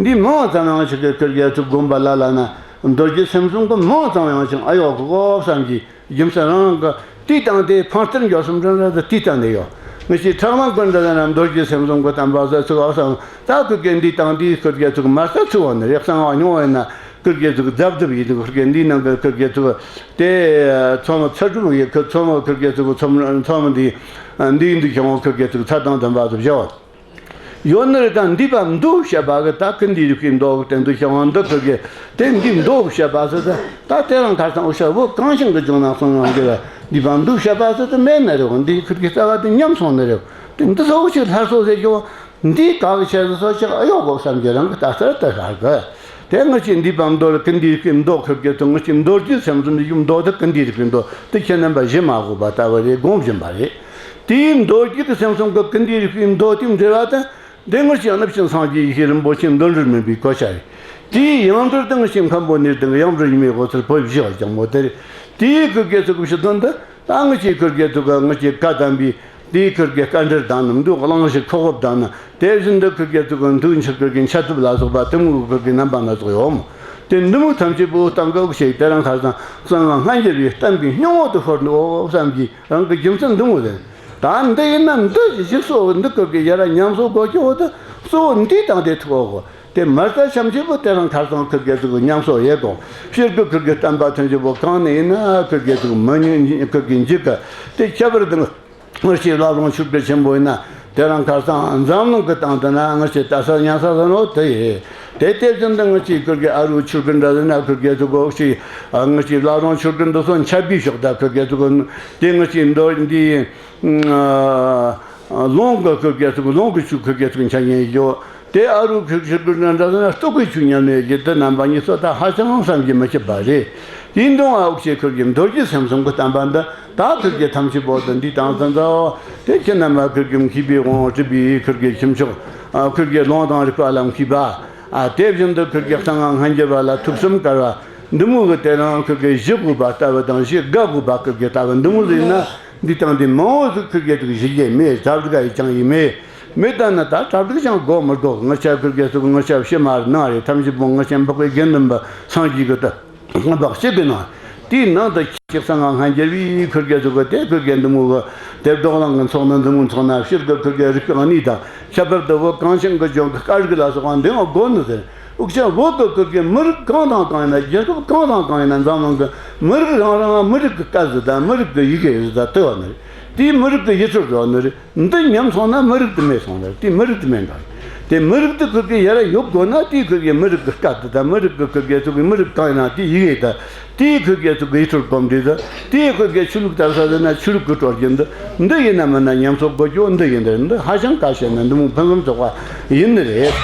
འདི་མང་ཙམ་ཡང་ཅིག་གི་ཁུར་གི་ཚུལ་དགོན་པ་ལ་ལ་ན་མདོ་སྒྱུ་སེམས་གསུམ་གྱི་མང་ཙམ་ཡང་ཅིག་ཨ་ཡོག་གི་གོ་བསམ་གྱི། རྒྱུ་མཚན་རང་གི་དུས་དང་དེ་ཕངས་སྟེར་འགྱོ་སོང་འདྲ་འདྲ་དེ་དུས་དང་དེ་ཡོད། ངས་ཀྱི་ཁྲག་མང་ཀུན་འདྲ་ན་མདོ་སྒྱུ་སེམས་གསུམ་གྱི་བསྟན་པ་ཟེར་ཚུགས་བསམ། ད་ཁུར་གི་འདི་དང་འདི་ཁུར་གི་ཚུགས་མ་ས་ཚུགས་བ་ནི་རེ་གསང་བ་སྙིང་པོ་ཡིན་ན་ཁུར་གི་ཚུགས་རྫབ་རྫབ་ཡིན་འདུག་ཁུར་གི་འདི་ནང་གི་ཁུར་གི་ཚུགས་དེ་ཚོམ་ཚུལ་ཁྲིམས་ཡིན་ཁུར་ཚོམ་ཁུར་གི་ཚུགས་ཚོམ་ཚོམ་འདི་འདི་འདི་ཁྱོད་ཁུར་གི་ཚུགས་ཚ་དང་ལྡན་པ་ཚུ་བཞག་ཡོད་ནི་རེད། ད་འདུས་པ་མདོ་བཤད་པ་གི་ད་ཀུན་འདུས་རིག་པའི་མདོ་གི་སྟེང་དུ་བྱ་བ་འདི་ཁུར་གི་དེ་འདུས་མདོ་བཤད་པ་ཟེར་ད་ད་དེ་རིང་ཁ་སང་འུ་ཤ་བོ་གང་ཞིག་གི་ལྗོངས་ན་གསུང་ཡང་གི་འདུས་པ་མདོ་བཤད་པ་ཟེར་དུ་མེད་ནི་རེད། འདི་ཁུར་གི་རྩ་བ་དེ་ཉམས་སོང་ནི་རེད། དེ་འདི་ཚོ་ཅིག་སླར་གསོ་ཟེར་གྱི་འདི་ག་གི་ཆེད་དུ་སོ་ཅིག་ཨ་ཡོག་གོ་བསམ་གྱི་རང་གི་ལྟ་ཚུལ་དུ་ཤར་གི། དེ་ངེད་ཀྱི་འདུས་པ་མདོ་ལ་ཀུན་འདུས་རིག་པའི་མདོ་ཁུར་གི་དུ་ངེད་ཀྱི་མདོ་སྒྱུ་སེམས་གསུམ་འདི་མདོ་དུ་ཀུན་འདུས་རིག་པའི་མདོ་དུ་ཁྱེད་རྣམ་པ་ཞུ་མ་དགོས་པ་ལྟ་བུ་རེད། དགོངས་བཞིན་པ་རེད། དེའི་མདོ་སྒྱུ་གི་སེམས་གསུམ་གི་ཀུན་འདུས་རིག་པའི་མདོ་དེའི་འགྲེལ་བ་དང་། འདི་ངེད་ཀྱི་རྣམ་བཞིན་སངས་རྒྱས་ཡེ་ཤེས་རིན་པོ་ཆེ་མདོ་འགྲེལ་མུན་པའི་གོ་ཆ་རེད། དེའི་ཡང་འགྲེལ་དང་ངེད་ཀྱི་མཁན་པོ་ནས་དང་ཡང་འགྲེལ་ཉི་མའི་འོད་ཟེར་འཕོ་བཞི་བ་ལྗང་མོ་དེ་རེད། དེའི་ཁུར་གི་ཚུགས་ཀྱི་ཕྱི་དོན་དུ་ད་ངེད་ཀྱི་ཁུར་གི་ཚུགས་ཀྱི་ངེད་ཀྱི་བཀའ་གདམས་པའི་དེའི་ཁུར་གི་བཀའ་འགྲེལ་དང་ནི་མདོ་གླེང་གཞི་ཁོག་དབབ་དང་ནི་དེ་བཞིན་དུ་ཁུར་གི་ཚུགས་ཀྱི་མདོའི་འཆད་ཁུར་གི་འཆད་ཐབས་ལ་སོགས་པ་དེ་མོ་གི་ཁུར་གི་རྣམ་པ་སྣ་ཚོགས་ཡོད་མོ། དེ་འདི་མོ་ཐམས་ཅད་པོ་བཏང་གི་འུ་ཆོས་དེ་རིང་ཁ་སང་གསང་སྔགས་སྔ་འགྱུར་བའི་བསྟན་པའི་སྙིང་པོ་དུ་ཤོར་འདུག་བསམ་གྱི་རང་གི་རྒྱུ་མཚན་འདི་མོ་རེད། ད་འདི་ཡིན་ན་འདི་གཞི་གཙོ་བོ་འདི་ཁུར་གི་ཡ་ར་ཉམས་གསོ་དགོས་ཀྱི་འོ་དུ་གཙོ་བོ་འདི་དང་དེ་ཐུག་འོ་གོ། དེ་མ་རྩ་ཤམ་ཆེ་པོ་དེ་རིང་ཁ་སང་ཁུར་གི་ཚུགས་ཉམས་གསོ་ཡེ་དགོ། ཕྱིར་གི་ཁུར་གི་བསྟན་པ་ཐོན་རྒྱུ་བོ་གང་ནས་ཡིན་ན་ཁུར་གི་ཚུགས་མི་ཉུང་ཁུར་གི་འཇིག་གི། དེ་ཁྱད་པར་དུ་ངེད་ཀྱི་བླ་བྲང་ཆོས་སྒར་ཆེན་པོ་ཡིན་ན་དེ་རིང་ཁ་སང་འཛམ་གླིང་གི་སྟེང་དུ་ན་ངེད་ཀྱི་ལྟ་ས་ཉན་ས་ཟེར་ནོ་དེ་ཡིན། དེ་དེ་བཞིན་དུ་ངེད་ཀྱི་ཁུར་གི་ཨ་རུ་ཆོས་སྒར་འདྲ་ཟེར་ན་ཁུར་གི་ཚུགས་གོ་ཞིག་ངེད་ཀྱི་བླ་བྲང་ཆོས་སྒར་འདི་ཚོ་འཆད་པའི་ཕྱོགས་ད་ཁུར་གི་ཚུགས་དེ་ངེད་ཀྱི་མདོ་འདི་ལུང་གི་ཁུར་གི་ཚུགས་ལུང་གི་ཆོས་ཁུར་གི་ཚུགས་འཆད་ཉན་ཡོད། དེ་ཨ་རུ་ཁུར་ཁུར་གི་འདྲ་ཟེར་ན་རྟོགས་པའི་ཆོས་ཉམས་ལེན་གྱི་དེ་རྣམ་པ་གཉིས་སུ་ད་ཧ་ཅང་བསམ་གྱིས་མི་ཁྱབ་པ་རེད། ཡིན་དུང་ཨ་འུ་ཆོས་ཁུར་གི་མདོ་སྒྱུ་སེམས་གསུམ་གི་བསྟན་པ་འདི་ད་ཁུར་གི་ཐམས་ཅད་པོ་དུ་འདི་དང་ཙམ་ཙམ་དེ་ཁྱེད་རྣམ་པ་ཁུར་གི་མཁས་པའི་དབང་སྒྲུབ་པའི་ཁུར་གི་ཁྱུ་མཆོག་ཨ་ཁུར་གི་ལུང་དང་རིགས་པ་ལ་མཁས་པ་ཨ་དེ་བཞིན་དུ་ཁུར་གི་གསང་སྔགས་སྔ་འགྱུར་བ་ལ་ཐུགས་བསམ་དཀར་བ་འདི་མོ་གི་དེ་རིང་ཁུར་གི་ཞུ་དགོས་པ་ལྟ་བུ་དང་ཞུ་དགའ་དགོས་པ་ཁུར་གི་ལྟ་བུ་འདི་མོ་ཟིག་ན། འདི་དང་འདི་མང་བོ་ཟིག་ཁུར་གི་ཚུགས་གཞི་རྒྱས་མེད། གྲ་སྒྲིག་ཡི་ཅང་ཡི་མེད། མེད་ད་ནི་ད་གྲ་སྒྲིག་ཅང་དགོས་མི་དགོས། ངེད་ཆོ་ཁུར་གི་ཚུགས་ངེད་ཆོ་ཕྱི་མ་ནང་རེད། ཐམས་ཅད་པོ་ངེད་ཆོ་འཕགས་པའི་དགེ་འདུན་པ་སངས་རྒྱས་ཀྱི་ད་འབག་གཅིག་གི་ནང་། དེའི་ནང་དུ་ཁྱེད་གསང་སྔགས་སྔ་འགྱུར་བའི་ཁུར་གི་ཚུགས་དེ་ཁུར་གི་འདི་མོ་གི་དེ་བགྲོ་གླེང་གི་ཚོགས་ནི་འདི་མོ་ཚོགས་ན་ཕྱིར་གི་ཁུར་གི་རིགས་པའི་གནས་དང་ཁྱད་པར་དུ་བོད་གངས་ཅན་གི་ལྗོངས་ཀྱི་སྐད་རིགས་ལ་སོགས་པ་འདི་ཡང་དགོས་ནི་ཟེར། འུ་ཅག་བོད་ཀྱི་ཁུར་གི་མི་རིགས་གང་དང་གང་ཡིན་ན། རྒྱལ་ཁབ་གང་དང་གང་ཡིན་ན། འཛམ་གླིང་གི་མི་རིགས་རང་རང་མི་རིགས་ཀྱི་སྐད་ཟིག་དང་མི་རིགས་ཀྱི་ཡི་གེ་ཟིག་དང་དེ་བ་ནི་རེད། དེའི་མི་རིགས་ཀྱི་ཡུལ་སྲོལ་ཟིག་བ་ནི་རེད། འདི་ཉམས་སོང་ན་མི་རིགས་དེ་མེད་སོང་ནི་རེད། དེ་མི་རིགས་དེ་མེད་འགྲོ། དེ་མི་རིགས་དེ་ཁུར་གི་ཡར་ཡོད་དགོས་ན་དེའི་ཁུར་གི་མི་རིགས་ཀྱི་སྐད་དེ་དང་མི་རིགས་ཀྱི་ཁུར་གི་ཚུགས་གི་མི་རིགས་གང་ཡིན་ན་དེའི་ཡི་གེ་དང་། དེའི་ཁུར་གི་ཚུགས་གི་ཡུལ་སྲོལ་གོམས་འདྲིས་དང་། དེའི་ཁུར་གི་ཆོས་ལུགས་དར་ས་ཟིག་ན་ཆོས་ལུགས་ཀྱི་སྲོལ་རྒྱུན་དང་། འདི་ཡིན་ན་མིན་ན་ཉམས་གསོ་དགོས་རྒྱུ་འདི་ཡིན། འདི་འདི་ཧ་ཅང་དཀའ་བཤད་ནི་འདི་མོ་ཕུན་སུམ་ཚོགས་པ་ཡིན་ནི་རེད།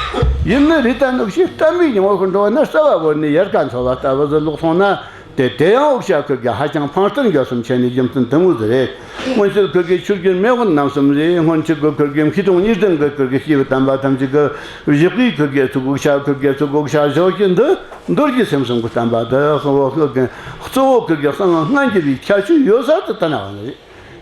ཡིན་ནི་རེད། ད་ནུབ་ཕྱི་བསྟན་པའི་སྙིང་པོ་ཁུར་འགྲོ་བ་ན་རྩ་བ་བོར་ནས་ཡལ་ག་འཚོ་བ་ལྟ་བུ་ཟིག་ལོག་སོང་ན། དེ་དེ་ཡང་འུ་ཅག་ཁུར་གི་ཧ་ཅང་ཕངས་སྟེ་འགྱོ་སེམས་ཆེ་ནི་རྒྱུ་མཚན་དེ་མོ་ཟིག་རེད། སྔོན་ཆད་ཁུར་གི་ཆོས་རྒྱལ་མེས་དབོན་རྣམ་གསུམ་རེད། སྔོན་ཆད་གི་ཁུར་གི་མཁས་གྲུབ་གཉིས་ལྡན་གི་ཁུར་གི་སྐྱེས་བུ་དམ་པ་ཐམས་ཅད་གི་བཞག་པའི་ཁུར་གི་ཚུགས་གི་ཤ་ཁུར་གི་ཚུགས་གི་ཤ་བཞག་གི་འདི་མདོ་སྒྱུ་སེམས་གསུམ་གི་བསྟན་པ་འདི་ཁུར་གི་གཙོ་བོ་ཁུར་གི་གསང་སྔགས་སྔ་འགྱུར་བའི་ཁྱད་ཆོས་ཡོད་ས་དེ་ལྟ་ན་བ་ནི་རེད།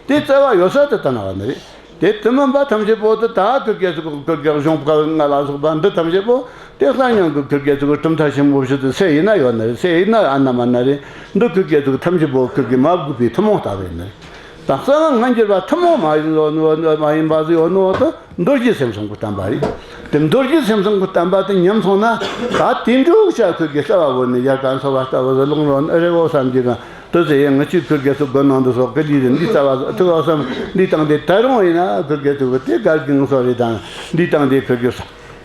དེ་རྩ་བ་ཡོད་ས་དེ་ལྟ་ན་བ་ནི་རེད། དེ་དེ་མིན་པ་ཐམས་ཅད་པོ་དེ་ད་ཁུར་གི་ཚུགས་ཁུར་གི་གཞུང་བཀའ་ལྔ་ལ་སོགས་པ་འདི་ཐམས་ཅད་པོ་དེ་གསང་སྔགས་གི་ཁུར་གི་ཚུགས་གྲུབ་མཐའ་ཆེན་པོ་བཞི་དེ་སུ་ཡིན་ན་ཡོད་ནི་རེད། སུ་ཡིན་ན་ཨ་ན་མ་ན་རེད། འདི་ཁུར་གི་ཚུགས་ཐམས་ཅད་པོ་ཁུར་གི་མ་གོས་པའི་ཐུན་མོང་ལྟ་བུ་ཡིན་ནི་རེད། ད་གསང་སྔགས་སྔ་འགྱུར་བ་ཐུན་མོང་མ་ཡིན་ནོ་མ་ཡིན་པ་ཟིག་ཡོད་ནོ་དེ་མདོ་སྒྱུ་སེམས་གསུམ་གི་བསྟན་པ་རེད། དེ་མདོ་སྒྱུ་སེམས་གསུམ་གི་བསྟན་པ་དེ་ཉམས་སོང་ན་ད་དེ་འདྲ་བོ་ཅིག་ཁུར་གི་རྩ་བ་བོར་ནས་ཡལ་ག་འཚོ་བ་ལྟ་བུ་ཟིག་ལོག་འགྲོ་ནི་རེད་བོ་བསམ་གྱི་གང་། དེ་ཚེ་ཡང་ངེད་ཀྱི་ཁུར་གི་ཚུགས་གི་ནང་དུ་སོགས་གི་ལུས་དེ་འདི་རྩ་བ་ཐུག་བ་བསམ། འདི་དང་དེ་ད་རུང་ཡིན་ན་ཁུར་གི་ཚུགས་དེ་གར་གི་ངུ་སོ་རེ་དང་འདི་དང་དེ་ཁུར་གི་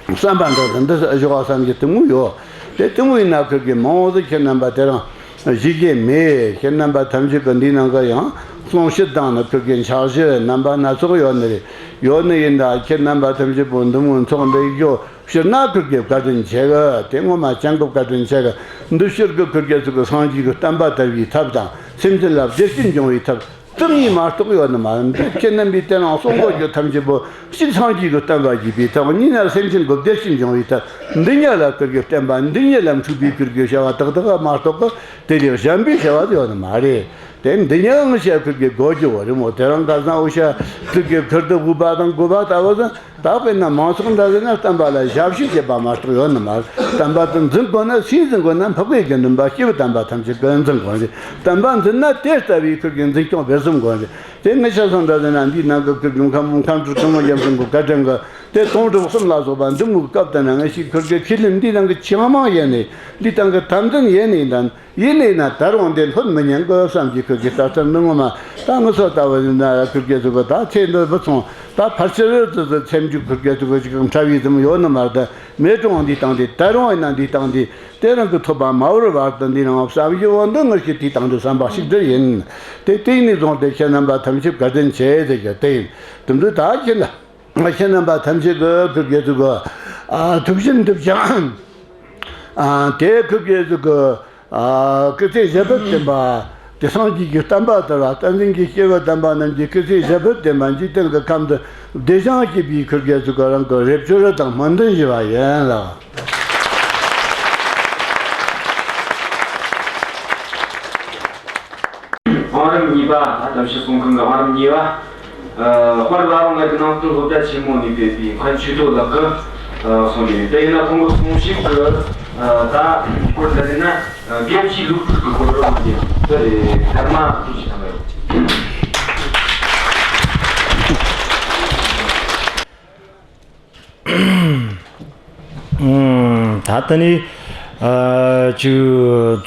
བསམ་པ་འདི་འདི་བཞག་བསམ་གྱི་དེ་མོ་ཡོད། དེ་དེ་མོ་ཡིན་ན་ཁུར་གི་མང་བོ་ཟིག་ཁྱེད་རྣམ་པ་དེ་རིང་གཞི་རྒྱས་མེད། ཁྱེད་རྣམ་པ་ཐམས་ཅད་གི་འདི་ནང་གི་ཡང་ གསུང་བཤད་དང་ནི་ཁུར་གི་འཆར་གཞི་རྣམ་པ་སྣ་ཚོགས་ཡོད་ནི་རེད། ཡོད་ནི་ཡིན་ད་ཁྱེད་རྣམ་པ་ཐམས་ཅད་པོ་འདི་མོ་ཚོགས་འདུ་ཞུ་ཕྱིར་ན་ཁུར་གི་བཀའ་དྲིན་ཆེ་གི། དེ་ངོ་མ་བྱང་གི་བཀའ་དྲིན་ཆེ་གི། འདི་ཕྱིར་གི་ཁུར་གི་ཚོ་གི་སངས་རྒྱས་ཀྱི་བསྟན་པ་དར་བའི་ཐབས་དང་སེམས་ཅན་ལ་བདེ་སྐྱིད་འབྱུང་བའི་ཐབས་དེ་གཉིས་མ་གཏོགས་ཡོད་ནི་མ་རེད། འདི་ཁྱེད་རྣམ་པས་དེ་རིང་གསུང་གོ་རྒྱུ་ཐམས་ཅད་པོ་གཅིག་སངས་རྒྱས་ཀྱི་བསྟན་པ་རྒྱས་པའི་ཐབས། གཉིས་ན་སེམས་ཅན་གྱི་བདེ་སྐྱིད་འབྱུང་བའི་ཐབས། འདི་གཉིས་ལ་ཁུར་གི་བསྟན་པ་འདི་གཉིས་ལ་འཁྲུག་པའི་ཁུར་གི་བྱ་བ་དག་དག་མ་གཏོགས་གི་དེ་ལས་གཞན་པའི་བྱ་བ་ཡོད་ནི་མ་རེད། དེ་འདི་གཉིས་ངི་ཤ་ཁུར་གི་དགོས་རྒྱུ་བོ་རེད་མོ། དེ་རིང་ཁ་སང་འུ་ཤ་ཁུར་གི་ཁུར་དུ་དབུས་པ་དང་དགོན་པ་ལྟ་བུ་ཟིན། ད་དཔེར་ན་མང་ཚོགས་འདྲ་ཟེར་ན་བསྟན་པ་ལ་ཞབས་ཕྱི་བྱེད་པ་མ་གཏོགས་ཡོད་ནི་མ་རེད། བསྟན་པ་དེ་འཛིན་དགོས་ན་སུས་འཛིན་དགོས་ན་འཕགས་པའི་དགེ་འདུན་པ་སྐྱེས་བུ་དམ་པ་ཐམས་ཅད་ཀྱིས་འཛིན་དགོས་རེད། བསྟན་པ་འཛིན་ན་དེ་ལྟ་བུའི་ཁུར་གི་འཛིན་སྐྱོང་སྤེལ་གསུམ་དགོས་རེད། དེ་ངི་ཤ་སོང་འདྲ་ཟེར་ན་འདིའི་ནང་གི་ཁུར་གི་ཁམས་ཁམས་སྤྲུལ་གང་མོ་ཡམ་སོང་གི་བཀའ་དྲིན་གི་དེ་དོང་སྤྲུགས་གསུམ་ལ་སོགས་པ་འདི་མོ་གི་སྐབས་དེ་ན་ངི་ཤི་ཁུར་གི་ཁས་ལེན་འདིའི་ནང་གི་ཆེས་མང་ཡིན་ནི། འདིའི་སྟེང་གི་དམ་འཛིན་ཡིན་ནི་འདྲ། ཡིན་ནས་ན་ད་རུང་འདི་ལྷོད་མི་ཉན་གི་བསམ་གྱི་ཁུར་གི་ལྟ་ལྟར་འདི་ངོ་མ་ད་ངི་སོ་ལྟ་བུ་ཡིན་ན་ཁུར་གི་ཟུག་གི་ད་ཚེ་འདི་བུ་ཚོང་ད་ཕལ་ཆེར་དུ་དུ་ཚེ་མཇུག་ཁུར་གི་ཟུག་གི་ཅིག་འཕྲད་བའི་དུམ་ཡོད་ནི་མ་རེད། མེད་རུང་འདི་སྟེང་འདི་ད་རུང་ཡིན་ན་འདི་སྟེང་འདི་དེ་རང་གི་ཐོབ་པ་མ་བོར་བར་དུ་འདི་རང་བསམ་བཞི་བོ་འདི་ངི་ཤི་དེའི་སྟེང་འདི་བསམ་པ་ཞིག་འདི་ཡིན། དེ་དེ་ནས་བཟུང་སྟེ་ཁྱེད་རྣམ་པ་ཐམས་ཅད་བཀའ་དྲིན་ཆེ་ཟེར་གི་དེ་ཡིན། དུམ་དུ་ད་ཁྱེད་ལ་ཁྱེད་རྣམ་པ་ཐམས་ཅད་གི་ཁུར་གི་ཟུག་གི་ཨ་ཐུགས་བཞེད་འདི་བྱང་། ཨ་དེ་ཁུར་གི་ཟུག་གི་ཨ་སྐུ་ཚེ་ཞབས་པད་བརྟན་པ། དེ་སངས་རྒྱས་ཀྱི་བསྟན་པ་དར་བ། བསྟན་འཛིན་གྱི་སྐྱེས་བུ་དམ་པ་རྣམས་ཀྱི་སྐུ་ཚེ་ཞབས་པད་བརྟན་པ། འཇིག་རྟེན་གྱི་ཁམས་འདི་བདེ་ཞིང་སྐྱིད་པའི་ཁུར་གི་ཟུག་གི་རང་གི་རེ་བཅོལ་དང་སྨོན་འདུན་ཞུ་བ་ཡིན་ལགས། བང་རིམ་གཉིས་པ། ད་གཏམ་བཤད་གསུང་མཁན་གྱི་བང་རིམ་གཉིས་པ། ཨ། དཔལ་བླ་མ་ལྔ་པའི་ནང་བསྟན་སློབ་གྲྭ་ཆེན་མོ་ནས་ཕེབས་པའི་མཁན་ཆོས་རྡོར་ལགས་ཀྱིས། ཨ། གསུང་གི་ཡོད། དེ་ཡིན་ན་ཁོང་གི་གསུང་བཤད་ཀྱི། ཨ། ད་སྐོར་ལ་ཟེར་ན། ཨ། དགེ་བཅུའི་ལུགས་སྲོལ་གྱི་སྐོར་ལ་གསུང་གི་ཡོད། དེ་རེད། སྐར་མ་དྲུག་ཅུ་ཐམ་པ་ཡོད། ད་ལྟ་ནི། ཨ། ཅིག་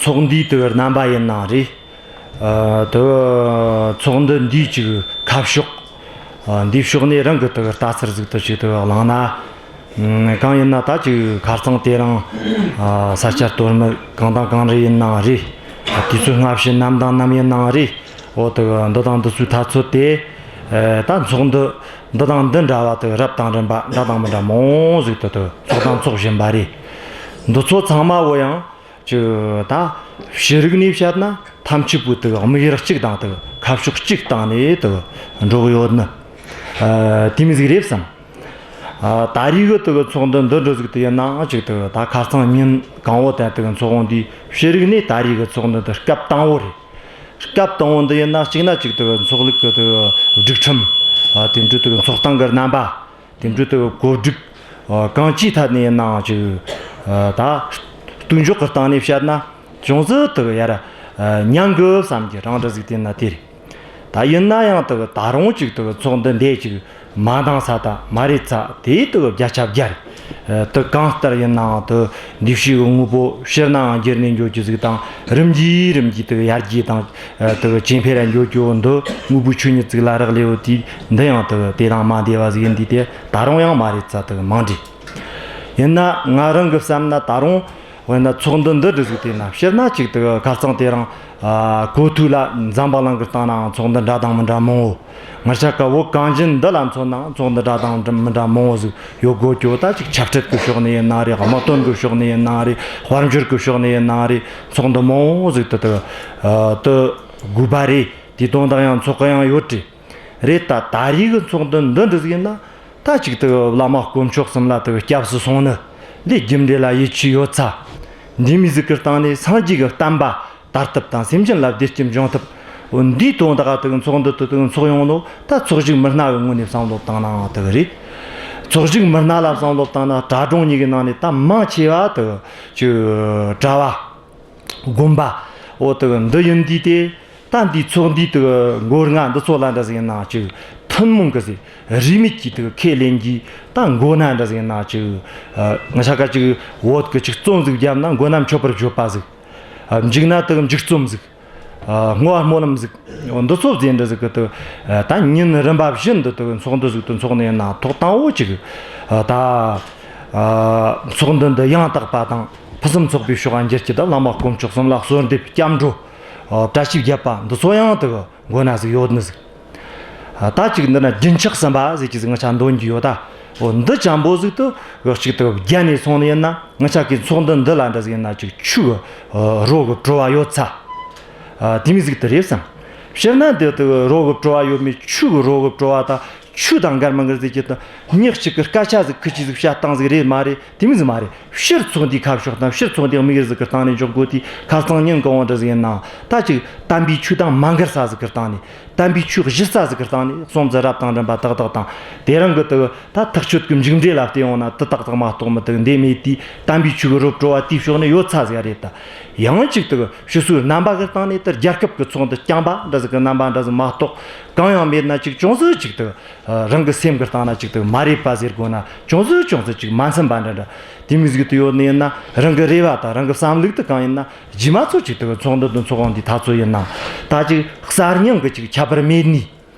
ཚོགས་འདུའི་དུ་རྣམ་པ་ཡིན་ནའང་རེད། ཨ། དུ་ཚོགས་འདུ་འདིའི་ཅིག་ཁ་ཕྱོགས། ཨ། འདིའི་ཕྱོགས་ནས་རང་གི་དུ་ལྟ་ཚུལ་ཟིག་ཏུ་ཅིག་དུ་བླངས་ན། ཨ། གང་ཡིན་ན་ད་ཅིག་ཁ་རྩང་དེ་རིང་། ཨ། ས་སྐྱ་སྟོད་སྨད་གང་དང་གང་རེ་ཡིན་ནའང་རེད། དུས་ཚོད་སྔ་ཕྱི་ནམ་དང་ནམ་ཡིན་ནའང་རེད། འོ་དུ་འདི་དང་འདི་ཚོའི་ཐག་ཚོད་དེ། ཨ། ད་ཚོགས་འདུ་འདི་དང་འདི་འདྲ་བ་དུ་རབ་དང་རིམ་པ་འདྲ་དང་མི་འདྲ་མང་ཟིག་ཏུ་དུ་ཚོགས་དང་ཚོགས་བཞིན་པ་རེད། འདི་ཚོ་ཚང་མ་བོ་ཡང་ཅིག་ད་ཕྱི་རིགས་ནས་བཤད་ན་ཐམས་ཅད་པོ་དུ་དམིགས་ཡུལ་གཅིག་དང་དུ་ཁ་ཕྱོགས་གཅིག་སྟེང་ནས་དུ་འགྲོ་གི་ཡོད་ནི། ཨ། དེ་མོ་ཟིག་རེད་བསམ། ཨ། ད་རེས་གི་དུ་ཚོགས་འདུ་འདི་འདྲ་ཟིག་དུ་ཡིན་ནའང་ཅིག་དུ་ད་ཁ་རྩང་ཉིན་གང་བོ་དེ་དུ་ཚོགས་འདུའི་ཕྱི་རིགས་ནས་ད་རེས་གི་ཚོགས་འདུ་འདི་སྐབས་དང་བོ་རེད། སྐབས་དང་བོ་འདི་ཡིན་ན་གཅིག་ན་གཅིག་དུ་ཚོགས་ལུགས་ཀྱི་དུ་སྒྲིག་ཁྲིམས། ཨ། དེ་འདྲ་དུ་ཚོགས་སྟངས་ཀྱི་རྣམ་པ། དེ་འདྲ་དུ་གོ་སྒྲིག། ཨ། གང་ཅིའི་ཐད་ནས་ཡིན་ནའང་ཅིག་ཨ། ད་གཏུག་འཇོག་གི་སྟེང་ནས་བཤད་ན་ཅུང་ཟད་དུ་ཡར། ཨ། ཉན་གི་བསམ་གྱི་རང་འདྲ་ཟིག་དེ་ན་དེ་རེད། ད་ཡིན་ན་ཡང་དུ་ད་རུང་ཅིག་དུ་ཚོགས་འདུ་འདི་ཅིག་མ་འདང་ས་དང་མ་རེད་ས་དེ་དུ་བརྒྱ་ཆ་བརྒྱ་རེད། ཨ། དུ་གང་ལྟར་ཡིན་ནའང་དུ་འདི་ཕྱིའི་དངོས་པོ་ཕྱིར་ནའང་འགྱུར་ནས་འགྱོ་རྒྱུ་ཟིག་དང་རིམ་གྱིས་རིམ་གྱིས་དུ་ཡར་རྒྱས་དང་། ཨ། དུ་ཇེ་འཕེལ་ལ་འགྱོ་རྒྱུ་འདི་དངོས་པོའི་ཆོས་ཉིད་ཅིག་ལ་རག་ལས་ཡོད་དུས་འདི་ཡང་དུ་དེ་དང་མ་འདས་པ་ཟིག་ཡིན་དུས་དེ་ད་རུང་ཡང་མ་རེད་ས་དུ་མང་འདྲི། ཡིན་ན་ང་རང་གི་བསམ་ན་ད་རུང་། འོ་ན་ཚོགས་འདུ་འདི་འདྲ་ཟིག་དེ་ན་ཕྱིར་ན་ཅིག་དུ་ཁ་རྩང་དེ་རིང་། ཨ། གོ་ཐོས་ལ་འཛམ་བུ་གླིང་གི་སྟེང་ན་ཚོགས་འདུ་འདྲ་དང་མི་འདྲ་མང་བོ། ང་ཆ་ཀ་བོད་གངས་ཅན་འདི་ལ་མཚོན་ན་ཚོགས་འདུ་འདྲ་དང་མི་འདྲ་མང་བོ་ཟིག་ཡོད་དགོས་ཀྱི། ད་ཅིག་ཆབ་སྲིད་ཀྱི་ཕྱོགས་ནས་ཡིན་ན་རེད། དམག་དོན་གྱི་ཕྱོགས་ནས་ཡིན་ན་རེད། དཔལ་འབྱོར་གྱི་ཕྱོགས་ནས་ཡིན་ན་རེད། ཚོགས་འདུ་མང་བོ་ཟིག་དུ་དུ། ཨ། དུ་དགོས་པ་རེད། དེ་དོན་དག་ཡང་ཚོགས་ཀྱི་ཡང་ཡོད་དེ། རེད། ད་ད་རེས་ཀྱི་ཚོགས་འདུ་འདི་འདྲ་ཟིག་ཡིན་ན། ད་ཅིག་དུ་བླ་མ་དཀོན་མཆོག་གསུམ་ལ་དུ་སྐྱབས་སུ་སོང་ནི། འདི་རྒྱུ་འབྲས་ལ་ཡིད་ཆེས་ཡོད་ཚ། འདི་མོ་ཟིག་གི་སྟེང་ནས་སངས་རྒྱས་ཀྱི་བསྟན་པ་དར་ཐབས་དང་སེམས་ཅན་ལ་བདེ་སྐྱིད་འབྱུང་ཐབས། འོ་འདིའི་དོན་དག་དུ་ཚོགས་འདུ་དུ་དུ་ཚོགས་ཡོང་ནོ། ད་ཚོགས་ཞུགས་མི་སྣ་གི་ངོས་ནས་བསམ་བློ་བཏང་ནའང་དུ་རེད། ཚོགས་ཞུགས་མི་སྣ་ལ་བསམ་བློ་བཏང་ན་གྲྭ་གྲོང་གཉིས་ཀྱི་ནང་ནས་ད་མང་ཆེ་བ་དུ་ཅིག་གྲྭ་བ། དགོན་པ། འོ་དུ་འདི་ཡིན་དུས་དེ། ད་འདི་ཚོགས་འདུའི་དུ་མགོ་རྔ་འདི་ཚོ་ལ་འདྲ་ཟིག་ཡིན་ན་ཅིག་ཐུན་མོང་གི་ཟིག་རིས་མེད་ཀྱི་དུ་ཁས་ལེན་གྱི་ད་མགོ་ན་འདྲ་ཟིག་ཡིན་ན་ཅིག་ཨ། ང་ཆ་ཀ་ཅིག་བོད་ཀྱི་ཅིག་རྩོམ་ཟིག་བརྒྱབ་ན་མགོ་ན་མཆོད་པར་བརྗོད་པ་ཟིག་ཨ། མཇུག་ན་དུ་མཇུག་རྩོམ་ཟིག་ཨ། བསྔོ་བ་སྨོན་ལམ་ཟིག་འོ་འདི་ཚོ་རྫས་འདྲ་ཟིག་གི་དུ། ཨ། ད་ཉིན་རིམ་པ་བཞིན་དུ་དུ་ཚོགས་འདུ་ཟིག་དུ་འཚོགས་ནས་ཡིན་ན་ཐོག་དང་བོ་ཅིག་ཨ། ད། ཨ། ཚོགས་འདུ་འདི་ཡང་དག་པ་དང་ཕུན་སུམ་ཚོགས་པའི་ཕྱོགས་ལ་འགྱུར་གྱི། ད་བླ་མ་དཀོན་མཆོག་གསུམ་ལ་གསོལ་འདེབས་སྐྱབས་འགྲོ། ཨོ། བཀྲ་ཤིས་བརྒྱད་པ་འདི་ཚོ་ཡང་དེ་གི་མགོ་ན་ཟིག་ཡོད་ནི་ཟིག། ཨ། ད་ཅིག་འདི་ན་རྒྱུན་ཆགས་ཟིན་པ་ཟེར་གྱི་ཟིག་ང་ཆ་འདོན་གྱི་ཡོད་ད། འོ། འདི་ཅན་པོ་ཟིག་ཏུ་གི་ཅིག་དེ་གི་བརྒྱབ་ནས་སོང་ནི་ཡིན་ན། ང་ཆ་གི་ཚོགས་འདུ་འདི་ལ་འདྲ་ཟིག་ཡིན་ན་ཅིག་ཆོས་གི་རོ་གི་བྲོ་བ་ཡོད་ཚ། ཨ། དེ་མོ་ཟིག་དེ་རེད་བསམ། སྤྱིར་ན་འདི་དེ་གི་རོ་གི་བྲོ་བ་ཡོད་མེད། ཆོས་གི་རོ་གི་བྲོ་བ་དང་། ཆོས་དང་འགལ་མི་འགལ་ཟེར་གྱི་དེ་ཉག་གཅིག་གི་སྐད་ཆ་ཟིག་ཁུ་ཆི་ཟིག་བཤད་སྟངས་ཟིག་རེད་མ་རེད། དེ་མོ་ཟིག་མ་རེད། སྤྱིར་ཚོགས་འདུའི་ཁ་ཕྱོགས་དང་། སྤྱིར་ཚོགས་འདུའི་དམིགས་ཡུལ་ཟིག་གི་སྟེང་ནས་འཇོག་དགོས་དུས། ཁ་སང་ཉིན་གང་བོ་འདྲ་ཟིག་ཡིན་ན། ད་ཅིག་དམ་པའི་ཆོས་དང་མ་འགལ་ས་ཟིག་གི་སྟེང་ནས། དམ་པའི་ཆོས་གཞི་རྩ་ཟིག་གི་སྟེང་ནས། སྲོང་བཙན་རབས་དང་རིམ་པ་ཏག་ཏག་དང་། དེ་རིང་གི་དེ་ད་ཐག་ཆོད་གི་མཇུག་འབྲས་ལ་བལྟས་ཡོང་ན་དེ་ཏག་ཏག་མ་གཏོགས་མི་དེ་འདས་མེད་དུས། དམ་པའི་ཆོས་གི་རོ་བྲོ་བ་དེའི་ཕྱོགས་ནས་ཡོད་ཚ་ཟིག་རེད་ད། ཡང་ཅིག་དེ་ཕྱི་སོའི་རྣམ་པ་གི་སྟེང་ནས་དེ་རྒྱལ་ཁབ་གི་ཚོགས་འདུ་རྐྱང་པ་འདྲ་ཟིག་གི་རྣམ་པ་འདྲ་ཟིག་མ་གཏོགས་གང་ཡང་མེད་ན། ཅིག་ཅུང་ཟད་ཅིག་དེ་རང་གི་སེམས་གི་སྟེང་ན་ཅིག་དེ་མ་རེད་པ་ཟེར་དགོས་ན། ཅུང་ཟད་ཅུང་ཟད་ཅིག་མ་འཚམ་པ་འདྲ་འདྲ་དེ་མོ་ཟིག་དེ་ཡོད་ནི་ཡིན་ན། རང་གི་རེ་བ་དང་རང་གི་བསམ་ལུགས་དེ་གང་ཡིན་ན། རྗེས་མ་ཚོ་ཅིག་དེ་ཚོགས་འདུ་དེ་འཚོགས་ཡོང་དུས་ད་ཚོ་ཡིན་ན། ད་ཅིག་གསར་རྙིང་གི་ཅིག་ཁྱད་པར་མེད་ནི།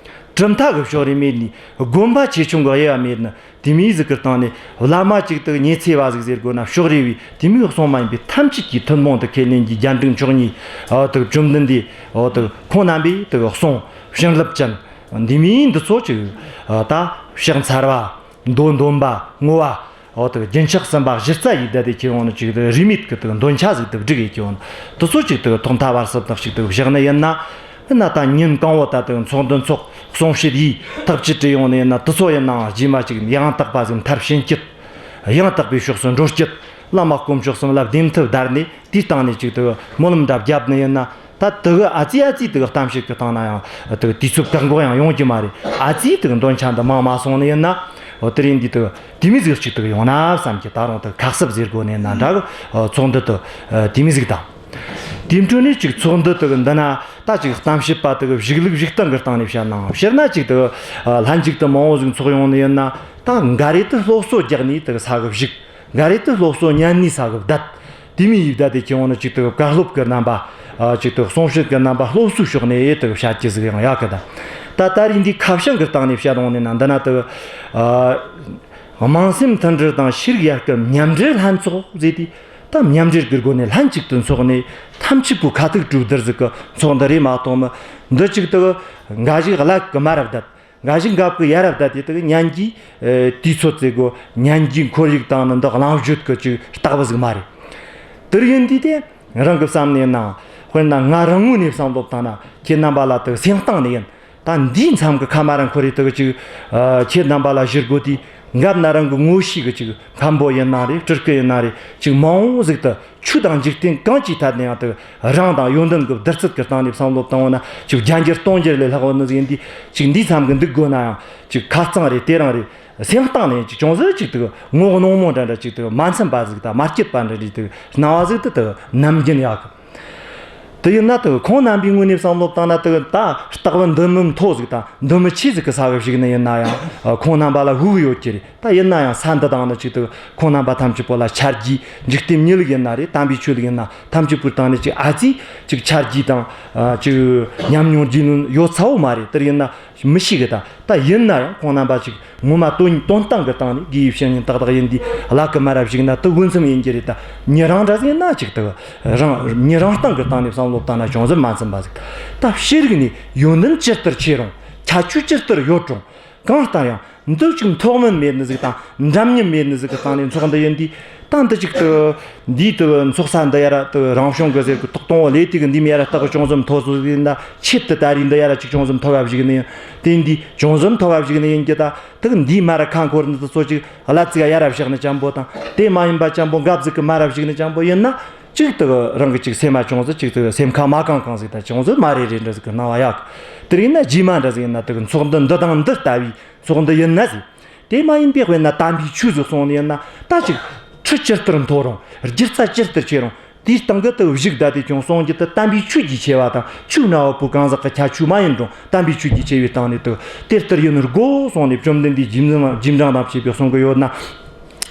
གྲུབ་མཐའ་གི་ཕྱོགས་རིས་མེད་ནི། དགོན་པ་ཆེ་ཆུང་གི་དབྱེ་བ་མེད་ནི། དེ་མོ་ཟིག་གི་སྟེང་ནས་བླ་མ་ཅིག་དེ་ཉི་ཚེ་བ་ཟིག་ཟེར་དགོས་ན་ཕྱོགས་རིས་བའི་དེ་མོའི་གསུང་མ་ཡིན་པའི་ཐམས་ཅད་ཀྱི་ཐུན་མོང་དུ་ཁས་ལེན་གྱི་རྒྱ་འབྲིང་མཆོག་གཉིས། འོ། དེ་བཅོམ་ལྡན་འདས། འོ། དེ་ཁོང་རྣམ་པའི་དེ་གསུང་བྱིན་རླབས་ཅན་འདི་མོ་འདི་ཚོ་ཅིག་ད་ཕྱག་འཚལ་བ། མདོ་འདོན་པ། བསྔོ་བ། འོ། དེ་རྒྱུན་ཆགས་ཟིན་པ་གཞི་རྩ་ཡེ་བསྡད་དེ་ཁྱེར་ཡོང་ནི་ཅིག་དེ་རིས་མེད་ཀྱི་དེ་འདོན་ཆ་ཟིག་དེ་བསྒྲིགས་ཡེ་ཁྱེར་ཡོང་ནི་དེ་ཚོ་ཅིག་དེ་ཐོག་མཐའ་བར་གསུམ་དག་ཅིག་དེ་བཞག་ནི་ཡིན་ན། ཡིན་ན་ད་ཉིན་གང་བོ་ད་དེ་ཚོགས་འདུ་འཚོགས། གསུང་བཤད་ཡེ། ཐག་བཅད་བྲིས་ཡོང་ནི་ཡིན་ན། དེ་ཚོ་ཡིན་ནའང་རྗེས་མ་ཅིག་ཡང་དག་པ་ཟིག་མཐར་ཕྱིན་རྒྱུ། ཡང་དག་པའི་ཕྱོགས་སུ་འགྲོ་རྒྱུ། བླ་མ་དཀོན་མཆོག་གསུམ་ལ་བདེན་མཐུ་བརྡར་ནས་དེའི་སྟེང་ནས་ཅིག་དེ་སྨོན་ལམ་འདྲ་བརྒྱབ་ནི་ཡིན་ན། ད་དེ་གི་ཨ་ཙི་ཨ་ཙི་དེ་གི་གཏམ་བཤད་ཀྱི་སྟེང་ན་ཡང་དེ་གི་དུས་ཚོད་བཀག་འགོག་ཡང་ཡོང་རྒྱུ་མ་རེད། ཨ་ཙི་དེ་གི་འདོན་ཆ་འདི་མང་མ་སོང་ནི་ཡིན་ན། འོ། དེ་རིང་འདི་དེ་གི་དེ་མོ་ཟིག་ཅིག་དེ་གི་ཡོང་ན་བསམ་གྱི། ད་རུང་དེ་གི་ཁ་གསབ་ཟེར་དགོས་ནི་ཡིན་ན་འདྲ་གི། འོ། ཚོགས་འདུ་དེ་དེ་མོ་ཟིག་དང་། དེའི་འཕྲོ་ནས་ཅིག་ཚོགས་འདུ་དེ་གི་འདི་ན་ད་ཅིག་གཏམ་བཤད་པ་དེ་གི་བཞུགས་ལུགས་བཞུགས་སྟངས་ཀྱི་སྟེང་ནས་བཤད་ནའང་། སྤྱིར་ན་ཅིག་དེ་གི་ལྷན་ཅིག་ཏུ་མང་བོ་ཟིག་འཚོགས་ཡོང་ནི་ཡིན་ན། ད་འགའ་རེ་དེ་སློབ་གསོ་རྒྱག་ནས་དེ་གི་ས་གི་བཞུགས། འགའ་རེ་དེ་སློབ་གསོ་ཉན་ནས་ས་གི་བསྡད། དེ་མོ་ཡེ་བསྡད་དེ་ཁྱེར་ཡོང་ནི་ཅིག་དེ་གི་བཀའ་སློབ་ཀྱི་རྣམ་པ། ཨ། ཅིག་དེ་གི་གསུང་བཤད་ཀྱི་རྣམ་པ་སློབ་གསོའི་ཕྱོགས་ནས་དེ་གི་བཤད་རྒྱུ་ཟིག་ཡང་ཡོད་གི། ད་ད་ད་རེས་འདི་ཁ་བྱང་གི་སྟེང་ནས་བཤད་ཡོང་ནི་ན། འདི་ན་དེ་གི། ཨ། དམངས་སེམས་མཐུན་སྒྲིལ་དང་ཤེས་རིག་ཡར་སྐུལ་མཉམ་འབྲེལ་ལྷན་ཚོགས་ཟེར་དུས། ད་མཉམ་འབྲེལ་གྱི་སྒོ་ནས་ལྷན་ཅིག་ཏུ་འཚོགས་ནས་ཐམས་ཅད་པོ་ཁ་ཐུག་གྲོས་བསྡུར་ཟིག་གི་ཚོགས་འདུ་རེད་མ་གཏོགས། མི་འདི་ཅིག་དེ་གི་འགའ་ཞིག་ཀླད་གི་མར་ར་བསྡད། འགའ་ཞིག་འགབ་གི་ཡར་ར་བསྡད་དེ། དེ་གི་ཉན་གྱི་དུས་ཚོད་ཟེར་དགོས། ཉན་གྱི་ཁོར་ཡུག་དང་ནི་འདི་གླེང་བརྗོད་གི་ཅིག་ལྟ་བུ་ཟིག་མ་རེད། དེ་ཡིན་དུས་དེ་རང་གི་བསམ་ནས་ན། དཔེར་ན་ང་རང་ངོས་ནས་བསམ་བློ་བཏང་ན། ཁྱེད་རྣམ་པ་ལ་དེ་གི་སེམས་གཏིང་ནས་ཡིན། ད་འདིའི་མཚམས་ཀྱི་ཁ་མ་ར་འཁོར་རེ་དེ་གི་ཅིག་ཨ། ཁྱེད་རྣམ་པ་ལ་ཞུ་དགོས་དུས། འགབ་ན་རང་གི་ངོ་ཤེས་གི་ཅིག་མཁན་པོ་ཡིན་ན་རེད། སྤྲུལ་སྐུ་ཡིན་ན་རེད། ཅིག་མང་བོ་ཟིག་དེ་ཆོས་དང་འཇིག་རྟེན་གང་ཅིའི་ཐད་ནས་ཡང་དེ་གི་རང་དང་ཡོན་ཏན་གྱི་བསྡུར་ཚད་ཀྱི་སྟེང་ནས་བསམ་བློ་བཏང་བ་ན། ཅིག་བརྒྱ་འགྱུར་སྟོང་འགྱུར་ལས་ལྷག་པ་ནི་ཟིག་ཡིན་དུས། ཅིག་འདིའི་མཚམས་ཀྱི་འདུག་དགོས་ན་ཡང་ཅིག་ཁ་རྩང་རེད། དེ་རིང་རེད། སེམས་གཏིང་ནས་ཅིག་ཅུང་ཟད་ཅིག་དེ་གི་ངོ་གནོང་མོ་འདྲ་འདྲ། ཅིག་དེ་གི་མ་འཚམ་པ་ཟིག་དང་མ་སྐྱིད་པ་འདྲ་འདྲ། དེ་གི་སྣང་བ་ཟིག་དེ་དེ་གི་ནམ་རྒྱུན་ཡོད་གི། དེ་ཡིན་ན་དེ་གི་ཁོང་རྣམ་པའི་ངོས་ནས་བསམ་བློ་བཏང་ན། དེ་གི་ད་སྟེགས་བུ་འདི་མོ་མཐོ་ཟིག་དང་འདི་མོ་ཆེ་ཟིག་གི་ས་གི་བཞུགས་ནི་ཡིན་ན་ཡང་། ཨ། ཁོང་རྣམ་པ་ལ་དབུགས་ཡོད་ཀྱི་རེད། ད་ཡིན་ན་ཡང་ས་འདི་དང་ནི་ཅིག་དེ་གི་ཁོང་རྣམ་པ་ཐམས་ཅད་པོ་ལ་ཆ་རྒྱུས། འཇིག་རྟེན་མྱི་ལུགས་ཡིན་ན་རེད། དམ་པའི་ཆོས་ལུགས་ཡིན་ན། ཐམས་ཅད་པོའི་སྟེང་ནས་ཅིག་ཨ་ཙི་ཅིག་ཆ་རྒྱུས་དང་། ཨ། ཅིག་ཉམས་མྱོང་རྒྱུས་ལོན་ཡོད་ཚ་བོ་མ་རེད། དེ་ཡིན་ན་མི་ཤེས་གི། ད་ད་ཡིན་ན་ཡང་ཁོང་རྣམ་པ་ཅིག་ངོ་མ་དོན་དོན་སྟངས་ཀྱི་སྟེང་ནས་དགེ་བའི་བཤེས་གཉེན་ཏག་ཏག་ཡིན་དུས། ཀླད་གི་མར་ར་བཞུགས་ན་དེ་འོས་འཚམ་ཡིན་གྱི་རེད། ད་ཉེ་རིང་འདྲ་ཟིག་ཡིན་ན་ཅིག་དེ་གི་རང་ཉེ་རིང་སྟེང་གི་སྟེང་ནས་བསམ་བློ་བཏང་ན་ཅུང་ཟད་མ་འཚམ་པ་ཟིག། ད་ཤེས་རིག་ནས་ཡོན་ཏན་ཇི་ལྟར་ཆེ་རུང་། ཁྱད་ཆོས་ཇི་ལྟར་ཡོད་རུང་། གང་ལྟར་ཡང་འདི་ཅིག་མཐོ་དམན་མེད་ནི་ཟིག་དང་འདྲ་མཉམ་མེད་ནི་ཟིག་གི་སྟེང་ནས་འཚོགས་འདི་ཡིན་དུས། ད་འདི་ཅིག་དེ་གི་འདིའི་དེ་གི་འཚོགས་ས་འདི་ཡ་ར་དེ་གི་རང་བྱུང་གི་ཟེར་གི། ཏོག་ཏོང་བོ་ལས་དེ་གི་འདི་མོ་ཡ་ར་སྟེགས་བུ་ཅུང་ཟད་མཐོ་བོ་ཟིག་ཡིན་ན། ཆེད་དུ་ད་རེས་འདི་ཡ་ར་ཅིག་ཅུང་ཟད་མཐོ་བ་བཞུགས་ནི་ཡིན། དེ་འདི་ཅུང་ཟད་མཐོ་བ་བཞུགས་ནི་ཡིན་གྱི། ད་དེ་གི་འདིའི་མར་ར་ཁ་འཁོར་ནི་དེ་ཚོ་ཅིག་ཀླད་ཅིག་ཡ་ར་བཞག་ནི་ཅན་པོ་དང་། དེ་མ་ཡིན་པ་ཅན་པོ་འགབ་ཟིག་གི་མར་ར་བཞུགས་ནི་ཅན་པོ་ཡིན་ན། ཅིག་དེ་གི་རང་གི་ཅིག་སེམས་མ་ཅུང་ཟད་ཅིག་དེ་གི་སེམས་ཁ་མ་གང་གང་ཟིག་དང་ཅུང་ཟད་མ་རེ་རེ་འདྲ་ཟིག་གི་སྣང་བ་ཡོད་གི། དེ་ཡིན་ན་རྗེས་མ་འདྲ་ཟིག་ཡིན་ན། དེ་གི་ཚོགས་འདུ་འདི་དང་འདི་ལྟ་བུའི་ཚོགས་འདུ་ཡིན་ན་ཟིག། དེ་མ་ཡིན་པའི་དཔེར་ན་དམ་པའི་ཆོས་ཟིག་གསུང་ནི་ཡིན་ན། ད་ཅིག་ཁྲི་ཇི་ལྟར་མཐོ་རུང་། རྒྱུ་རྩ་ཇི་ལྟར་ཆེ་རུང་། དེའི་སྟེང་གི་དེ་གི་བཞུགས་བསྡད་དེ་ཀྱང་གསུང་རྒྱུ་དེ་དམ་པའི་ཆོས་ཀྱི་ཆེ་བ་དང་། ཆོས་རྣ་བ་པོ་གང་ཟག་གི་ཁྱད་ཆོས་མ་ཡིན་རུང་། དམ་པའི་ཆོས་ཀྱི་ཆེ་བའི་སྟེང་ནས་དེ་གི་དེ་ལྟར་ཡིན་དགོས་གསུངས་ནས། བཅོམ་ལྡན་འདས་རྗེས་འབྲང་དང་བཅས་པས་གསུང་གི་ཡོད་ན།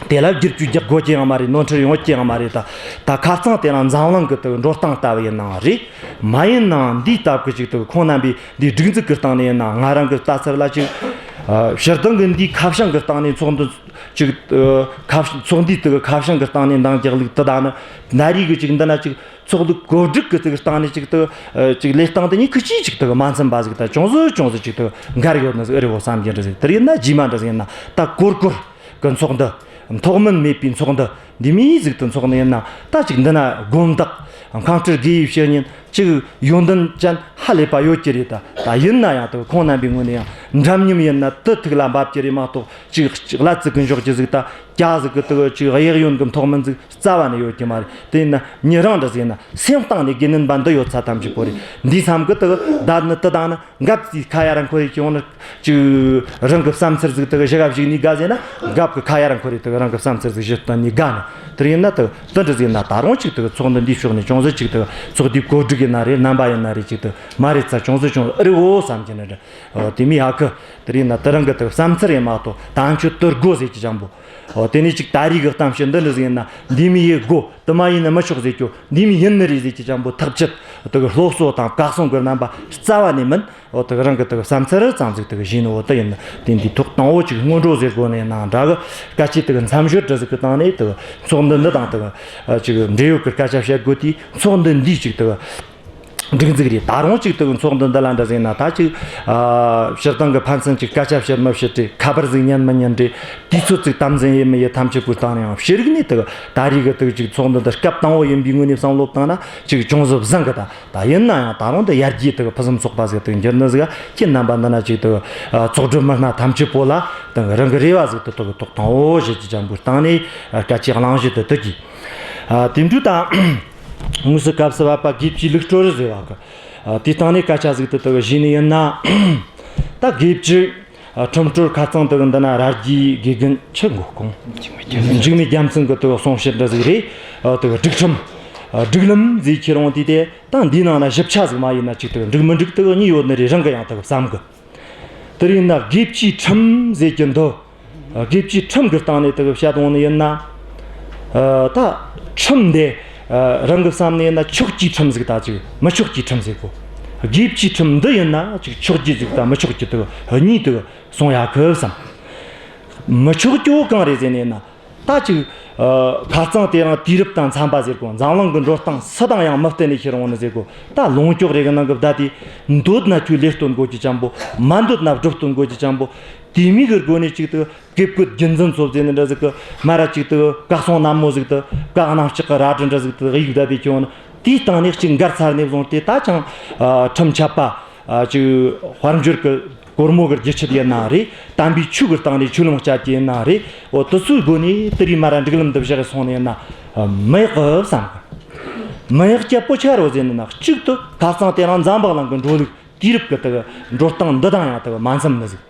དེ་ལ་བསྒྱུར་བཅོས་རྒྱག་དགོས་ཀྱི་ཡང་མ་རེད། ནོར་འཁྲུལ་ཡོང་གི་ཡང་མ་རེད། ད་ད་ཁ་རྩང་དེ་རིང་འཛམ་གླིང་གི་དེ་གི་འགྲོ་སྟངས་ལྟ་བུ་ཡིན་ནའང་རེད། མ་ཡིན་ནའང་འདིའི་སྟབས་ཀྱིས་ཅིག་དེ་གི་ཁོང་རྣམ་པའི་འདིའི་སྒྲིག་འཛུགས་ཀྱི་སྟེང་ནས་ཡིན་ན། ང་རང་གི་ལྟ་ཚུལ་ལ་ཅིག། ཨ། སྤྱིར་བཏང་གི་འདིའི་ཁ་བྱང་གི་སྟེང་ནས་ཚོགས་འདུ་ ཅིག་ཨ་ཁ་ཚོགས་འདུའི་དུ་ཁ་བྱང་གི་སྟེང་ནས་འདང་རྒྱག་ལུགས་དེ་དང་ནི། ནད་རིགས་གི་ཅིག་འདི་ན་ཅིག་ཚོགས་ལུགས་བཀོད་སྒྲིག་གི་དུ་སྟེང་ནས་ཅིག་དུ་ཨ་ཅིག་ལས་སྟངས་དེ་གཉིས་ཀྱིས་ཅིག་དུ་མ་འཚམ་པ་ཟིག་དང་། ཅུང་ཟད་ཅུང་ཟད་ཅིག་དུ་འགལ་ཡོད་ནི་ཟིག་ཨེ་རེད་འོ་བསམ་གྱི་འདྲ་ཟིག། དེ་ཡིན་ན་རྗེས་མ་འདྲ་ཟིག་ཡིན་ན་ད་གོར་གོར་གི་ཚོགས་འདུ། མཐོ་དམན་མེད་པའི་ཚོགས་འདུ་འདི་མོ་ཟིག་དུ་འཚོགས་ནི་ཡིན་ན། ད་ཅིག་འདི་ན་དགོན་བདག་ཁང་སྤྲུལ་དགེ་བའི་བཤེས་གཉེན་ཅིག་ཡོན་ཏན་ཅན་ཧ་ལས་པ་ཡོད་ཀྱི་རེད། ད་ད་ཡིན་ན་ཡང་དུ་ཁོང་རྣམ་པའི་ངོས་ནས་ཡང་འདྲ་མཉམ་ཡིན་ན་དུ་ཐུགས་ལ་འབབ་ཀྱི་རེད་མ་གཏོགས། ཅིག་ཅིག་གླ་ཙིག་གི་འཇོག་རྒྱུ་ཟིག་དང་། ཀྱ་ཟིག་གི་དུ་ཅིག་གཡས་གཡོན་གི་མཐོ་དམན་ཟིག་རྩ་བ་ནས་ཡོད་ཀྱི་མ་རེད། དེ་ཡིན་ན་ཉིད་རང་འདྲ་ཟིག་ཡིན་ན་སེམས་གཏིང་ནས་དགེ་འདུན་པ་འདི་ཡོད་ཚད་ཐམས་ཅད་པོ་རེད། འདིའི་མཚམས་ཀྱི་དུ་བདག་ནི་དུ་དང་ནི་འགབ་ཙིག་ཁ་ཡ་རང་ཁོ་རེ་ཀྱི་འོང་ནི། ཅིག་རང་གི་བསམ་ཚུལ་ཟིག་དུ་གཞི་ག་བཞག་ནས་དགའ་ཟེར་ན། འགབ་ཀྱི་ཁ་ཡ་རང་ཁོ་རེ་དུ་རང་གི་བསམ་ཚུལ་ཟིག་གཞི་བཏོན་ནས་དགའ་ནི། དེ་ཡིན་ན་དུ་དུ་འདྲ་ཟིག་ཡིན་ན། ད་རུང་ཅིག་དུ་ཚོགས་འདུ་འདིའི་ཕྱོགས་ནས་ཅུང་ཟད་ཅིག་དུ་ཚོགས་འདུའི་བཀོད་སྒྲིག་ཡིན་ན་རེད། རྣམ་པ་ཡིན་ན་རེད། ཅིག་དུ་མ་རེད་ཚ་ཅུང་ཟད་ཅུང་ཟད་ཨེ་རེད་འོ་བསམ་གྱི་ནི་རེད། ཨོ་དེ་མོ་ཡ་གི། དེ་ཡིན་ན་དུ་རང་གི་དུ་བསམ་ཚུལ་ཡིན་མ་གཏོགས། ད་ཁྱོད་དུ་དགོ་ཟེར་གྱི་ཅང་པོ། ཨོ་དེ་ནས་ཅིག་ད་རེས་གི་གཏམ་བཤད་འདི་འདྲ་ཟིག་ཡིན་ན། འདི་མོ་ཡེ་དགོ། དུ་མ་ཡིན་ན་མི་ཆོག་ཟེར་རྒྱུ། འདི་མོ་ཡིན་ནི་རེད་ཟེར་གྱི་ཅང་པོ་ཐག་ཆོད་དུ་གི་སློབ་གསོ་དང་བཀའ་གསུང་གི་རྣམ་པ་རྩ་བ་ནས་མིན། འོ་དུ་རང་གི་དུ་བསམ་ཚུལ་ཙམ་ཟིག་དུ་བཞེས་ནི་འོ་དེ་ཡིན། དེ་འདི་ཐོག་དང་པོ་ཅིག་སྔོན་འགྲོ་ཟེར་དགོ་ནི་ཡིན་ནའང་འདྲ་གི། སྐད་ཆ་དུ་མཚམས་སྦྱོར་འདྲ་ཟིག་གི་སྟེང་ནས་དུ་ཚོགས་འདུ་འདི་དང་དུ་ཅིག་འབྲེལ་ཡོད་གི་སྐད་ཆ་བཤད་དགོ་དུས། ཚོགས་འདུ་འདིའི་ཅིག་དུ་སྒྲིག་འཛུགས་རེད། ད་རུང་ཅིག་དུ་ཚོགས་འདུ་འདི་ལ་འདྲ་ཟིག་ཡིན་ན། ད་ཅིག་ཨ་སྤྱིར་བཏང་གི་ཕན་ཚུན་ཅིག་སྐད་ཆ་བཤད་མི་བཤད་རེད། ཁ་པར་ཟིག་ཉན་མི་ཉན་རེད། དུས་ཚོད་ཅིག་དམ་འཛིན་ཡེ་མི་ཡེ་ཐམས་ཅད་པོའི་སྟེང་ནས་ཡང་ཤེས་རིག་ནས་དུ་ད་རེས་གི་དུ་ཅིག་ཚོགས་འདུ་འདི་སྐབས་དང་པོ་ཡིན་པའི་ངོས་ནས་བསམ་བློ་བཏང་ན་ཅིག་ཅུང་ཟད་བཟང་གི། ད་ད་ཡིན་ན་ཡང་ད་རུང་དུ་ཡར་རྒྱས་དུ་ཕུན་སུམ་ཚོགས་པ་ཟིག་དུ་འགྱུར་ནི་ཟིག་ག། ཁྱེད་རྣམ་པ་འདི་ན་ཅིག་དུ་ཨ་ཚོགས་སྒྲུབ་མི་སྣ་ཐམས་ཅད་པོ་ལ་དུ་རང་གི་རེ་བ་ཟིག་དུ་ཐོག་གི་ཐོག་དང་པོ་བཞེས་ཀྱི་ཅང་པོའི་སྟེང་ནས་ཨ་སྐད་ཆའི་གླེང་གཞི་དུ་དུ་གི། ཨ་དེ་འདྲ་ད་དངོས་སུ་སྐབས་སུ་བབ་པ་དགེ་བཅུའི་ལུགས་སྲོལ་རེད་ཟེར་བ་གི། ཨ་དེའི་སྟེང་ནས་སྐད་ཆ་ཟིག་དུ་དུ་བཞེས་ནི་ཡིན་ན། ད་དགེ་བཅུ་ཨ་ཁྲིམས་སྲོལ་ཁ་རྩང་དུ་འདི་ན་ར་རྒྱའི་དགེ་རྒན་ཆི་མགོ་སྐོང་འཇིགས་མེད་རྒྱལ་མཚན་གི་དུ་གསུང་བཤད་འདྲ་ཟིག་རེད། ཨ་དུ་སྒྲིག་ཁྲིམས་ཨ་སྒྲིག་ལམ་ཟེར་ཁྱེར་འོང་དུས་དེ། ད་འདིའི་ནང་ན་ཞིབ་ཆ་ཟིག་མ་ཡིན་ན་ཅིག་དུ་འགྲིག་མི་འགྲིག་དུ་གཉིས་ཡོད་ནི་རེད། རང་གི་ཡང་དུ་བསམ་གི། དེ་ཡིན་ན་དགེ་བཅུའི་ཁྲིམས་ཟེར་གྱི་འདི། དགེ་བཅུའི་ཁྲིམས་ཀྱི་སྟེང་ནས་དེ་གི་བཤད་འོང་ནི་ཡིན་ན། ཨ་ད་ཁྲིམས་འདི་ཨ་རང་གི་བསམ་ནི་ཡིན་ན་ཆོག་རྒྱུའི་ཁྲིམས་ཟིག་དང་ཅིག་མི་ཆོག་རྒྱུའི་ཁྲིམས་ཟིག་གོ། དགེ་བཅུའི་ཁྲིམས་འདི་ཡིན་ན་ཅིག་ཆོག་རྒྱུ་ཟིག་དང་མི་ཆོག་རྒྱུ་དེ་གི་གཉིས་དེ་གི་གསུང་ཡ་གི་བསམ། མི་ཆོག་རྒྱུ་གང་རེད་ཟེར་ནི་ཡིན་ན། ད་ཅིག་ཨ་ཁ་རྩང་དེ་རིང་དུས་རབས་དང་འཚམ་པ་ཟེར་གོ། འཛམ་གླིང་གི་འགྲོ་སྟངས་སུ་དང་ཡང་མི་བསྟུན་ནས་ཁྱེར་འོང་ནི་ཟེར་གོ། ད་ལུང་ཀྱོག་རེ་གི་ནང་གི་བརྡ་དེ། འདོད་ན་ཁྱོད་ལས་སྟོན་དགོས་ཀྱི་ཅང་པོ། མ་འདོད་ན་སྒྲུབ་སྟོན་དགོས་ཀྱི་ཅང་པོ། དེ་མོ་གི་སྒོ་ནས་ཅིག་དུ་བཀས་བཀོད་རྒྱུད་འཛིན་ཚོ་ཟེར་ནི་འདྲ་ཟིག་གི་མ་ར། ཅིག་དུ་བཀའ་སྲུང་ནན་མོ་ཟིག་དུ་བཀའ་གནམ་ལྕགས་གི་རལ་གྲི་འདྲ་ཟིག་དུ་གཡུག་བསྡད་དེ་ཁྱེར་འོང་ནི། དེའི་སྟེང་ནས་ཅིག་འགལ་ཚར་ནས་བཟུང་སྟེ། ད་ཅང་ཨ་ཁྲིམས་ཆད་པ། ཨ་ཅིག་དཔལ་འབྱོར་གྱི་སྒོར་མོ་གི་རྒྱུ་ཆད་ཡིན་ན་རེད། དམ་པའི་ཆོས་ཀྱི་སྟེང་ནས་ཆོས་ལོངས་སྤྱད་རྒྱུ་ཡིན་ན་རེད། འོ་དེ་ཚོའི་སྒོ་ནས་དེ་རིགས་མ་ར་འགྲིག་ལམ་འདི་བཞག་སོང་ནི་ཡིན་ན་མི་ཡག་གི་བསམ་གི། མི་ཡག་རྒྱུ་བོ་ཆི་རེད་ཟེར་ནི་ན། གཅིག་ཏུ་ཁ་རྩང་དེ་རིང་འཛམ་བུ་གླིང་གི་འགྲོ་ལུགས་དུས་རབས་ཀྱི་དེ་འགྲོ་སྟངས་འདི་དང་ཡང་དེ་མ་འཚམ་ནི་ཟིག།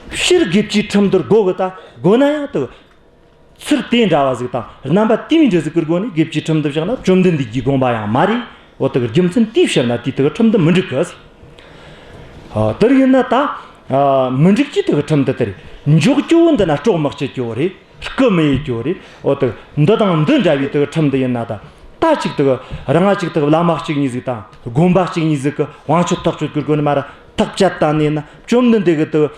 སྤྱིར་དགེ་བཅུའི་ཁྲིམས་འདི་དགོས་གི། ད་དགོས་ན་ཡང་དེ། ཚུལ་དེ་འདྲ་བ་ཟིག་དང་རྣམ་པ་དེ་མོ་འདྲ་ཟིག་གི་སྒོ་ནས་དགེ་བཅུའི་ཁྲིམས་འདི་བཞག་ན་བཅོམ་ལྡན་འདས་ཀྱི་དགོངས་པ་ཡང་མ་རེད། འོ་དེ་གི་རྒྱུ་མཚན་དེའི་ཕྱིར་ན་དེའི་དེ་གི་ཁྲིམས་འདི་མི་འགྲིག་གི་ཟེར། ཨ་དེ་ཡིན་ན་ད་ཨ་མི་འགྲིག་གི་དེ་གི་ཁྲིམས་འདི་དེ་རེད། འཇོག་རྒྱུ་བོ་འདི་ན་སྲོག་མི་གཅོད་རྒྱུ་བོ་རེད། རྐུ་མི་ཡེད་རྒྱུ་བོ་རེད། འོ་དེ་འདི་དང་འདི་འདྲ་བའི་དེ་གི་ཁྲིམས་འདི་ཡིན་ན། ད་ད་ཅིག་དེ་གི་རང་ང་ཅིག་དེ་གི་བླ་མ་གཅིག་གཉིས་ཟིག་དང་དགོན་པ་གཅིག་གཉིས་ཟིག་གི་དབང་ཆོད་ཐག་གཅོད་གི་སྒོ་ནས་མ་ར་ཐག་བཅད་བཏང་ནས་ན། བཅོམ་ལྡན་འདས་གི་དེ་གི་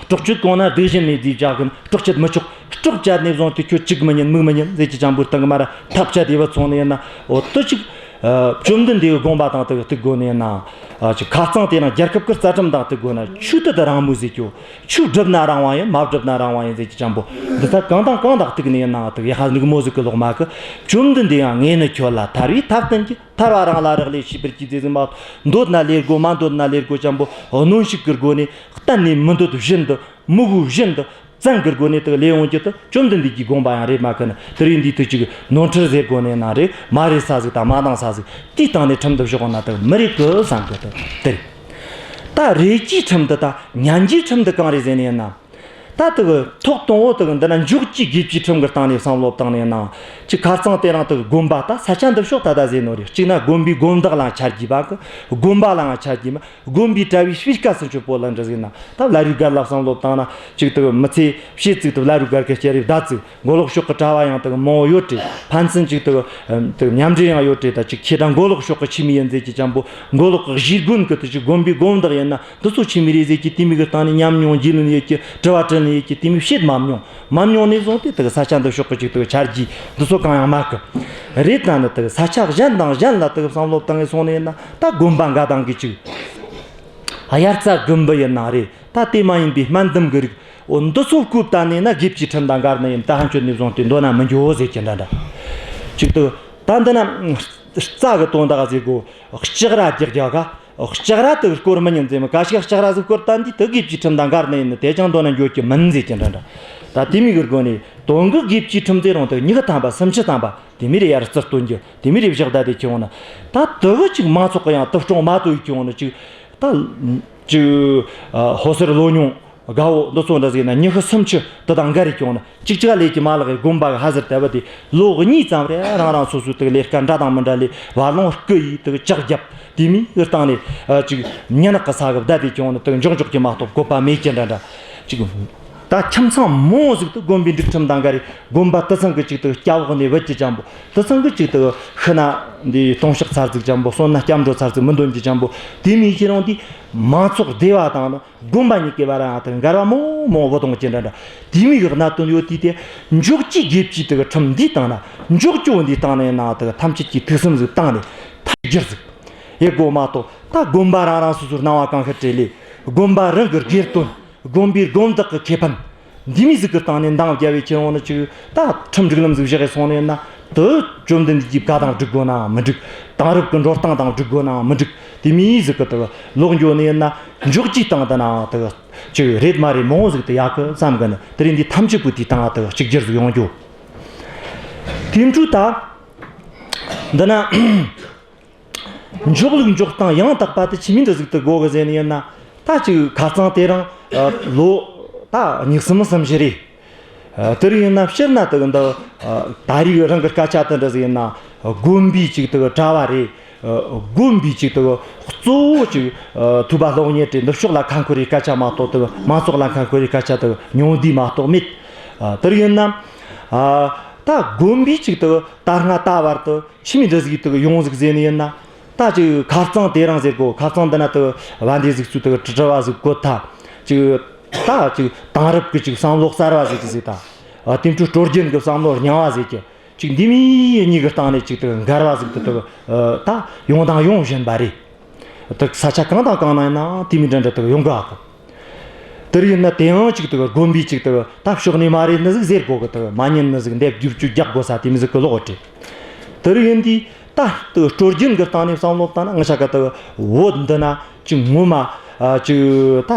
སྲོག་གཅོད་གོང་ན་སྡིག་གཞན་མེད་ཟེར་བཞག་གི། སྲོག་གཅོད་མི་ཆོག། སྲོག་བཅད་ནས་བཟུང་སྟེ་ཁྱོད་གཅིག་མི་ཉན་མིག་མི་ཉན་ཟེར་གྱི་ཅང་པོའི་སྟེང་གི་མ་ར་ཐག་བཅད་དེ་བུད་སོང་ནི་ཡིན་ན། འོ་དེ་ཅིག་ཨ་བཅོམ་ལྡན་འདས་ཀྱི་དགོངས་པ་དང་དེ་གི་གཏུག་དགོས་ནི་ཡིན་ན། ཨ་ཅིག་ཁ་རྩང་དེ་རིང་རྒྱལ་ཁབ་ཀྱི་རྩ་ཁྲིམས་དང་གཏུག་དགོས་ན། ཆོས་དད་རང་མོས་ཟེར་རྒྱུ། ཆོས་བསྒྲུབ་ན་རང་དབང་ཡིན། མ་བསྒྲུབ་ན་རང་དབང་ཡིན་ཟེར་གྱི་ཅང་པོ། འདི་ལྟར་གང་དང་གང་དང་གཏུག་ནི་ཡིན་ན། དེ་གི་ཡ་ཧ་ནུག་མོ་ཟིག་གི་ལོག་མ་གི། བཅོམ་ལྡན་འདས་ཡང་ངས་ནི་ཁྱོད་ལ་ཐར་བའི་ཐབས་བསྟན་གྱི། ཐར་བ་རང་ལ་རག་ལས་ཤེས་པར་གྱིས་ཟེར་ཟིན་མ། འདོད་ན་ལས་དགོས། མ་འདོད་ན་ལས་དགོས་ཅང་པོ། གནོན་ཤུགས་ཀྱི་སྒོ་ནས་གཏན་ནས་མི་འདོད་བཞིན་དུ། མི་དགོས་བཞིན་དུ། བཙན་གྱི་སྒོ་ནས་དེ་ལས་འོང་རྒྱུ་དེ་བཅོམ་ལྡན་འདས་ཀྱི་དགོངས་པ་ཡང་རེད་མ་གི་ན། དེ་རིང་འདིའི་དུས་ཅིག་ནོར་འཁྲུལ་ཟེར་དགོས་ནས་ན་རེད། མ་རེད་ས་ཟིག་དང་མ་འདང་ས་ཟིག་དེའི་སྟེང་ནས་ཁྲིམས་འདི་བཞག་ན་དེ་མི་རེད་གི་བསམ་གི། དེ་དེ་རེད། ད་རེད་རྒྱུའི་ཁྲིམས་འདི་དང་ཉན་རྒྱུའི་ཁྲིམས་འདི་གང་རེད་ཟེར་ནས་ན། ད་དེ་གི་ཐོག་དང་པོ་དེ་གི་འདི་ན་འཇོག་རྒྱུའི་དགེ་བཅུའི་ཁྲིམས་ཀྱི་སྟེང་ནས་བསམ་བློ་བཏང་ནས་ན། ཅིག་ཁ་རྩང་དེ་རིང་དེ་གི་དགོན་པ་ད་ས་ཆ་འདི་ཕྱོགས་ད་ད་ཟེར་ནོ་རེད། གཅིག་ན་དགོན་པའི་དགོན་བདག་ལའང་ཆ་རྒྱུས་མ་གི། དགོན་པ་ལའང་ཆ་རྒྱུས་མ། དགོན་པའི་གྲྭ་བའི་སྤུས་ཀ་སུ་ཆོད་པོ་ལ་འདྲ་ཟིག་ན། ད་བླ་རུང་སྒར་ལ་བསམ་བློ་བཏང་ན། ཅིག་དེ་གི་མི་ཚེ་ཕྱེད་ཙིག་དེ་བླ་རུང་སྒར་གི་སྐྱ་རེ་བདའ་ཙིག། མགོ་ལོག་ཕྱོགས་གི་གྲྭ་བ་ཡང་དེ་གི་མང་བོ་ཡོད་དྲེ། ཕན་ཚུན་ཅིག་དེ་གི་དེ་གི་མཉམ་འབྲེལ་ཡང་ཡོད་དྲེ། ད་ཅིག་ཁྱེད་རང་མགོ་ལོག་ཕྱོགས་གི་ཆི་མོ་ཡིན་ཟེར་གྱི་ཅང་པོ། མགོ་ལོག་གི་གཞིས་དགོན་གི་དེ་ཅིག་དགོན་པའི་དགོན་བདག་ཡིན་ན་འདི་ཚོ་ཆི་མོ་རེད་ཟེར་གྱི་དེ་མོ་གི་སྟེང་ནས་ཉམས་མྱོང་རྒྱུས་ལོན་ཡོད་ཀྱི། དྲི་བ་དྲིས་ ཡེད་ཀྱི་དེ་མོ་བྱེད་མ་མྱོང་། མ་མྱོང་ནས་བཟུང་སྟེ་དེ་གི་ས་ཆ་འདི་ཕྱོགས་གི་ཅིག་དེ་གི་ཆ་རྒྱུས་འདི་ཚོ་གང་ཡང་མེད་གི། རེད། ད་ནི་དེ་གི་ས་ཆ་གཞན་དང་གཞན་ལ་དེ་གི་བསམ་བློ་བཏང་ངེ་སོང་ནས་ན། ད་དགོན་པ་འགའ་དང་གི་ཅིག་དབྱར་རྩྭ་དགུན་འབུ་ཡིན་ན་རེད། ད་དེ་མ་ཡིན་པའི་སྨན་ལྡུམ་གི་རིགས། འོ་འདི་ཚོ་བརྐོས་བཏང་ནས་ན་དགེ་བཅུའི་ཁྲིམས་དང་འགལ་ནི་ཡིན། ད་ཕན་ཆོད་ནས་བཟུང་སྟེ་འདོན་ན་མི་འགྱོ་ཟེར་གྱི་འདྲ་འདྲ། ཅིག་དེ་ད་འདི་ན་རྩྭ་གི་དོན་དག་ཟེར་གོ། ལྕགས་ར་རྒྱག་རྒྱག་ག། ལྕགས་ར་དེ་བསྐོར་མི་ཉན་ཟེར་མོ། ག་ཞིག་ལྕགས་ར་ཟིག་བསྐོར་བཏང་དུས་དེ་དགེ་བཅུའི་ཁྲིམས་དང་འགལ་ནི་ཡིན། དེ་ཅང་འདོན་ན་འགྱོ་གི་མིན་ཟེར་གྱི་འདྲ་འདྲ། ད་དེ་མོ་གི་སྒོ་ནས་དོན་གི་དགེ་བཅུའི་ཁྲིམས་ཟེར་རུང་དེ་ཉི་ཤུ་ཐམ་པ་སུམ་ཅུ་ཐམ་པ་དེ་མོ་རེ་ཡར་རྩིས་སྟོན་རྒྱུ། དེ་མོ་རེ་བཞག་བསྡད་དེ་ཁྱེར་འོང་ན། ད་དེ་གི་ཅིག་མང་ཚོགས་གི་ཡང་དེ་སྲུང་མ་ཐུབ་ཁྱེར་འོང་ན། ཅིག་ད་ཅིག་ཨ་ཧོ་སེར་ལོ་ཉུང་དགའ་བོ་འདི་ཚོ་འདྲ་ཟིག་ན་ཉི་ཤུ་སུམ་ཅུ་དེ་དང་འགལ་རེ་ཁྱེར་འོང་ན། ཅིག་ཅིག་ལས་ཀྱི་མ་ལག་གི་དགོན་པ་གི་ཧ་ཟེར་ལྟ་བུ་དེ་ལོ་གཉིས་ཙམ་རེ་རང་རང་སོ་སོའི་དེ་གི་ལས་ཀ་འདྲ་དང་མི་འདྲ་ལས་བ་ལོང་རྐུ་ཡི་དེ་གི་ལྕག་རྒྱབ། དེ་མོ་གི་སྟེང་ནས་ཨ་ཅིག་མྱི་ནག་གི་ས་གི་བསྡད་དེ་ཁྱེར་འོང་ན། དེ་གི་འཇོག་འཇོག་གི་མ་གཏོགས་བཀོད་པ་མེད་ཀྱི་འདྲ་འདྲ། ཅིག་ད་ཁྱིམ་ཚང་མང་ཟིག་དེ་དགོན་པའི་སྒྲིག་ཁྲིམས་དང་འགལ་རེ། དགོན་པ་དེ་ཚང་གི་ཅིག་དེ་སྐྱ་བོག་ནས་བུད་ཀྱི་ཅན་པོ། དེ་ཚང་གི་ཅིག་དེ་ཤི་ན་འདི་ལྟུང་བཤགས་ཚར་ཟིག་ཅན་པོ། གསོན་ན་སྐྱབས་འགྲོ་ཚར་ཟིག་མི་འདོན་གྱི་ཅན་པོ། དེ་མོ་ཁྱེར་འོང་དུས་མང་ཚོགས་སྡེ་བ་དང་ནི་དགོན་པ་གཉིས་ཀྱི་བར་ཡང་དེ་འགལ་བ་མང་མང་བུད་ཡོང་གི་འདྲ་འདྲ། དེ་མོ་གི་གནད་དོན་ཡོད་དུས་དེ། འཇོག་རྒྱུའི་དགེ་བཅུའི་དེ་གི་ཁྲིམས་འདིའི་སྟེང་ན། འཇོག་རྒྱུ་འདིའི་སྟེང་ནས་ན་དེ་གི་ཐམས་ཅད་ཀྱིས་ཐུགས་བསམ་ཟིག་བཏང་ནས་ཐག་བསྒྱུར་ཟིག་ཡེད་དགོ་མ་གཏོགས། ད་དགོན་པ་རང་རང་སོ་སོའི་སྣང་བ་གང་ཤར་བྲིས་ལས། དགོན་པ་རང་གི་དགེ་འདུན། དགོན་པའི་དགོན་བདག་གི་ཁེ་ཕན་འདི་མོ་ཟིག་གི་སྟེང་ནས་འདང་བརྒྱབ་བས་ཁྱེར་འོང་ན། ཅིག་ད་ཁྲིམས་སྒྲིག་ལམ་ཟིག་བཞག་གི་སོང་ནས་ན། དེ་བཅོམ་ལྡན་འདས་ཀྱི་བཀའ་དང་སྒྲིག་དགོ་ནའང་མི་འགྲིག། དེང་རབས་ཀྱི་འགྲོ་སྟངས་དང་སྒྲིག་དགོ་ནའང་མི་འགྲིག། དེ་མོ་ཟིག་གི་དེ་ལོག་འགྱོ་ནས་ན། འཇོག་རྒྱུའི་སྟེང་དུ་ནའང་དེ་ཅིག་རེད་མ་རེད་མང་བོ་ཟིག་དེ་ཡོད་གི་བསམ་གི་ནི། དེ་རིང་འདི་ཐམས་ཅད་པོ་དེའི་སྟེང་དེ་གཅིག་གྱུར་ཟིག་ཡོང་རྒྱུ། དེ་འཕྲོས་ད་འདི་ན། འཇོག་ལུགས་འཇོག་སྟངས་ཡང་དག་པ་དེ་ཆི་མོ་འདྲ་ཟིག་དེ་དགོ་གི་ཟེར་ནི་ཡིན་ན། ད་ཅིག་ཁ་རྩང་དེ་རིང་ཨ་ལོ་ད་གཉིས་གསུམ་གསུམ་བཞི་རེད། ཨ་དེ་རིང་ཡིན་ན་སྤྱིར་ན་དེ་གི་འདི་ཨ་ད་རེས་རང་གི་སྐད་ཆ་དེ་འདྲ་ཟིག་ཡིན་ན། དགོན་པའི་ཅིག་དེ་གི་གྲྭ་བ་རེད། ཨ་དགོན་པའི་ཅིག་དེ་གི་གཙོ་བོ་ཅིག་ཨ་ཐོས་པ་སློབ་གཉེར་དེ་འདི་ཕྱོགས་ལ་ཁ་འཁོར་རེ་སྐད་ཆ་མ་གཏོགས། དེ་གི་མང་ཚོགས་ལ་ཁ་འཁོར་རེ་སྐད་ཆ་དེ་གི་ཉུང་བསྡུས་མ་གཏོགས་མེད། ཨ་དེ་རིང་ཡིན་ན་ཨ་ད་དགོན་པའི་ཅིག་དེ་གི་ད་སྔ་ད་བར་དུ་ཆི་མོ་འདྲ་ཟིག་དེ་གི་ཡོང་ཟིག་ཟེར་ནི་ཡིན་ན། ད་ཅིག་ཁ་རྩང་དེ་རིང་ཟེར་གོ། ཁ་རྩང་འདི་ན་དེ་བན་དེ་ཟིག་ཚུལ་དེ་གི་དྲི་བ་ཟིག་བཀོད་ཐལ། ཅིག་ད་ཅིག་དེང་རབས་ཀྱི་ཅིག་བསམ་བློ་གསར་བ་ཟིག་གི་ཟིག་ད། ཨ་དེ་འཕྲོ་སྲོལ་རྒྱུན་གྱི་བསམ་བློ་རྙིང་བ་ཟིག་གི། ཅིག་འདི་མོ་གཉིས་ཀྱི་སྟེང་ནས་ཅིག་དེ་འགལ་བ་ཟིག་དེ་དེ་ད་ཡོང་དང་ཡོང་བཞིན་པ་རེད། དེ་ས་ཆ་གང་དང་གང་ན་ཡིན་ནའང་དེ་མོ་འདྲ་འདྲ་དེ་ཡོང་གི་ཨ་གི། དེ་རིང་ཡིན་ན་དེ་ཡང་ཅིག་དེ་དགོན་པའི་ཅིག་དེ་ད་ཕྱོགས་ནས་མ་རེད་ནི་ཟིག་ཟེར་གོ་གི། དེ་མ་ཉན་ནི་ཟིག་འདེབས་རྒྱུ་བཅུ་རྒྱག་དགོས་ས་དེ་མོ་ཟིག་གི་ལོག་རེད། དེ་རིང་ཡིན་དུས་ད་དེ་སྲོལ་རྒྱུན་གྱི་སྟེང་ནས་བསམ་བློ་བཏང་ན། ང་ཆ་ག་དེ་བོད་འདི་ན་ཅིག་ངོ་མ་ཨ་ཅིག་ད་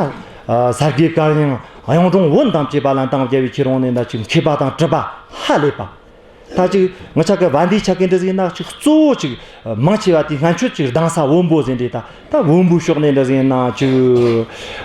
ཨ་ས་དགེ་བཀའ་རྙིང་གཡུང་དྲུང་བོན་དང་བཅས་པ་ལ་འདང་བརྒྱབ་པའི་ཁྱེར་འོང་ནས་ན། ཅིག་མཁས་པ་དང་གྲུབ་པ་ཧ་ལས་པ། ད་ཅིག་ང་ཆ་གི་བན་དེ་ཆ་གི་འདྲ་ཟིག་ཡིན་ན། ཅིག་གཙོ་བོ་ཅིག་མང་ཆེ་བ་དེ་སྔོན་ཆད་ཅིག་གདན་ས་བོན་པོ་ཟེར་འདྲ། ད་ད་བོན་པོའི་ཕྱོགས་ནས་འདྲ་ཟིག་ཡིན་ན། ཅིག་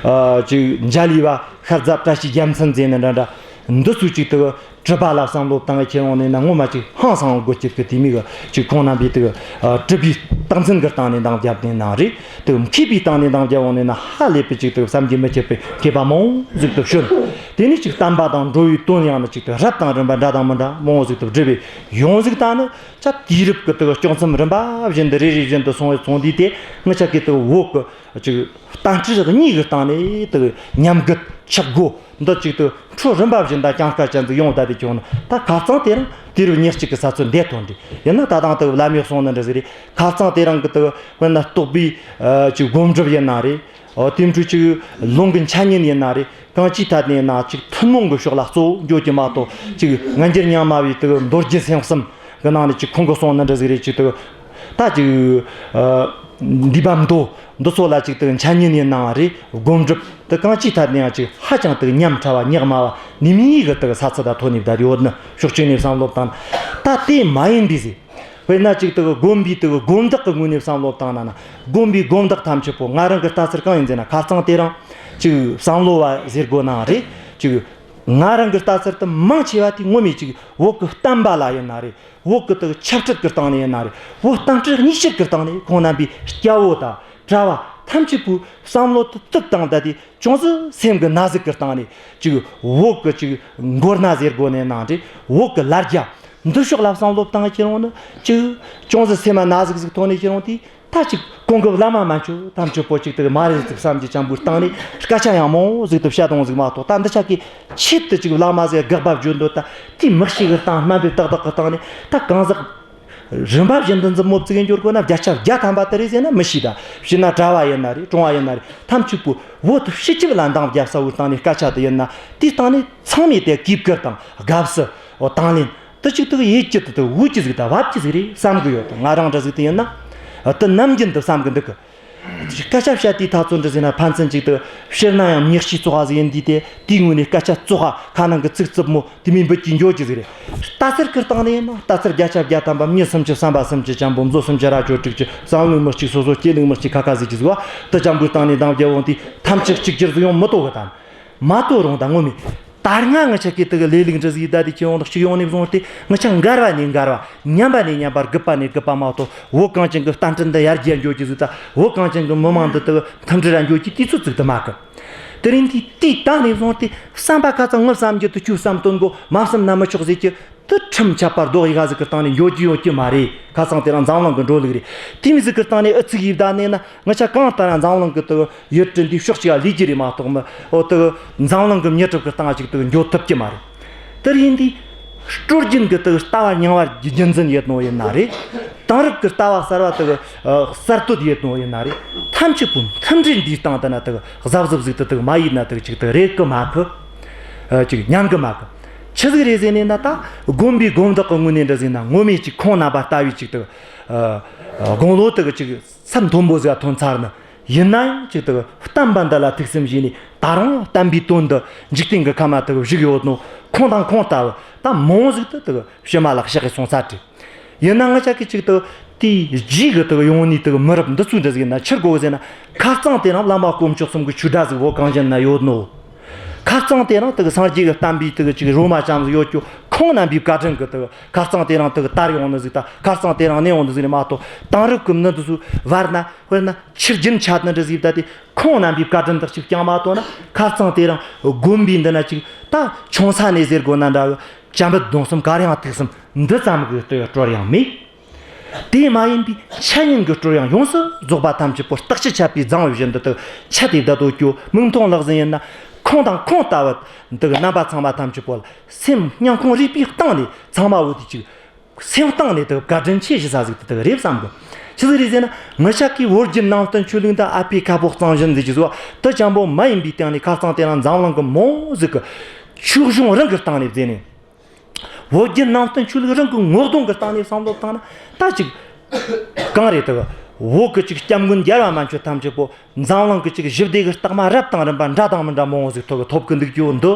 ཨ་ཅིག་འཇའ་ལུས་པ་ཤར་རྫ་བཀྲ་ཤིས་རྒྱལ་མཚན་ཟེར་ནི་འདྲ་འདྲ། འདི་ཚོ་ཅིག་དེ་གྲུབ་པ་ལ་བསམ་བློ་བཏང་ངེ་ཁྱེར་འོང་ནས་ན། ངོ་མ་ཅིག་ཧང་སང་དགོད་ཀྱི་གི་དེ་མོ་གི་ཅིག་ཁོང་རྣམ་པས་དེ་གི་ཨ་གྲུབ་པའི་རྟགས་མཚན་གི་སྟེང་ནས་འདང་བརྒྱབ་ནས་ན་རེད། དེ་གི་མཁས་པའི་སྟེང་ནས་འདང་བརྒྱབ་འོང་ནས་ན། ཧ་ལས་པའི་ཅིག་དེ་གི་བསམ་གྱིས་མི་ཁྱབ་པའི་མཁས་པ་མང་ཟིག་དེ་བྱོན། དེ་ནས་ཅིག་བསྟན་པ་དང་འགྲོ་བའི་དོན་ཡང་ནི་ཅིག་དེ་རབ་དང་རིམ་པ་འདྲ་དང་མི་འདྲ་མང་བོ་ཟིག་དེ་སྒྲུབ་པའི་ཡོང་ཟིག་ད་ནི། ཅག་དུས་རབས་ཀྱི་དེ་གི་དཀྱོག་མཚམས་རིམ་པ་བཞིན་དུ་རེ་རེ་བཞིན་དུ་སོང་བའི་ཚོང་དུས་དེ། ང་ཆ་གི་དེ་གི་བོད་ཀྱི་ཅིག་བསྟན་སྲིད་གཉིས་ཀྱི་སྟེང་ནས་དེ་གི་ཉམས་རྒུད་ཆག་སྒོ་འདི་ཅིག་དེ་འཕྲོ་རིམ་པ་བཞིན་དུ་རྐྱང་དཀའ་ཅན་ཟིག་ཡོང་བསྡད་དེ་ཁྱེར་འོང་ན། ད་ཁ་རྩང་དེ་རིང་དུས་རབས་ཉེར་གཅིག་གི་ས་ཚོད་འདི་ཐོན་དུས་ཡིན་ན། ད་དང་དེ་གི་བླ་མས་གསུངས་ནི་འདྲ་ཟིག་རེད། ཁ་རྩང་དེ་རིང་གི་དེ་གི་དཔེར་ན་རྟོགས་པའི་ཨ་ཅིག་སྒོམ་སྒྲུབ་ཡིན་ན་རེད། འོ་དེ་འཕྲོ་ཅིག་ལུང་གི་འཆད་ཉན་ཡིན་ན་རེད། གང་ཅིའི་ཐད་ནས་ན་ཅིག་ཐུན་མོང་གི་ཕྱོགས་ལ་གཙོ་བོ་འགྱོ་གི་མ་གཏོགས། ཅིག་སྔ་འགྱུར་རྙིང་མ་བའི་དེ་གི་མདོ་རྒྱུད་སེམས་གསུམ་གི་ནང་ནས་ཅིག་ཁོང་གིས་གསུངས་ནི་འདྲ་ཟིག་རེད། ཅིག་དེ་གི་ད་ཅིག་ཨ་འདུས་པ་མདོ་འདི་ཚོ་ལ་ཅིག་དེ་གི་འཆད་ཉན་ཡིན་ནའང་རེད། སྒོམ་སྒྲུབ་དེ་གང་ཅིའི་ཐད་ནས་ཡང་ཅིག་ཧ་ཅང་དེ་གི་ཉམས་ཕྲ་བ་ཉག་དམའ་བ་ནི་མིའི་གི་དེ་གི་ས་ཚད་ད་ཐོན་ནས་བསྡད་ཡོད་ནི། ཕྱོགས་གཅིག་ནས་བསམ་བློ་བཏང་ན། ད་དེ་མ་ཡིན་པའི་ཟིག་དཔེར་ན་ཅིག་དེ་གི་དགོན་པའི་དེ་གི་དགོན་བདག་གི་ངོས་ནས་བསམ་བློ་བཏང་ན་ན། དགོན་པའི་དགོན་བདག་ཐམས་ཅད་པོ། ང་རང་གི་ལྟ་ཚུལ་གང་ཡིན་ཟེར་ན། ཁ་རྩང་དེ་རིང་ཅིག་བསམ་བློ་བ་ཟེར་དགོས་ནའང་རེད། ཅིག་ང་རང་གི་ལྟ་ཚུལ་དེ་མང་ཆེ་བ་དེ་ངོ་མས་ཅིག་བོད་ཀྱི་བསྟན་པ་ལ་ཡིན་ན་རེད། བོད་ཀྱི་དེ་གི་ཆབ་སྲིད་ཀྱི་སྟེང་ནས་ཡིན་ན་རེད། བོད་བསྟན་སྲིད་གཉིས་ཆར་གྱི་སྟེང་ནས་ཁོང་རྣམ་པའི་སྐྱ་བོ་དང་གྲྭ་བ་ཐམས་ཅད་པོས་བསམ་བློ་དེ་བཏབ་བཏང་ད་དེ། ཅུང་ཟད་སེམས་ཀྱི་ན་ཟུག་གི་སྟེང་ནས་ཅིག་བོད་ཀྱི་ཅིག་མགོ་ན་ཟེར་དགོས་ནས་ནང་འདྲེ། བོད་ཀྱི་ལ་རྒྱ་འདི་ཕྱོགས་ལ་བསམ་བློ་བཏང་ཁྱེར་འོང་ན། ཅིག་ཅུང་ཟད་སེམས་ན་ཟུག་ཟིག་ཐོན་ནས་ཁྱེར་འོང་དུས། ད་ཅིག་ གོང་གི་བླ་མ་མན་ཆོད་ཐམས་ཅད་པོ་ཅིག་ཏུ་མ་རེད་ཟིག་བསམ་གྱི་ཅན་པོའི་སྟེང་ནས་སྐད་ཆ་ཡང་མང་ཟིག་ཏུ་བཤད་དང་ཟིག་མ་གཏོགས། ད་འདི་ཆ་གི་ཆེད་དུ་ཅིག་བླ་མ་ཟིག་དགག་པ་བརྗོད་འདོད་ད་དེ་མི་ཤེས་གི་སྟེང་དམན་པའི་ཏག་ཏག་གི་སྟེང་ནས། ད་གང་ཟག་རིམ་པ་བཞིན་དུ་མཛུབ་མོ་བཙུགས་འགྱོ་དགོས་ན་བརྒྱ་ཆ་བརྒྱ་ཐམ་པ་དེ་རེད་ཟེར་ན་མི་ཤེས། ད་བྱས་ན་གྲྭ་བ་ཡིན་ན་རེད། གྲོང་བ་ཡིན་ན་རེད། ཐམས་ཅད་པོ་བོད་དུ་སྤྱི་ཁྱབ་ལ་འདང་རྒྱབ་ས་བོའི་སྟེང་ནས་སྐད་ཆ་དེ་ཡིན་ན། དེའི་སྟེང་ནས་ཚང་མས་དེ་གུས་བཀུར་དང་དགའ་བསུ་དང་ལེན། དེ་ཅིག་ཏུ་ཡེད་རྒྱུ་དེ་དེ་འོས་ཀྱི་ཟིག་དང་བབ་ཀྱི་ཟིག་རེད་བསམ་གི་ཡོད། ང་རང་འདྲ་ཟིག་དེ་ཡིན་ན་དེ་ནམ་རྒྱུན་དུ་བསམ་གི་འདུག་གི། སྐད་ཆ་བཤད་དུས་ཐག་ཚོད་འདྲ་ཟིག་ན་ཕན་ཚུན་ཅིག་ཏུ་སྤྱིར་ན་ཡང་མྱི་གཤིས་བཙོག་པ་ཟིག་ཡིན་དུས་དེ། དེའི་ངོས་ནས་སྐད་ཆ་བཙོག་པ་ཁ་ནང་གི་ཚིག་རྩུབ་མོ་དེ་མོ་འབུད་ཀྱི་འགྱོ་རྒྱུ་ཟིག་རེད། ལྟ་ཚུལ་གི་སྟེང་ནས་ཡིན་ན་ལྟ་ཚུལ་བརྒྱ་ཆ་བརྒྱ་ཐམ་པ་མྱི་སུམ་ཅུ་བསམ་པ་སུམ་ཅུ་ཅན་པོ། མཛོ་སུམ་ཅུ་རྭ་ཅོ་དྲུག་ཅུ། བསམ་ལུགས་མི་གཅིག་སོ་སོ། སྐྱེ་ལུགས་མི་གཅིག་ཁ་ཁ་ཟིག་གི་ཟིག་བ། དེ་ཅན་པོའི་སྟེང་ནས་འདང་རྒྱབ་འོང་དུས་ཐམས་ཅད་གཅིག་གྱུར་ཟིག་ཡོང་མི་ཐུབ་གི། ད་མ་ཐུབ་རུང་ད་ངོ་མས། ད་སྔ་ང་ཆ་གི་དེ་གི་ལས་ལུགས་འདྲ་ཟིག་ད་དེ་ཁྱེར་ཡོང་དང་གཅིག་ཡོང་ནས་བཟུང་སྟེ། ང་ཆ་འགལ་བ་ནས་འགལ་བ། ཉམས་པ་ནས་ཉམས་པ། རྒུད་པ་ནས་རྒུད་པ་མ་གཏོགས། བོད་གངས་ཅན་གི་བསྟན་སྲིད་འདི་ཡར་རྒྱས་འགྱོ་རྒྱུ་ཟིག་དང་། བོད་གངས་ཅན་གི་མི་མང་འདི་དེ་གི་མཐུན་སྒྲིལ་ར་འགྱོ་རྒྱུ་དུས་ཚོད་ཟིག་དེ་མེད་གི། དེ་རིང་དེ་དུས་ད་ནས་བཟུང་སྟེ་བསམ་པ་ཁ་ཚང་ངས་བསམ་རྒྱུ་དེ་ཁྱོས་བསམ་དོན་གོ་མ་བསམ་ན་མི་ཆོག་ཟེར་རྒྱུ་དེ་ཁྲིམས་ཆད་པ་རྡོག་ཡི་ག་ཟིག་གི་སྟེང་ནས་འགྱོ་རྒྱུ་ཡོད་རྒྱུ་མ་རེད། ཁ་སང་དེ་རིང་འཛམ་གླིང་གི་འགྲོ་ལུགས་རེད། དེ་མོ་ཟིག་གི་སྟེང་ནས་ཨུ་ཚུགས་ཡེད་བསྡད་ནས་ན། ང་ཆ་གང་ལྟར་ན་འཛམ་གླིང་གི་དེ་གི་ཡུལ་གྲུ་འདིའི་ཕྱོགས་གཅིག་ལ་ལུས་རྒྱུ་རེད་མ་གཏོགས། མི་འོ་དེ་གི་འཛམ་གླིང་གི་མྱི་གྲས་གི་སྟེང་ཅིག་དེ་གི་འགྱོ་ཐུབ་རྒྱུ་མ་རེད། དེ་ཡིན་དུས་སྲོལ་རྒྱུན་གི་དེ་གི་ལྟ་བ་རྙིང་བ་རྒྱུན་འཛིན་ཡེད་ནོ་ཡིན་ན་རེད། དེང་རབས་གི་ལྟ་བ་གསར་བ་དེ་གི་ཨ་གསར་གཏོད་ཡེད་ནོ་ཡིན་ན་རེད། ཐམས་ཅད་པོ་མཐུན་སྒྲིལ་འདིའི་སྟེང་དེ་ན་དེ་གི་གཟབ་གཟབ་ཟིག་དེ་དེ་གི་མ་ཡེད་ན་དེ་གི་ཅིག་དེ་གི་རེད་གི་མེད་གི། ཨ་ཅིག་ཉན་གི་མེད་གི། ཆི་ཟིག་རེད་ཟེར་ནས་ན། ད་དགོན་པའི་དགོན་བདག་གི་ངོས་ནས་འདྲ་ཟིག་ན། ངོ་མས་ཅིག་ཁོང་རྣམ་པ་ལྟ་བུའི་ཅིག་དེ་གི་ཨ་དགུང་ལོ་དེ་གི་ཅིག་ཚད་མཐོན་པོ་ཟིག་ཐོན་ཚར་ནི་ཡིན་ན་ཡང་། ཅིག་དེ་གི་བསྟན་པ་འདི་ལ་ཐུགས་སེམས་བཞེས་ནས། ད་རུང་བསྟན་པའི་དོན་དུ་འཇིག་རྟེན་གྱི་ཁམས་ན་དེ་གི་བཞུགས་ཡོད་ནོ་ཁོང་དང་ཁོང་ལྟ་བུ་ད་མང་ཟིག་དེ་དེ་གི་ཕྱི་མ་ལ་གཤེགས་གི་སོང་ཚར་ཏེ། ཡིན་ན་ང་ཆ་གི་ཅིག་དེ་གི་དེའི་རྗེས་གི་དེ་གི་ཡོང་ནི་དེ་གི་མི་རབས་འདི་ཚོས་འདྲ་ཟིག་ན་ཆི་དགོས་ཟེར་ན། ཁ་རྩང་དེ་རིང་བླ་མ་དཀོན་མཆོག་གསུམ་གི་ཆོས་སྒྲ་ཟིག་བོད་གངས་ཅན་ན་ཡོད་ནོ། ཁ་རྩང་དེ་རིང་དེ་གི་སངས་རྒྱས་ཀྱི་བསྟན་པའི་དེ་གི་ཅིག་རོ་མ་ཅན་ཟིག་ཡོད་རྒྱུ་ཁོང་རྣམ་པའི་བཀའ་དྲིན་གི། དེ་གི་ཁ་རྩང་དེ་རིང་དེ་གི་དར་ཡོང་ནི་ཟིག་དང་། ཁ་རྩང་དེ་རིང་གནས་ཡོང་ནི་ཟིག་རེད་མ་གཏོགས། དེང་རབས་ཀྱི་མི་འདི་ཚོའི་བར་ན་དཔེར་ན་ཆུ་རྒྱུན་ཆད་ནི་འདྲ་ཟིག་ད་དེ་ཁོང་རྣམ་པའི་བཀའ་དྲིན་དག་ཅིག་རྐྱང་མ་གཏོགས་ན། ཁ་རྩང་དེ་རིང་དགོན་པའི་འདི་ན་ཅིག་ད་ཆུང་ས་ནས་ཟེར་དགོས་ན་འདྲ་གི། བཅའ་འབུད་རྡུང་གསུམ་གར་དབྱངས་ཐིག་གསུམ་འདི་ཙམ་གི་དེ་གི་སྲོལ་ཡང་མེད། དེ་མ་ཡིན་པའི་འཆད་ཉན་གྱི་སྲོལ་ཡང་ཡོངས་སུ་རྫོགས་པ་ཐམས་ཅད་པོ་བརྟག་དཔྱད་བྱས་པའི་རྫིང་བུ་བཞིན་དུ་དེ་གི་ཆད་དེ་བསྡད་ཡོད་རྒྱུ། མིག་མཐོང་ལག་ཟིན་ཡིན་ན་ཁོང་དང་ཁོང་ལྟ་བུ་འདི་གི་རྣམ་པ་ཚང་མ་ཐམས་ཅད་པོ་ལ་སེམས་སྙིང་ཁོང་རུས་པའི་གཏིང་ནས་ཚང་མ་བོ་དེ་ཅིག་སེམས་གཏིང་ནས་དེ་གི་བཀའ་དྲིན་ཆེ་ཞུ་ས་ཟིག་དེ་དེ་གི་རེད་བསམ་གི། ཆི་ཟིག་རེད་ཟེར་ན། ང་ཆ་གི་བོད་བརྒྱུད་ནང་བསྟན་ཆོས་ལུགས་འདི་ཨ་ཕའི་ཁ་ཕོ་གཙང་བཞིན་ཟེར་རྒྱུ་ཟིག་བ། དེ་ཅན་པོ་མ་ཡིན་པའི་སྟེང་ནས། ཁ་རྩང་དེ་རིང་འཛམ་གླིང་གི་མང་ཟིག་གི་ཆོས་གཞུང་རང་གི་སྟེང་ནས་བརྩིས་ནས། བོད་བརྒྱུད་ནང་བསྟན་ཆོས་ལུགས་རང་གི་ངོ་གདོང་གི་སྟེང་ནས་བསམ་བློ་བཏང་ན། ད་ཅིག་གང་རེད། དེ་གི་བོད་གི་ཅིག་སྐྱབས་མགོན་རྒྱལ་བ་མན་ཆོད་ཐམས་ཅད་པོ་འཛམ་གླིང་གི་ཅིག་ཞི་བདེ་གི་རྟགས་མ་རབ་དང་རིམ་པ་འདྲ་དང་མི་འདྲ་མང་བོ་ཟིག་ཐོབ་གི་ཐོབ་གི་འདུག་རྒྱུ་འདི་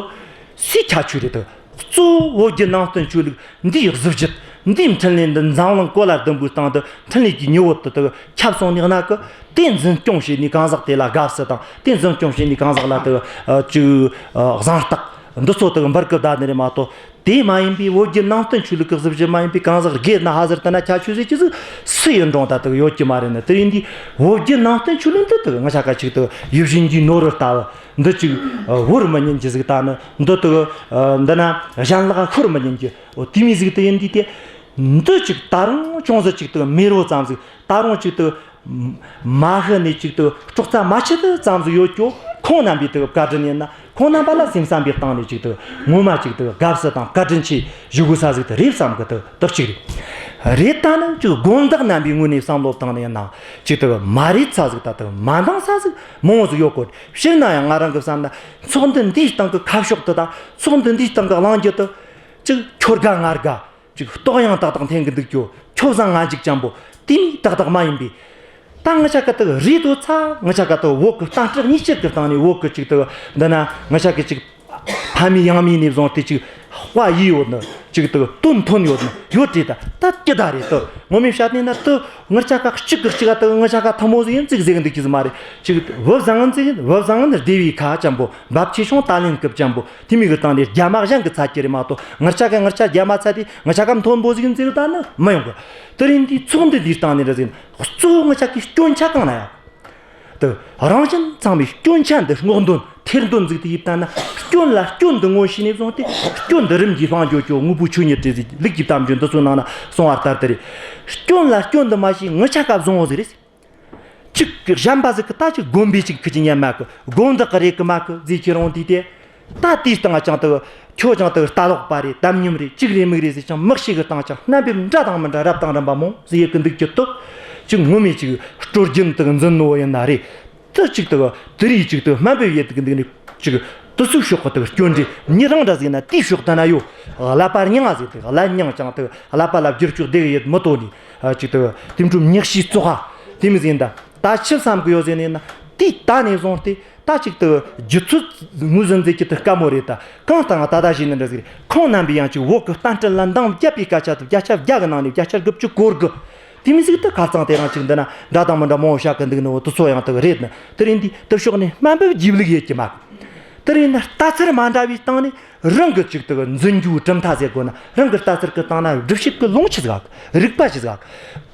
སུའི་ཁྱད་ཆོས་རེད། དེ་གི་གཙོ་བོ་བོད་བརྒྱུད་ནང་བསྟན་ཆོས་ལུགས་འདིའི་གཟི་བརྗིད། འདིའི་འཕྲིན་ལས་འདི་འཛམ་གླིང་གོ་ལ་ཟླུམ་པོའི་སྟེང་དུ་འཕྲིན་ལས་ཀྱི་ཉི་འོད་དེ་དེ་གི་ཁྱབ་སོང་ནི་ན་གི། དེ་འཛིན་སྐྱོང་བྱས་ནས་གང་ཟག་དེ་ལ་དགའ་བསུ་དང་། དེ་འཛིན་སྐྱོང་བྱས་ནས་གང་ཟག་ལ་དེ་གི་ཨ་ཅིག་ཨ་གཟེངས་རྟགས་འདི་ཚོ་དེ་གི་འབུལ་གི་བསྡད་ནི་རེད་མ་གཏོགས། དེ་མ་ཡིན་པའི་བོད་བརྒྱུད་ནང་བསྟན་ཆོས་ལུགས་ཀྱི་གཟི་བརྗིད་མ་ཡིན་པའི་གང་ཟག་སྒེར་ན་ཧ་ཟེར་དེ་ན་ཁྱད་ཆོས་ཟེར་རྒྱུ་ཟིག་སུ་ཡིན་རུང་ད་དེ་གི་ཡོད་རྒྱུ་མ་རེད་ནི། དེ་ཡིན་དུས་བོད་བརྒྱུད་ནང་བསྟན་ཆོས་ལུགས་འདི་དེ་གི་ང་ཆ་ག་ཅིག་དེ་གི་ཡིད་བཞིན་གྱི་ནོར་བུ་ལྟ་བུ། འདི་ཅིག་ཨ་བོར་མི་ཉན་རྒྱུ་ཟིག་ད་ནི། འདི་དེ་གི་ཨ་འདི་ན་གཞན་ལག་ཤོར་མི་ཉན་རྒྱུ། འོ་དེ་མོ་ཟིག་དེ་ཡིན་དུས་དེ། འདི་ཅིག་ད་རུང་ཅུང་ཟད་ཅིག་དེ་གི་མེ་རོ་ཙམ་ཟིག་ད་རུང་ཅིག་དེ་གི་མ་ཤི་ནས་ཅིག་དེ་གི་སྲོག་རྩ་མ་ཆད་དེ་ཙམ་ཟིག་ཡོད་རྒྱུ་ཁོང་རྣམ་པའི་དེ་གི་བཀའ་དྲིན་ཡིན་ན། ཁོང་རྣམ་པ་ལ་སེམས་བསམ་པའི་སྟེང་ནས་ཅིག་དེ་གི་ངོ་མ་ཅིག་དེ་གི་དགའ་བསུ་དང་བཀའ་དྲིན་ཆེ་ཞུ་དགོས་ས་ཟིག་དེ་རེད་བསམ་གི། དེ་དེ་གཅིག་རེད། རེད། ད་ནི་ཅིག་དགོན་བདག་རྣམ་པའི་ངོས་ནས་བསམ་བློ་བཏང་ནས་ཡིན་ན། ཅིག་དེ་གི་མ་རེད་ས་ཟིག་ད་དེ་གི་མ་འདང་ས་ཟིག་མང་བོ་ཟིག་ཡོད་གོ། སྤྱིར་ན་ཡང་ང་རང་གི་བསམ་ན་ཚོགས་འདུ་འདིའི་སྟེང་གི་ཁ་ཕྱོགས་དེ་དང་། ཚོགས་འདུ་འདིའི་སྟེང་གི་གླེང་རྒྱུ་དེ་ཅིག་ཁྱོད་དགའ་ང་དགའ། ཅིག་ལྟོགས་ཡང་ཏག་ཏག་འཐེན་གི་འདུག་རྒྱུ། ཁྱོད་བཟང་ང་འཇིགས་ཅན་པོ་དེ་མོ་ཏག་ཏག་མ་ཡིན་པའི། ད་ང་ཆ་ག་དེ་གི་རེད་དོ་ཚ། ང་ཆ་ག་དེ་གི་བོད་གི་བསྟན་སྲིད་གཉིས་ཆར་གི་སྟེང་ནས་བོད་གི་ཅིག་དེ་གི་འདི་ན་ང་ཆ་གི་ཅིག་ཕ་མེས་ཡང་མེས་ནས་བཟུང་སྟེ་ཅིག་དཔའ་ཡིས་ཡོད་ནི། ཅིག་དེ་གི་དོན་ཐོན་ཡོད་ནི་ཡོད་དེ། ད་ད་སྐྱིད་ད་རེད་དོ། ངོ་མས་བཤད་ནས་ན་དེ་ང་ཆ་ག་གཅིག་གི་གཅིག་ག་དེ་གི་ང་ཆ་ག་ཐུ་མོ་ཟིག་ཡིན་ཙིག་ཟེར་གི་འདུག་རྒྱུ་ཟིག་མ་རེད། ཅིག་བུ་བཟང་ངན་ཟིག་ཡིན། བུ་བཟང་ངན་སྡེ་བའི་ཁ་ཅན་པོ། འབབ་ཆེ་ཆུང་ད་ལེན་སྐབས་ཅན་པོ། དེ་མོ་གི་སྟེང་ནས་རྒྱ་མ་གཞན་གི་ཚད་ཀྱི་རེད་མ་གཏོགས། ང་ཆ་ག་ང་ཆ་རྒྱ་མ་ཚད་དེ་ང་ཆ་ག་མཐོན་པོ་ཟིག་ཡིན་ཟེར་ད་ནི་མི་ཡོང་གི། དེ་རིང་འདིའི་ཚོགས་འདུ་འདིའི་སྟེང་ནས་རེད་ཟེར་ན། གཙོ་བོ་ང་ཆ་གི་སྐྱོན་ཆ་གང་ན་ཡང་། དེ་རང་བཞིན་ཚང་མའི་སྐྱོན་ཆ་འདི་སྔོག་འདོན་ཐེར་འདོན་ཟིག་དེ་ཡིན་ད་ན། སྐྱོན་ལ་སྐྱོན་འདི་ངོ་ཤེས་ནས་བཟུང་སྟེ། སྐྱོན་འདི་རིམ་གྱིས་སྤང་འགྱོ་རྒྱུ། དངོས་པོའི་ཆོས་ཉིད་དེ་ཟིག་ལུགས་ཀྱི་གཏམ་རྒྱུད་འདི་ཚོའི་ནང་ན་གསུངས་པ་ལྟར་དེ་རེད། སྐྱོན་ལ་སྐྱོན་འདི་མ་ཤེས་ང་ཆ་ག་བཟང་བོ་ཟིག་རེད། ཅིག་གཞན་པ་ཟིག་གི་ད་ཅིག་དགོན་པའི་ཅིག་ཁུ་ཅི་ཉན་མ་གི་དགོན་བདག་གི་རེད་གི་མ་གི་ཟེར་ཁྱེར་འོང་དུས་དེ། ད་དེའི་སྟེང་ང་ཅང་དུ་ཁྱོད་ཅང་དུ་ལྟ་ལོག་པ་རེད། དམ་ཉམས་རེད། ཅིག་རེད་མིག་རེད་ཟེར་ཅང་མི་ཤེས་གི་སྟེང་ཅང་རྣམ་པའི་འདྲ་དང་མི་འདྲ་རབ་དང་རིམ་པ་མང་ཟིག་ཡེད་གི་འདུག་རྒྱུ་དུ། ཅིག་ངོ་མས་ཅིག་སྲོལ་རྒྱུན་དུ་འཛིན་ནོ་ཡིན་ན་རེད། དུ་ཅིག་དུ་དུ་རིགས་ཅིག་དུ་དམའ་འབེབས་ཡེད་གི་འདུག་ནི་ཅིག་དུ་སུ་ཕྱོགས་གི་དུ་སྐྱོན་འདྲི་མི་རང་འདྲ་ཟིག་ན་དེའི་ཕྱོགས་དུ་ན་ཡོད། ཀླད་པ་རྙིང་ང་ཟིག་དུ་ཀླད་རྙིང་ཅང་དུ་ཀླད་པ་ལ་བསྒྱུར་བཅོས་བདེ་གི་ཡེད་མི་ཐུབ་ནི་ཅིག་དུ་དེ་འཕྲོ་མྱི་ཤེས་བཙོག་ཧ་དེ་མི་ཟིན་ད་ད་ཆི་བསམ་གི་ཡོད་ཟེར་ནས་ན། དེའི་ད་ནས་བཟུང་སྟེ་ད་ཅིག་དུ་རྒྱུ་ཚོད་ངོས་ཟིན་ཟེར་གྱི་དུ་དཀའ་མོ་རེད། ད་གང་ལྟར་ང་ད་ད་བཞིན་ནི་འདྲ་ཟིག་རེད། ཁོང་རྣམ་པས་ཡང་ཅིག་བོད་ཀྱི་བསྟན་སྲིད་ལ་འདང་བརྒྱབ་པའི་སྐད་ཆ་དུ་བརྒྱ་ཆ་བརྒྱ་གི་ནང་ནས་བརྒྱ་ཆ་དགུ་བཅུ་གོ་དགུ། དེ་མི་ཟིག་ཏུ་ཁ་རྩང་དེ་རང་ཅིག་འདི་ན་འདྲ་དང་མི་འདྲ་མང་བོ་བཤད་གི་འདུག་ནི་འོ་དུ་ཚོ་ཡང་དུ་རེད་ནི། དེ་རིང་འདི་དུ་ཕྱོགས་ནས་དམའ་འབེབས་བགྱིས་ལུགས་ཡོད་ཀྱི་མ། དེ་རིང་ནི་ལྟ་ཚུལ་མ་འདྲ་བའི་སྟེང་ནས་རང་གི་ཅིག་དུ་འཛིན་རྒྱུའི་གྲུབ་མཐའ་ཟེར་དགོས་ན། རང་གི་ལྟ་ཚུལ་གི་སྟེང་ན་སྒྲུབ་བྱེད་ཀྱི་ལུང་ཆི་ཟིག་ག་རིགས་པ་ཆི་ཟིག་ག་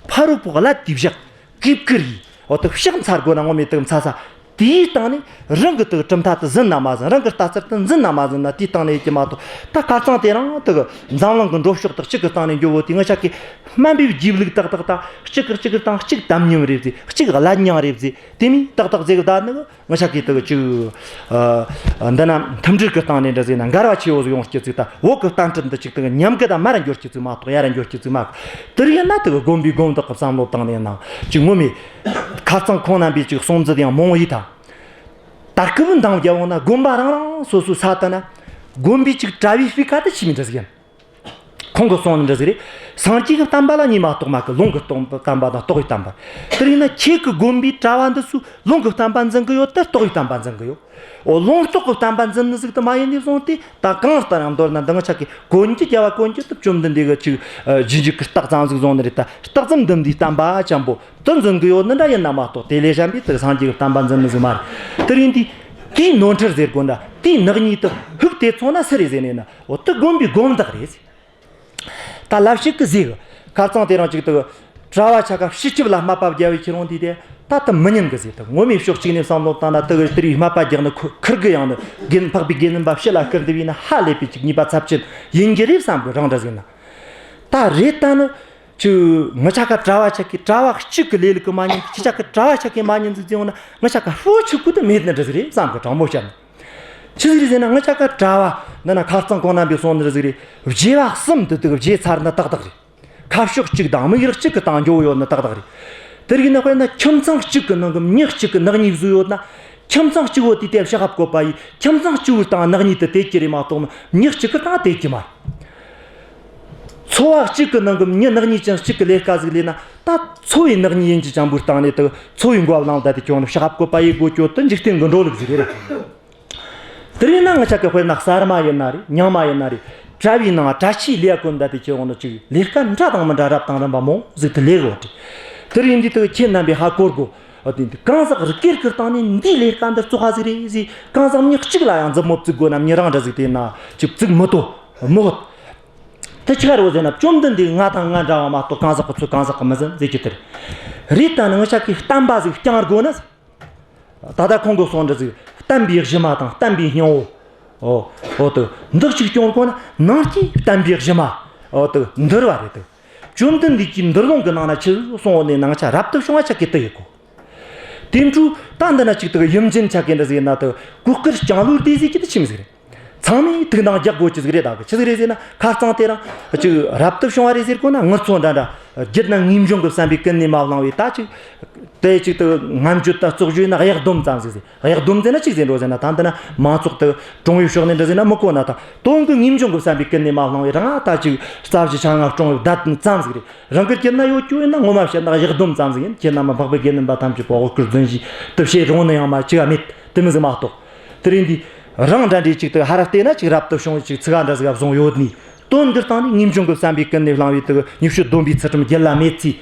ཕ་རོལ་པོ་བླ་དེ་བཞག་གིབ་ཀི་རེད། འོ་དུ་ཕྱག་འཚལ་དགོས་ན་ངོ་མས་དུ་འཚལ་ས། དེའི་སྟེང་ནས་རང་གི་དུ་གྲུབ་མཐའ་དུ་ཟིན་ན་མ་ཟིན། རང་གི་ལྟ་ཚུལ་དུ་འཛིན་ན་མ་འཛིན་ན། དེའི་སྟེང་ནས་ཡེད་ཀྱི་མ་གཏོགས་ད་ཁ་རྩང་དེ་རང་དུ་འཛམ་གླིང་གི་འགྲོ་ཕྱོགས་དག་གཅིག་གི་སྟེང་ནས་འགྱོ་བོ་དེ་ང་ཅག་གིས་དམའ་འབེབས་བགྱིས་ལུགས་ཏག་ཏག་ད་གཅིག་གི་གཅིག་གི་སྟེང་གཅིག་དམ་ཉམས་རེད་ཟེ། གཅིག་ཀླད་རྙིང་རེད་ཟེ། དེ་མིན་ཏག་ཏག་ཟེ་གི་ད་ནི་ང་ཅག་གིས་དུ་ཅིག་འདི་ན་མཐུན་སྒྲིལ་གི་སྟེང་ནས་འདྲ་ཟེ་ན་འགལ་བ་ཆེ་བོ་ཟིག་ཡོང་རྒྱུ་ཅིག་ད་བོད་གི་བསྟན་སྲིད་འདི་ཅིག་དུ་ཉམས་གི་ད་མར་འགྱོ་རྒྱུ་ཅིག་མ་གཏོགས་ཡར་འགྱོ་རྒྱུ་ཅིག་མ། དེ་ཡིན་ན་དུ་དགོན་པའི་དགོན་བདག་གི་བསམ་བློ་བཏང་ནས་ན་ཅིག་ངོ་མས་ཁ་རྩང་ཁོང་རྣམ་པས་ཅིག་གསུང་ཚུལ་ཡང་མང་བོ་ཡིན་ད། ད་སྐབས་འདང་རྒྱབ་འོང་ན་དགོན་པ་རང་རང་སོ་སོའི་ས་དེ་ན་དགོན་པའི་ཅིག་གྲྭ་བའི་སྤུས་ཀ་དེ་ཆི་མོ་འདྲ་ཟིག་ཡིན། ཁོང་གི་གསུང་ནི་འདྲ་ཟིག་རེད། སངས་རྒྱས་ཀྱི་བསྟན་པ་ལ་གཉིས་མ་གཏོགས་མ་གི། ལུང་གི་སྟོང་བསྟན་པ་དང་རྟོགས་པའི་བསྟན་པ། དེ་ཡིན་ན་ཁྱེད་ཀྱི་དགོན་པའི་གྲྭ་བ་འདི་ཚོས་ལུང་གི་བསྟན་པ་འཛིན་གི་ཡོད་དེ་རྟོགས་པའི་བསྟན་པ་འཛིན་གི་ཡོད། འོ་ལུང་རྟོགས་ཀྱི་བསྟན་པ་འཛིན་ནི་ཟིག་དུ་མ་ཡིན་ནས་བཟུང་སྟེ། ད་གང་ལྟར་ཡང་མདོར་ན་འདི་ང་ཅག་གིས་གོན་རྒྱུ་རྒྱལ་བ་གོན་རྒྱུ་དུ་བཅོམ་ལྡན་འདས་གི་ཅིག་རྗེས་འཇུག་གི་རྟགས་ཙམ་ཟིག་བཟུང་ནི་རེད། ད་རྟགས་ཙམ་འདི་འདིའི་བསྟན་པ་ཅན་པོ་དུ་འཛིན་གི་ཡོད་ནི་འདྲ་ཡིན་ན་མ་གཏོགས། དེ་ལས་གཞན་པའི་དུ་སངས་རྒྱས་ཀྱི་བསྟན་པ་འཛིན་ནི་ཟིག་མ་རེད། དེ་རིང་འདི་དེའི་ནོར་འཁྲུལ་ཟེར་དགོས་འདྲ། དེའི་ནག་ཉེས་དུ་ཕུག་དེ་ཚོ་ན་སུ་རེད་ཟེར་ནས་ན། འོ་དུ་དགོན་པའི་དགོན་བདག་རེད་ཟེར། ད་ལབ་ཞིག་གི་ཟེ་གི་ཁ་རྩང་དེ་རང་ཅིག་དུ་གྲྭ་བ་ཆ་ག་སྤྱི་ཁྱབ་ལ་དམའ་ཕབ་རྒྱབ་བའི་ཁྱེར་འོང་དུས་དེ་ད་དུ་མི་ཉན་གི་ཟེ། དུ་ངོ་མའི་ཕྱོགས་གཅིག་ནས་བསམ་བློ་བཏང་ན་དུ་གི་དེ་རིགས་དམའ་ཕབ་རྒྱག་ནི་ཁུ་ཁུར་གི་ཡང་ནི་དགེ་འཕགས་པའི་དགེ་འདུན་པ་ཕྱི་ལ་བསྐུར་འདི་བས་ན་ཧ་ལས་པའི་ཅིག་ཉེས་པ་ཚབས་ཆེན་ཡིན་གྱི་རེད་བསམ་གི། རང་འདྲ་ཟིག་ན་ད་རེད། ད་ནི་ཅིག་ངི་ཆ་ག་གྲྭ་བ་ཆ་གི་གྲྭ་བ་གཅིག་གི་ལས་ལུགས་གི་མ་ཉན། ཁྱི་ཆ་གི་གྲྭ་བ་ཆ་གི་མ་ཉན་ཟིག་ཟེར་འོང་ན་ངི་ཆ་ག་ཧྲོ་ཆུ་ཀུ་དུ་མེད་ནི་འདྲ་ཟིག་རེད་བསམ་གི། དྲང་མོ་བཤད་ན། ཆི་ཟིག་རེད་ཟེར་ན་ང་ཅག་གི་གྲྭ་བ་འདི་ན་ཁ་རྩང་ཁོང་རྣམ་པས་གསུང་ནི་ཟིག་རེད། བརྗེ་བ་གསུམ་དུ་དུ་བརྗེ་ཚར་ནི་ཏག་ཏག་རེད། ཁ་ཕྱོགས་གཅིག་དང་དམིགས་ཡུལ་གཅིག་གི་སྟེང་འགྱོ་ཡོད་ནི་ཏག་ཏག་རེད། དེ་རིགས་ན་དཔེར་ན་ཁྱིམ་ཚང་གཅིག་གི་ནང་གི་མྱི་གཅིག་གི་ནག་ཉེས་བཟོས་ཡོད་ན། ཁྱིམ་ཚང་གཅིག་བོ་དེ་དེ་ཕྱག་ཧབ་བཀོད་པ་ཡིས་ཁྱིམ་ཚང་གཅིག་བོའི་སྟེང་ནག་ཉེས་དེ་དེད་ཀྱི་རེད་མ་གཏོགས་མྱི་གཅིག་གི་སྟེང་དེད་ཀྱི་མ་རེད། ཚོ་བ་གཅིག་གི་ནང་གི་མྱི་ནག་ཉེས་ཅན་གཅིག་གི་ལས་ཀ་ཟིག་ལས་ན་ད་ཚོ་བའི་ནག་ཉེས་ཡིན་གྱི་ཅང་བོའི་སྟེང་ནས་དུ་ཚོ་བའི་མགོ་བ་བླངས་ད་དེ་ཁྱོད་ནི་ཕྱག་ཧབ་བཀོད་པ་ཡིས་སྒོ་གཅོད་དུ་འཇིག་རྟེན་གི་འགྲོ་ལུགས་ཟིག་རེད། དེ་རིང་ན་ང་ཅག་གི་དཔེར་ན་གསར་མ་ཡིན་ན་རེད། རྙིང་མ་ཡིན་ན་རེད། གྲྭ་བའི་ནང་གྲྭ་ཆས་ལས་གོན་ད་དེ་ཁྱེར་འོང་ནི་ཅིག་ལས་ཀ་འདྲ་དང་མི་འདྲ་རབ་དང་རིམ་པ་མང་ཟིག་ཏུ་ལས་གོ་དེ། དེ་རིང་འདི་དུ་ཁྱེད་རྣམ་པས་ཧ་གོ་དགོ། འོ་དེ་འདི་གང་ཟག་རི་སྒེར་གི་སྟེང་ནས་འདིའི་ལས་ཀ་འདི་བཙོག་པ་ཟིག་རེད་ཟེ། གང་ཟག་མྱི་གཅིག་ལ་ཡང་མཛུབ་མོ་བཙུགས་དགོས་ན་མྱི་རང་འདྲ་ཟིག་དེ་ན་ཅིག་བཙུགས་མི་ཐུབ་མི་ཧོད། དེ་ཆི་ག་རེད་ཟེར་ན་བཅོམ་ལྡན་འདས་ང་དང་ང་འདྲ་བ་མ་གཏོགས་གང་ཟག་གི་ཚོད་གང་ཟག་གི་མི་ཟིན་ཟེར་གྱི་དེ་རེད། རེད། ད་ནི་ང་ཅག་གིས་བསྟན་པ་ཟིག་བསྐྱང་དགོས་ན། ད་ལྟ་ཁོང་གི་གསུང་འདྲ་ཟིག་བསྟན་པའི་གཞི་མ་དང་བསྟན་པའི་སྙིང་བོ། ཨོ། ཨོ་དུ་འདི་གཅིག་སྐྱོང་དགོས་ན་ནང་གི་བསྟན་པའི་གཞི་མ། ཨོ་དུ་འདུལ་བ་རེད་དུ། བཅོམ་ལྡན་འདས་ཀྱིས་འདུལ་ལུང་གི་ནང་ན་ཆི་གསུང་འོ་ནས་ནང་ཆ་རབ་ཏུ་བྱུང་བ་ཆ་གི་དུ་ཡི་གོ། དེ་འཕྲོ་ད་འདི་ན་གཅིག་དུ་ཡུམ་ཆེན་ཆ་གི་འདྲ་ཟིག་ཡིན་ན་དུ་གོས་དཀར་ལྕང་ལོའི་སྡེ་ཟིག་གི་དུ་ཆི་མི་ཟིག་རེད། ཚང་མས་ཐུགས་འདང་རྒྱག་དགོས་ཀྱི་ཟིག་རེད། ད་གི་ཆི་ཟིག་རེད་ཟེར་ན་ཁ་རྩང་དེ་རང་ཅིག་རབ་ཏུ་བྱུང་བ་རེད་ཟེར་དགོས་ན་ངུ་ཚོ་འདྲ་འདྲ་རྒྱུད་ན་ངེས་འབྱུང་གི་བསམ་པས་ཀུན་ནས་མ་བསླངས་པའི་ད་ཅིག་དེ་ཅིག་ཏུ་ངན་བརྗོད་དང་བཙོག་བརྗོད་ན་གཡག་སྡོམ་ཙམ་ཟིག་ཟེར། གཡག་སྡོམ་ཟེར་ན་ཅིག་ཟེར་འགྲོ་ཟེར་ན་ད་འདི་ན་མང་ཚོགས་དུ་གྲོང་བའི་ཕྱོགས་ནས་འདྲ་ཟེར་ན་མི་གོ་ན་ད་དོན་གི་ངེས་འབྱུང་གི་བསམ་པས་ཀུན་ནས་མ་བསླངས་པའི་རང་ད་ཅིག་རྩ་བཞི་ཆང་ལྔ་སྲུང་བའི་བརྡ་ཙམ་ཟིག་རེད། རང་གི་རྒྱུད་ན་ཡོད་རྒྱུ་ཡིན་ན་ངོ་མ་བཤད་ན་གཡག་སྡོམ་ཙམ་ཟིག་ཡིན། ཁྱེད་རྣམ་པ་འཕགས་པའི་དགེ་འདུན་པ་ཐམས་ཅད་པོ་འོ་སྐུར་རྫུན་བཞིན་དུ་བྱེད་རུང་ནི་ཡང་མ་ཅི་ག་མེད། དེ་མི་ཟིག་མ་གཏོགས། དེ་རིང་འདི་རང་འདྲ་འདྲའི་ཅིག་ཏུ་ཧ་ར་བལྟས་ན་ཅིག་རབ་ཏུ་བྱུང་བའི་ཅིག་ཚིག་འདྲ་ཟིག་བཟུང་ཡོད་ནི། དོན་འདིར་བཏང་ནས་ངེས་འབྱུང་གི་བསམ་པས་ཀུན་ནས་བསླངས་པའི་དུ་ཉེས་སྤྱོད་སྡོམ་པའི་ཚུལ་ཁྲིམས་རྒྱུད་ལ་མེད་ཚེ།